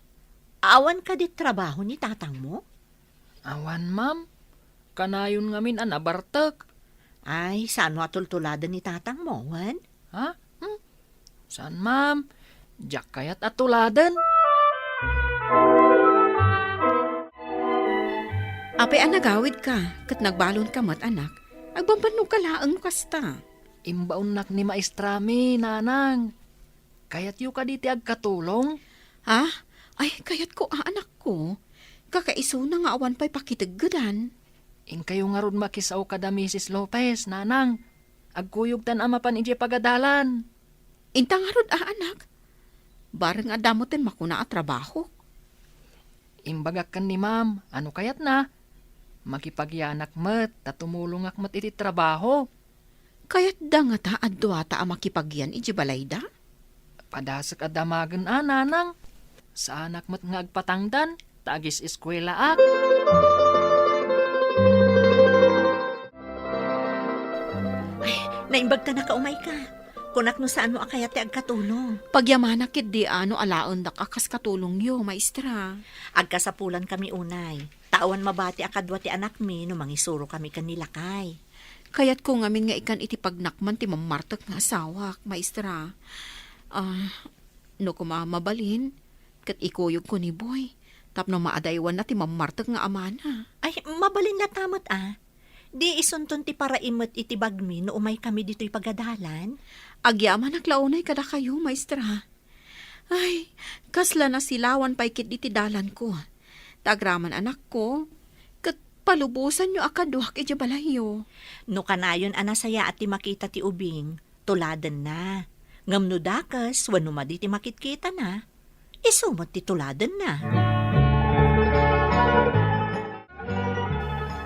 awan kadi trabaho ni tatangmo? Awan, ma'am. Kanayon ngamin a nabartek. Ay, saan a tultuladen ni tatangmo, wen? Ha? Hmm? Saan, ma'am? Diak kayat a tuladen. Apay a nagawidka, ket nagbalonka met, anak. Agbambannoka laeng no kasta. Imbaonnak ni maestrami, nanang. Kayatyo kadi ti agkatulong? Ha? Ay, kayatko a, anakko. Kakaisuna nga awan pay pakiteggedan. Inkayo ngarud makisao kada Misis Lopez, nanang. Agkuyogtan a mapan idiay pagadalan. Inta ngarud a, anak. Bareng adda metten makuna a trabaho. Imbagak ken ni ma'am, a no kayatna, makipagianak met ta tumulongak met iti trabaho. Kayatda ngata a duata a makipagian idiay balayda? Padasek a damagen a, nanang. Saanak met nga agpatangdan ta agis-eskuelaak. Ay, naimbag ta nakaumayka. Kunak no saanmo a kayat ti agkatulong. Pagyamanak ketdi a no alaendak a kas katulongyo, maestra. Agkasapulankami unay. Ta awan mabati a kadua ti anakmi no mangisurokami ken ni lakay. Kayatko ngamin nga ikkan iti pagnakman ti mammartek nga asawak, maestra. Ah, no koma mabalin, ket ikuyogko ni Boy, tapno maadaywanna ti mammartek nga amana. Ay, mabalin latta met a. Di isunton ti paraim met iti bagmi no umaykami ditoy pagadalan? Agyamanak la unay kadakayo, maestra. Ay, kasla nasilawan pay ketdi ti dalanko. Ta agraman anakko, ket palubosanyo a kaduak idiay balayyo. No kanayon a nasayaat ti makita ti ubing, tuladenna. Ngem no dakes wenno madi ti makitkitana, isu met ti tuladenna.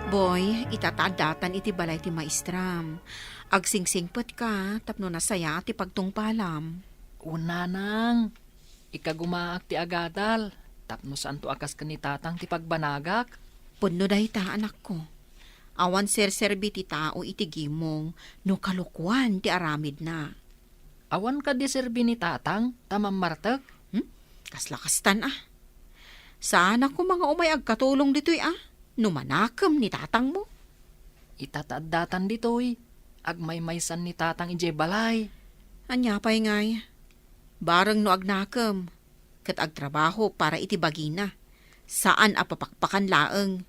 Boy, ita ta addatan iti balay ti maestram. Agsingsingpetka tapno nasayaat ti pagtungpalam. Wen, nanang, ikagumaak ti agadal, tapno saanto a kas ken ni tatang ti pagbanagak. Pudno dayta, anakko. Awan serserbi ti tao iti gimong no kalokuan ti aramidna. Awan kadi serbi ni tatang ta mammartek? Hmm? Kasla kastan a. Saanak koma nga umay agkatulong ditoy a, no manakem ni tatangmo. Ita ta addatan ditoy, agmaymaysan ni tatang idiay balay. Ania pay ngay? Bareng no agnakem, ket agtrabaho para iti bagina. Saan a papakpakan laeng.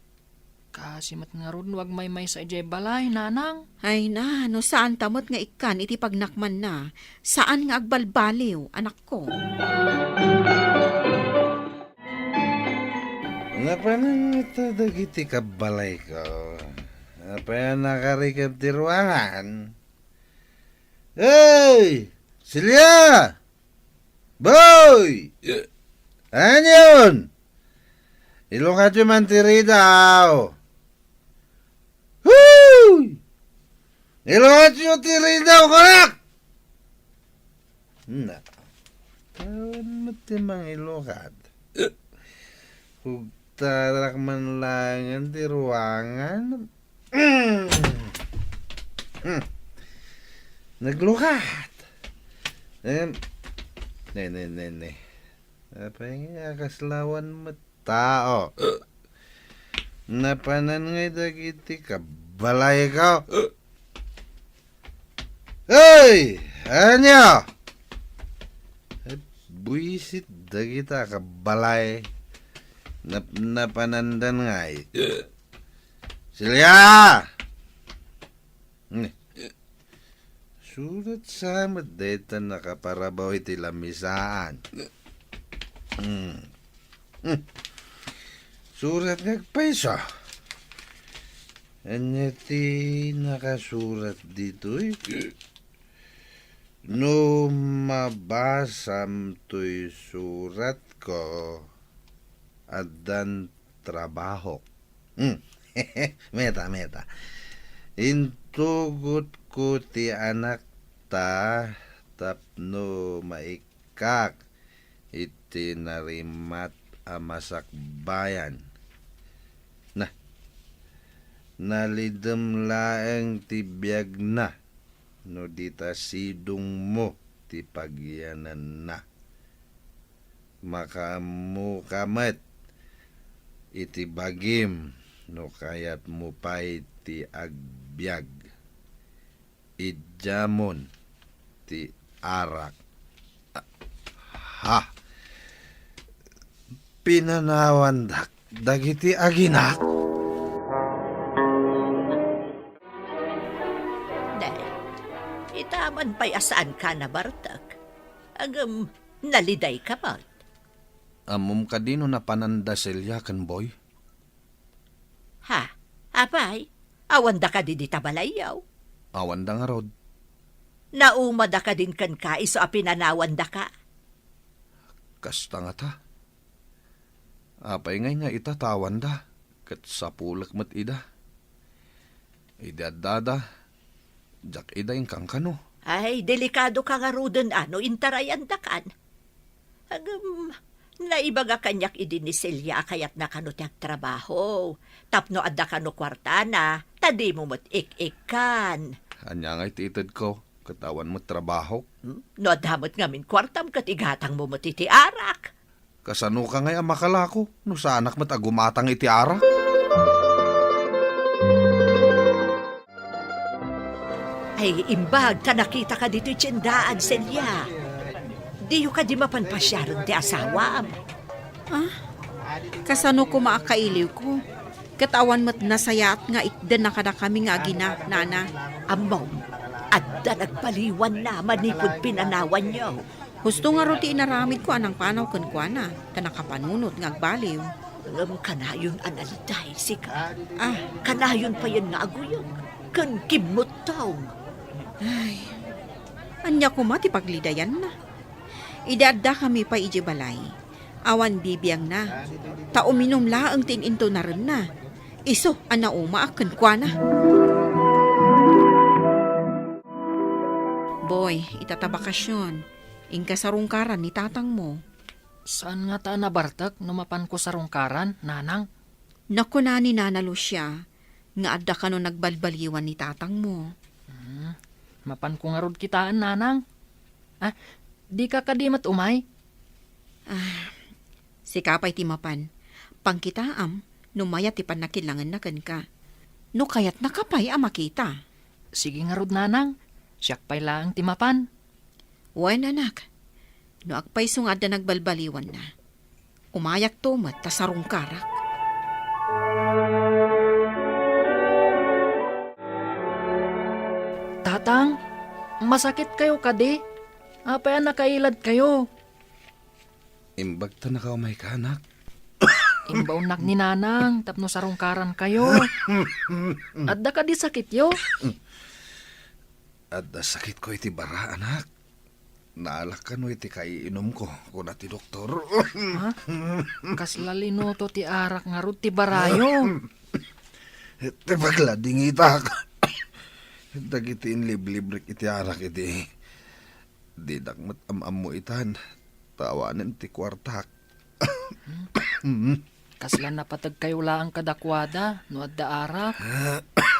Kaasi met ngarud no agmaymaysa idiay balay, nanang. Ay na, no saanta met nga ikkan iti pagnakmanna, saan nga agbalbaliw, anakko. Napanan ngata dagiti kabbalayko. Apay a nakarikib ti ruangan? Hey! Celia! Boy! Anion? Ilukatyo man ti ridaw. Huy! Ilukatyo ti ridaw, kunak! Na, awan met ti mangilukat. Kugtarak man laengen ti ruangan. Mm. Mm. Naglukat. Em, ne, ne, ne, ne. Apay nga, kasla awan met tao. Napanan ngay dagiti kabbalayko. Hey! Ania? Buisit dagita kabbalay. Nap-, napanandan ngay. Silya! Hmm. Surat sa met dayta nakaparabaw iti lamisaan. Hmm. Hmm. Surat nga agpayso. Ania ti nakasurat ditoy? No mabasam toy suratko, addan trabahok. Hmm. Meta, meta. Intugotko ti anakta tapno maikkak iti narimat a masakbayan. Na, nalidem laeng ti biagna no di ta sidongmo ti pagyananna. Makaammoka met iti bagim no kayatmo pay ti agbiag. Idiamon ti arak. Ha! Pinanawandak dagiti aginak? Nay, itaman pay a saanka nabartek. Agem, nalidayka met. Ammom kadi no napananda Celia ken Boy? Ha? Apay? Awanda kadi dita balayyo? Awanda ngarud. Naumada kadin kenka isu a pinanawandaka? Kasta ngata. Apay ngay nga ita ta awanda, ket sapulek met ida. Idi addada, diak ida inkankano. Ay, delikadoka ngaruden a no intarayandakan. Agem, naibaga kaniak idi ni Celia a kayatna kano ti agtrabaho, tapno adda kano kuartana, ta dimo met ik-ikkan. Ania ngay ti itedko? ket awan met trabahok. Hmm? No adda met ngamin kuartam ket igatangmo met iti arak. Kasano ka ngay a makalako no saanak met a gumatang iti arak? Ay, imbag ta nakitaka ditoy tiendaan, Celia. Diyo kadi mapan pasiaren ti asawam? Ah? Kasano koma a kailiwko? Ket awan met nasayaat nga itdenna kadakami nga agina, nana. Ammom, adda nagbaliwanna manipud pinanawanyo. Husto ngarud ti inaramidko a nangpanaw kenkuana, ta nakapanunot nga agbaliw. Ngem kanayon a naliday, sika. Ah. Kanayon payen nga aguyeg, ken kimmuttong. Ay, ania koma ti paglidayanna? Idi addakami pay idiay balay, awan bibiangna, ta uminum laeng ti in-intunarenna. Isu a naumaak kenkuana. Boy, ita ta bakasion, inka sarungkaran ni tatangmo. Saan ngata a nabartek no mapanko sarungkaran, nanang? Nakuna ni Nana Lucia nga adda kano nagbalbaliwan ni tatangmo. Hmm, mapanko ngarud kitaen, nanang. Ah, dika kadi met umay? Ah, sika pay ti mapan. Pangkitaam no mayat ti pannakillangenna kenka. No kayatnaka pay a makita. Sige ngarud, nanang. Siak pay laeng ti mapan. Wen, anak. No agpayso nga adda nagbalbaliwanna, umayakto met ta sarungkarak. Tatang, masakitkayo kadi? Apay a nakailadkayo? Imbag ta nakaumayka, anak. Imbaonnak ni nanang tapno sarungkarankayo. Adda kadi sakityo? Adda sakitko iti bara, anak. Naalak kano iti kaiinumko, kuna ti doktor. Ha? Kasla linuto ti arak ngarud ti barayo. Ti pagladingitak. Dagiti inliblibrek iti arak idi, dinak met am-ammo itan, ta awanen ti kuartak. Kasla napategkayo laeng kadakuada no adda arak?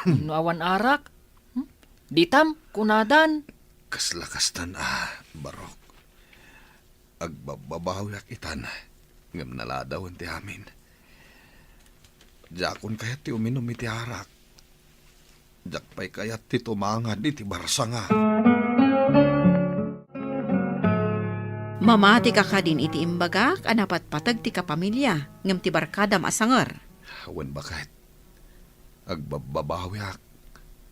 No awan arak? Hmm? Ditam, kunadan. Kasla kastan a, Barok. Agbabbabawiak itan, ngem naladawen ti amin. Diakon kayat ti uminum iti arak. Diak pay kayat ti tumangad iti barsanga. Mamatika kadin iti imbagak a napatpateg ti kapamilya ngem ti barkadam a sanger? Wen, baket. Agbabbabawiak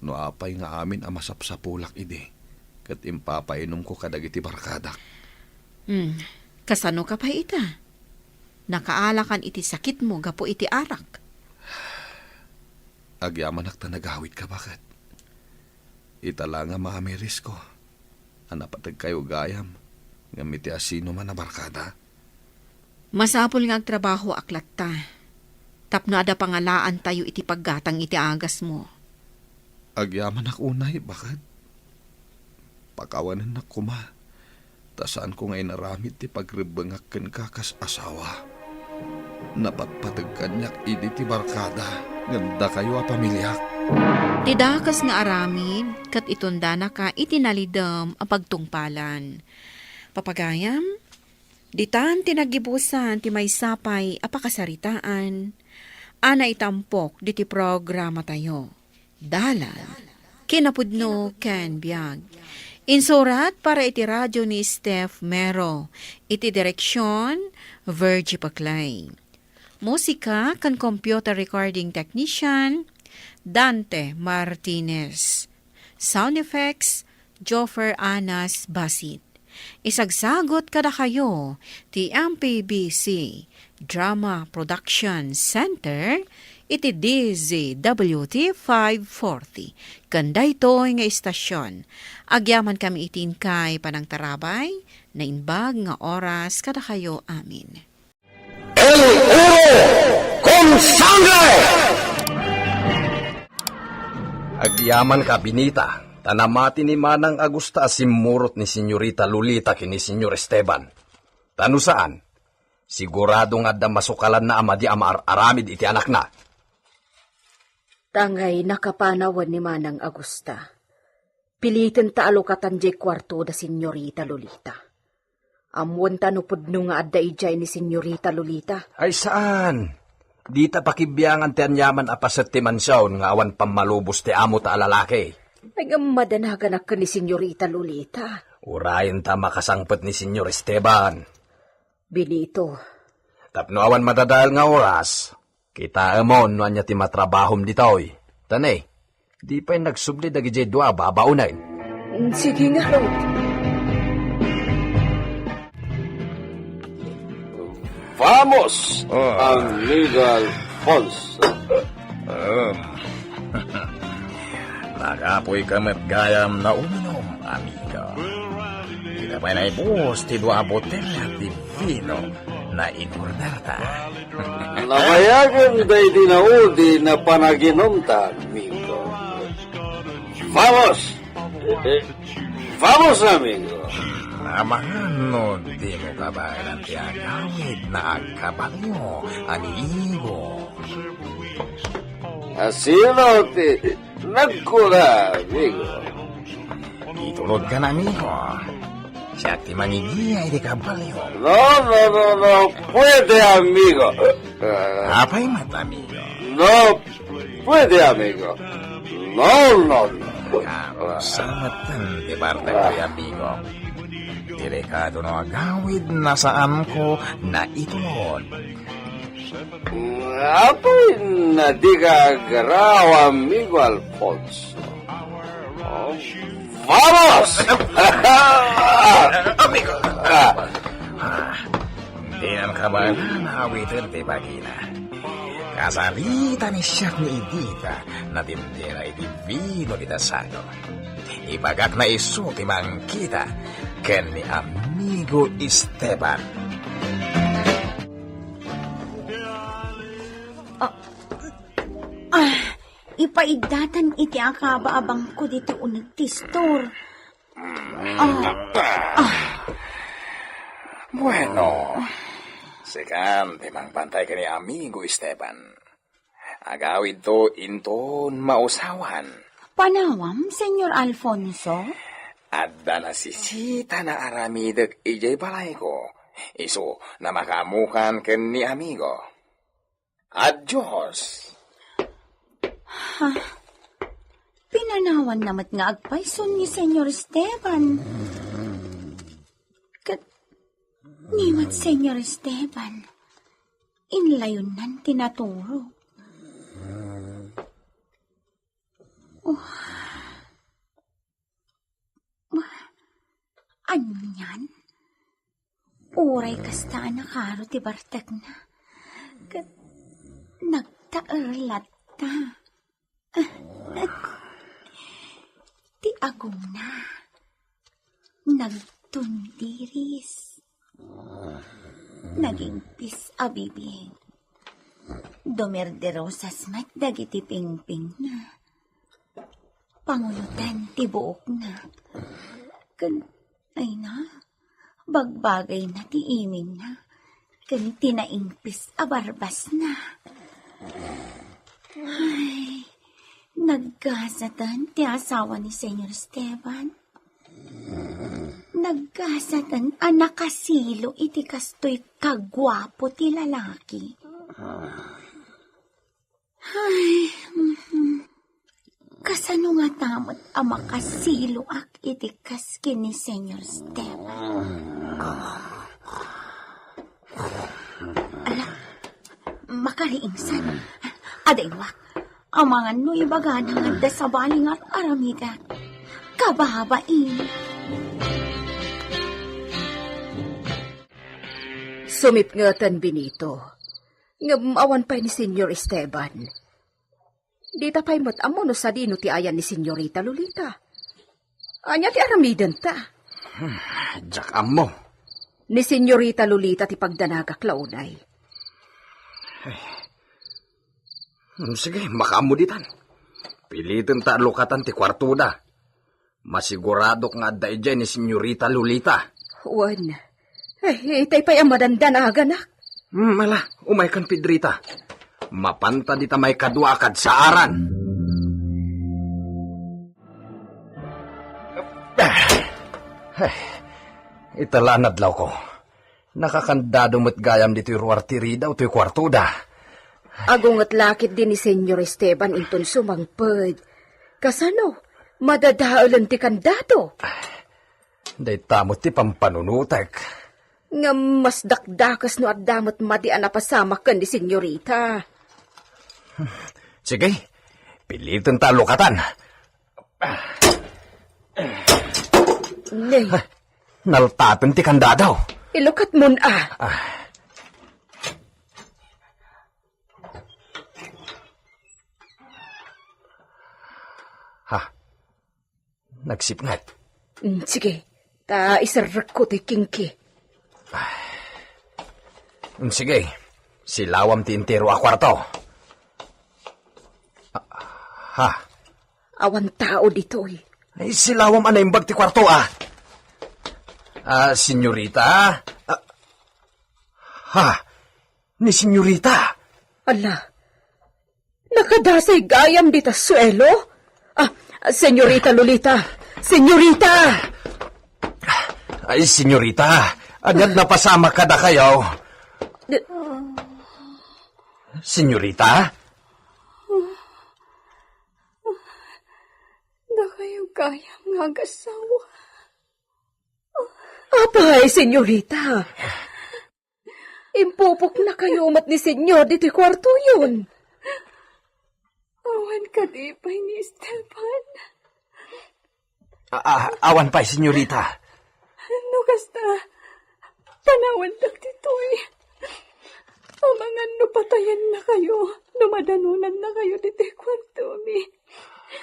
no apay nga amin a masapsapulak idi, ket impapainumko kadagiti barkadak. Hmm, kasano ka pay ita? Nakaalakan iti sakitmo gapu iti arak? Agyamanak ta nagawidka, baket. Ita la nga maamirisko a napategkayo gayam ngem iti asinoman a barkada. Masapul nga agtrabahoak latta tapno adda pangalaantayo iti paggatang iti agasmo. Agyamanak unay, baket. Pakawanennak koma, ta saanko nga inaramid ti pagrebbengak kenka kas asawa. Napatpateg kaniak idi ti barkada ngem dakayo a pamiliak. Ti dakes nga aramid ket itundanaka iti nalidem a pagtungpalan. Papagayam, ditan ti naggibusan ti maysa pay a pakasaritaan a naitampok diti programatayo. Dalan, kinapudno ken biag. Insurat para iti radio ni Steph Mero. Iti direksyon, Virgie Paclay. Musika ken computer recording technician, Dante Martinez. Sound effects, Joffer Anas Basit. Isagsagut kadakayo ti M P B C Drama Production Center iti D Z W T five forty. Ken daytoy nga istasyon, agyamankami iti inkay panangtarabay, naimbag nga oras kadakayo amin. El oro con sangre! Agyamanka, Benita, ta namati ni Manang Agusta a simmurot ni Senyorita Lolita ken ni Senyor Esteban. Ta no saan, sigurado nga adda masukalanna a madi a maar-aramid iti anakna. Tangay nakapanawan ni Manang Agusta. Pilitenta a lukatan jay kuarto da Senyorita Lolita. Ammoenta no pudno nga adda idiay ni Senyorita Lolita. Ay, saan. Dita pakibiangan ti aniaman a paset ti mansion nga awan pammalubos ti amota a lalaki. Ay, ngem madanaganak ken ni Senyorita Lolita. Urayenta a makasangpet ni Senyor Esteban. Benito. Tapno awan madadael nga oras, kitaemon no ania ti matrabahom ditoy. Tane, di pay nagsubli dagidiay dua a babaonen. Sige ngarud. Vamos, Oh. Amigo Alfonso. Um. Nakapoy ka met gayam na uminom, amigo. Dita pay naibus ti dua a botella ti vino na in-orderta. Nabayagen daydi naudi na panaginumta, amigo. Vamos! Vamos, amigo! Amangan no dimo kabaelan ti agawid na agkabalio, amigo. Asino ti nagkuna, amigo? Itulod ka na, amigo. Siak ti mangigiya iti kabalio. No, no, no, no. Pwede, amigo. Ah. Apay met, amigo? No, pwede, amigo. No, no, no. Karusa met ti bartek, amigo. Delikado no agawid na saanko na itulod. Apay na di ka agraw, amigo Alfonso? Oh, vamos! Amigo! Ah. Ah, dinan kabaelan a awiten ti bagina. Kasarita ni siak ni Edita, natindera iti vino dita sako. Ibagak na isu ti mangkita ken ni amigo Esteban. Ah, ah, ipaiddatan iti akaba a bangko ditoy uneg ti store. Ah, ah. Bueno, sikan ti mangbantay ken ni amigo Esteban. Agawidto inton mausawan. Panawam, Senyor Alfonso? Adda nasisitan a aramidek idiay balayko. Isu, namakaammokan ken ni amigo. Adios. Ha? Pinanawanna met nga agpayso ni Senyor Esteban. Ket ni met Senyor Esteban, inlayonnan ti naturo. Oh. Anian? Uray kasta a nakaro ti bartekna, ket nagtaer latta. Ti agongna, nagtundiris. Nagingpis a bibig. Dumerderosas met dagiti pingpingna. Panguloten ti buokna. Ken, ay na, bagbagayna ti imingna. Ken ti naingpis a barbasna. Ay, naggasaten ti asawa ni Senyor Esteban. Naggasaten a nakasilo iti kastoy kaguapo ti lalaki. Ay, mhm. Kasano ngata met a makasiloak iti kas ken ni Senyor Step? Ala, makariingsan. Adaywa, amangan no ibagana nga adda sabali nga ar-aramidek. Kababain. Sumipngeten, Benito. Ngem awan pay ni Senyor Esteban. Dita pay met ammo no sadino ti ayan ni Senyorita Lolita. Ania ti aramidenta? Hmm, diak ammo. Ni Senyorita Lolita ti pagdanagak la unay. Ay. Hmm, sige, makaammo ditan. Pilitenta a lukatan ti kuartoda. Masiguradok nga adda idiay ni Senyorita Lolita. Wen, eh, itay pay a madandanaganak. Hmm, ala, umaykan, Pedrita. Mapanta dita maikadua a kadsaaran. Ay, ita la nadlawko. Nakakandado met gayam ditoy ruar ti ridaw toy kuartoda. Agunget la ketdi ni Señor Esteban inton sumangpet. Kasano? Madadaelen ti kandado. Dayta met ti pampanunotek. Ngem mas dakdakes no adda met madi a napasamak ken ni Senyorita. Sige, piliten ta lukatan. Ne. Naltaten ti kandado. Ilukat mon a. Ah. Ha? Nagsipnget. Mm, sige, ta iserrekko ti kingki. Mm, sige, silawam ti entero a kuarto. Ah, ha? Awan tao ditoy. Ay, silawam a naimbag ti kuarto, ah. Ah, senyorita? Ah, ha? Ni senyorita? Ala, nakadasay gayam dita suelo? Ah, senyorita Lolita! Senyorita! Ay, senyorita, ania't napasamak kadakayo? Senyorita? Dakayo gayam nga agassawa. Apay, senyorita? Impupoknakayo met ni Senyor ditoy kuartoyon. Awan kadi pay ni Esteban? A-, a-, awan pay, senyorita. No kasta, panawandak ditoy. Amangan no patayennakayo, no madanonannakayo ditoy kuartomi.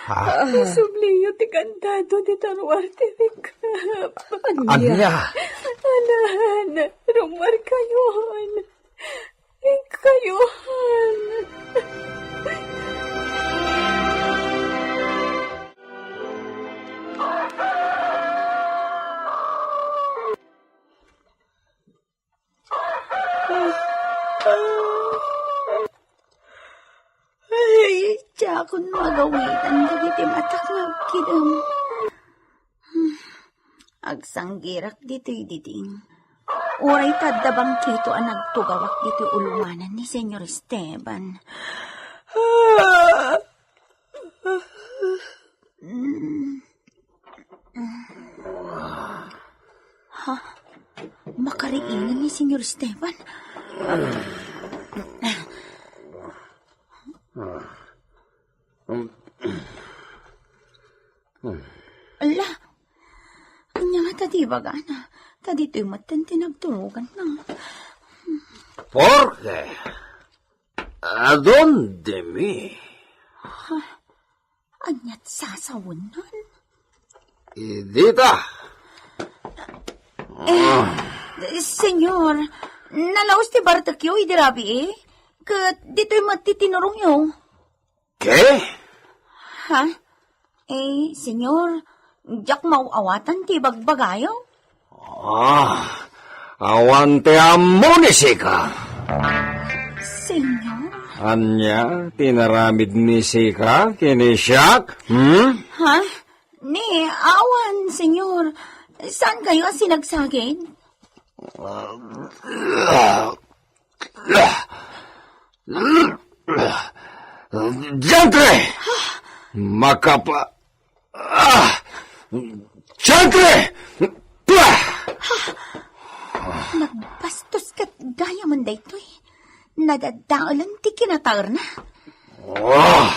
Ha? Isubliyo ti kandado ti taruar ti rikap. Ania? Anan, rummuarkayon. Inkayon. Ay, diakon magawitan dagiti matak nga agkidem. Agsanggirak ditoy diding. Uray ta adda bangkito a nagtugawak ditoy ulonganan ni Senyor Esteban. Ha? Makariingan ni Senyor Esteban. Ala, ania ngata ti ibagana? Ta ditoy metten ti nagtuloganna. Porque, ¿a dónde me? Ha? Ania't sasawennan? Idita. Eh, senyor, nalaos ti bartekyo idi rabii, eh. Ket ditoy met ti tinurongyo. ¿Qué? Ha? Eh, senyor, diak maaw-awatan ti ibagbagayo. Ah, awan ti ammo ni sika. Senyor? Ania ti inaramid ni sika ken ni siak? Hmm? Ha? Ni, awan, senyor. Saan kayo a sinagsagid? Diantre! Makapa-, ah! Diantre! Pah! Nagbastos ket gayam daytoy. Nadadaelan ti kinataerna. Oh!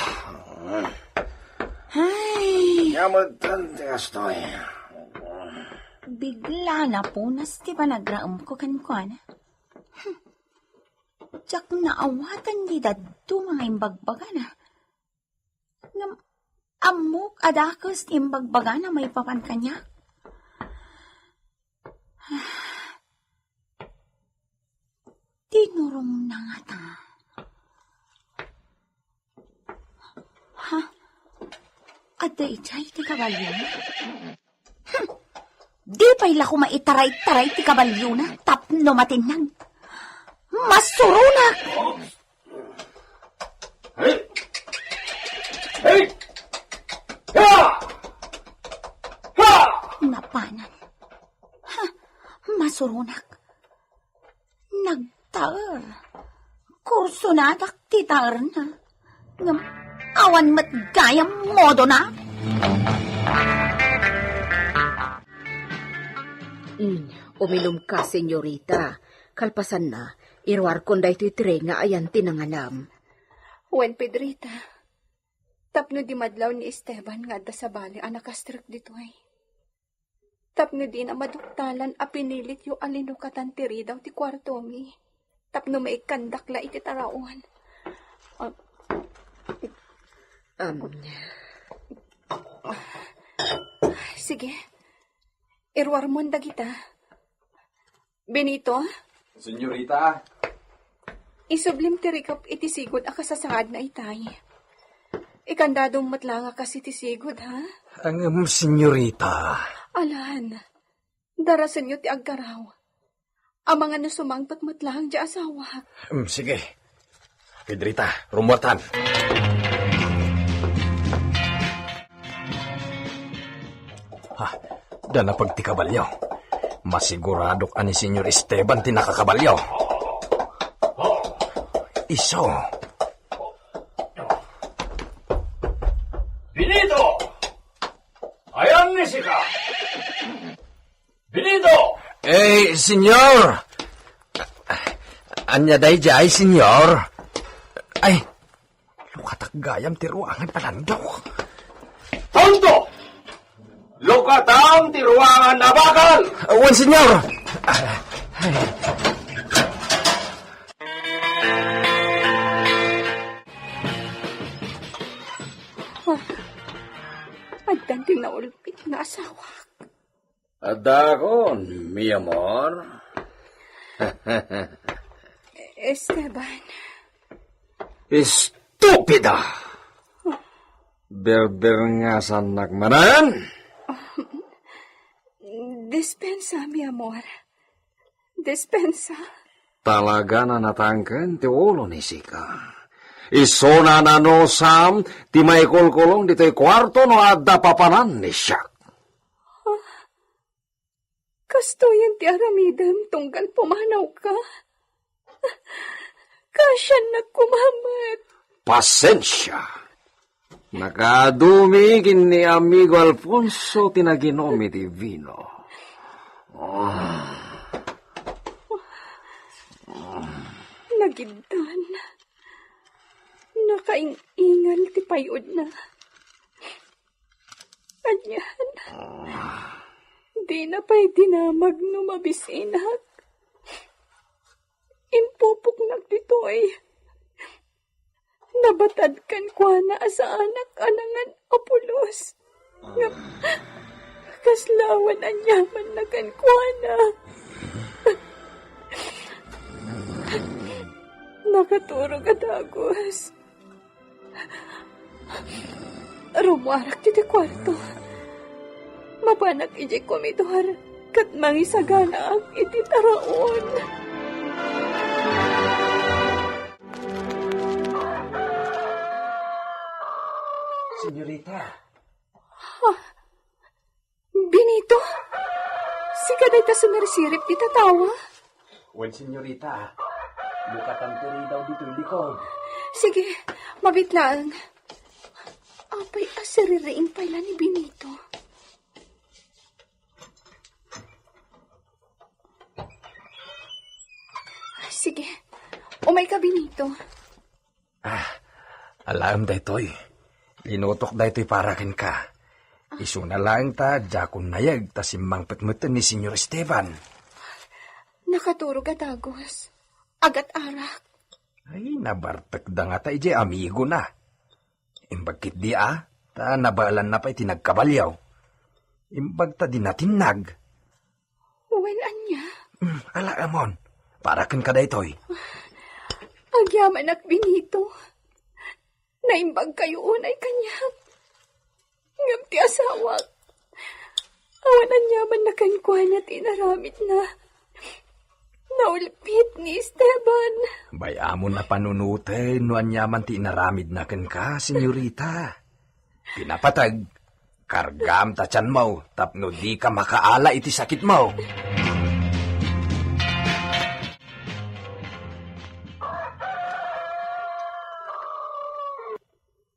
Ay! Ania metten ti kastoy? Bigla napunas ti panagraemko kenkuana. Hmm. Diak naawatan ti dadduma nga imbagbagana. Ngem ammok a dakes ti imbagbagana maipapan kaniak. Tinurongna ngata. Ha? Adda idiay ti kabalio? Hmm. Di pay la koma itaray-taray ti kabalio na tapno matinnag. Masuronak! Hey! Hey! Ha! Ha! apanan. Ha, masuronak. Nagtaer. Kursonadak ti taerna. Ngem awan met gayam modona. Mm, uminum ka, senyorita. Kalpasanna, iruarkon daytoy tray nga ayan ti nangalam. Wen, Pedrita, tapno di madlaw ni Esteban nga adda sabali a nakastrek ditoy. Tapno dina maduktalan a pinilityo a linukatan ti ridaw ti kuartomi. Tapno maikkandak la iti taraon. Ah, Um, sige. Iruarmon dagita. Benito? Senyorita? Isublim ti rikep iti sigud a kasasaadna itay. Ikandadom met la nga kas iti sigud, ha? Ngem, senyorita. Alan, darasenyo ti agkaraw. Amangan no sumangpet met laeng ti asawak. Mm, sige. Pedrita, rumuartan. Ha, da napag ti kabalyo. Masiguradok a ni Senyor Esteban ti nakakabalyo. Isu. Benito! Ayan ni sika! Benito! Eh, senyor! Ania daydiay, senyor? Ay, lukatak gayam ti ruangan a landok. Tonto! Lukatam ti ruangan a bakal! Wen, senyor! Addan ti naulpit nga asawak. Addakon, mi amor. Esteban. Estupida! Berberngasannak manen? Dispensa, mi amor. Dispensa. Talaga a natangken ti ulo ni sika. Isuna nanusam ti maikulkulong ditoy kuarto no adda papanan ni siak. Kastoyen ti aramidem tunggal pumanawka. Kaasiannak koma met. Pasensia. Nakaadumi ken ni amigo Alfonso ti naginom iti vino. Ah. Nagiddan. Nakaing-ingal ti payudna. Anian? Dina pay dinamag no mabisinak. Impupoknak ditoy. Nabatad kenkuana a saanak a nangan a pulos. Ngem kasla awan aniamanna kenkuana. Nakaturog a dagus. Rumuarak iti kuarto. Mapanak idiay komidor ket mangisaganaak iti taraon. Senyorita. Ah, Benito? Sika dayta sumirsirip ti tatawa? Wen, senyorita. Lukatan ti ridaw ditoy likod. Sige, mabiit laeng. Apay a siririing pay la ni Benito? Sige, umayka, Benito. Ah, alaem daytoy. Linutok daytoy para kenka. Isuna laeng ta diakon nayeg ta simmangpet metten ni Senyor Esteban. Nakaturog a dagus. Agat-arak. Ay, nabartekda ngata idiay amigona. Imbag ketdi a, ta nabaelanna pay ti nagkabalio. Imbag ta di natinnag. Wen ania? Hmm, alaemon. Para kenka daytoy. Agyamanak, Benito. Naimbagkayo unay kaniak. Ngem ti asawak, awan aniamanna kenkuana ti inaramidna. Naulpit ni Esteban. Bay-amon a panunoten no aniaman ti inaramidna kenka, senyorita. Pinapateg. Kargam ta tianmo tapno dika makaala iti sakitmo.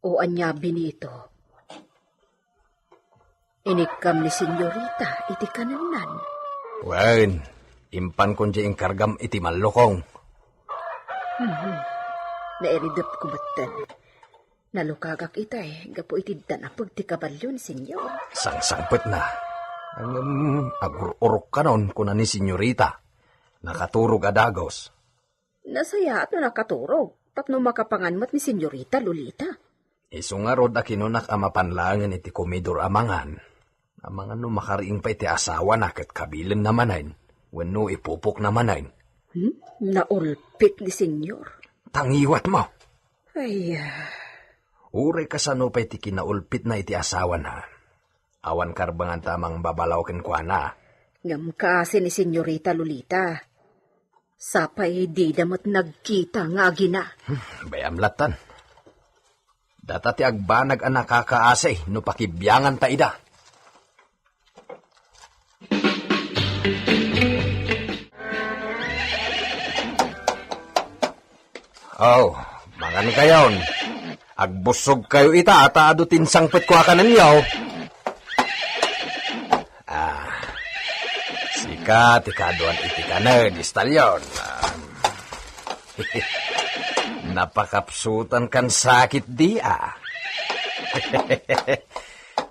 O ania, Benito? Inikkam ni Senyorita iti kanennan. Wen, impankon diay inkargam iti mallukong. Mhm. Nairidepko metten. Nalukagak itay gapu iti danapeg ti kabalio ni Senyor. Sangsangpetna. Ngem agur-urokkanon, kuna ni Senyorita. Nakaturog a dagus. Nasayaat no nakaturog tapno makapangan met ni Senyorita Lolita. Isu ngarud a kinunak a mapan laengen iti komidor a mangan. Amangan no makariing pay ti asawana ket kabilenna manen wenno ipupokna manen. Hmm? Naulpit ni Senyor. Tangiwatmo. Ay, ah. Uray kasano pay ti kinaulpitna iti asawana. Awan karbenganta a mangbabalaw kenkuana. Ngem kaasi ni Senyorita Lolita. Sapay dida met nagkita nga agina. Hmm, bay-am lattan. Data ti agbanag a nakakaasi no pakibianganta ida. Oh, mangankayon. Agbussogkayo ita ta adu ti insangpetko a kanenyo. Ah, sika ti kaaduan iti kanen, Stallion. Ah, napakapsutan kan sakit di, ah.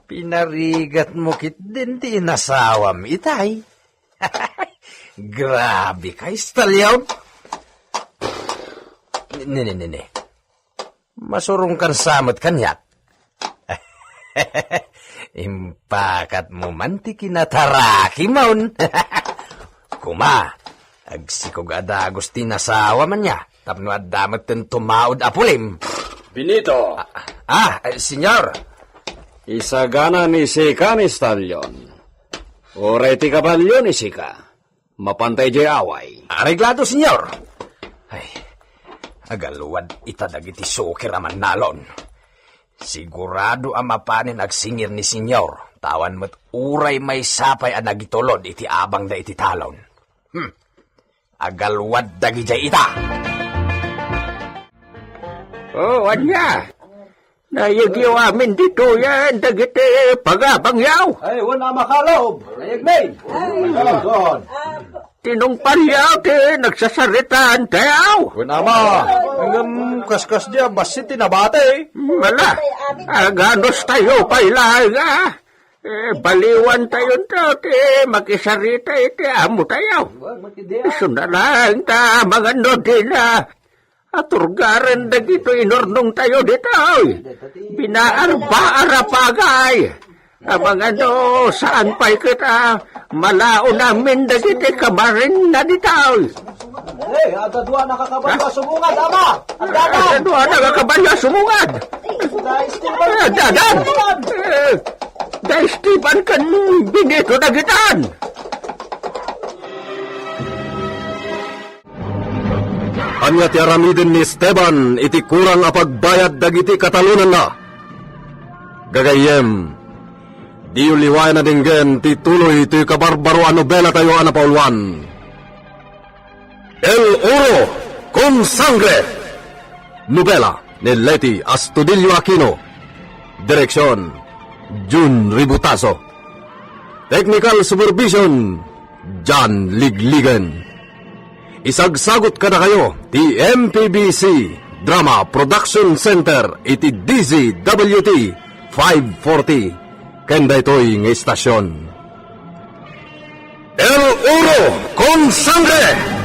Pinarigatmo ketdin ti inasawam itay. Grabe ka, Stallion. Ne, ne, ne, ne. Masurong kan sa met kaniak. Impakatmo man ti kinatarakimon. Kuma, agsikog a dagus ti nasawam ania, tapno adda metten tumaud a pulim. Benito. Ah, ah, eh, senyor. Isagana ni sika ni Stallion. Uray ti kabalio ni sika. Mapanta idiay away. Areglado, senyor. Ay, agalwad ita dagiti sukir a mannalon. Sigurado a mapanen agsingir ni senyor, ta awan met uray maysa pay a nagitulod iti abangda iti talon. Hmm. Agalwad dagidiay ita. Oh, ania? Nayegyo amin ditoyen dagiti pagabangyo. Ay, wen a makalaob. Nayegmi. Ay. Ay, wen. Tinungpalyo ti nagsasaritaan tayo. Wen ama, ngem kaskas dia bassit ti nabati. Mala, aganos tayo pay laeng, ah. Eh, baliwan tayo ti makisarita iti amo tayo. Isu na laeng ta mangan no dina. Aturgaren dagitoy inurnong tayo ditoy. Binaarbaar a pagay. Amangan no saan pay ket a malaon amin dagiti kamarinna ditoy. Eh, adda dua a nakakabalio a sumungad, ama! Adda, adda! Adda dua a nakakabalio a sumungad! Adda, adda! Eh, da Esteban ken Benito dagitan! Ania ti aramiden ni Esteban iti kurang a pagbayad dagiti katalonanna? Gagayyem, diyo liwayan a denggen ti tuloy toy kabarbaro a nobelatayo a napauluan, El Oro con Sangre. Nobela ni Leti Astudillo Aquino. Direksyon, Jun Ributazo. Technical supervision, John Ligligan. Isagsagut kadakayo ti M P B C Drama Production Center iti D Z W T five forty. Ken daytoy nga istasyon, El Oro con Sangre.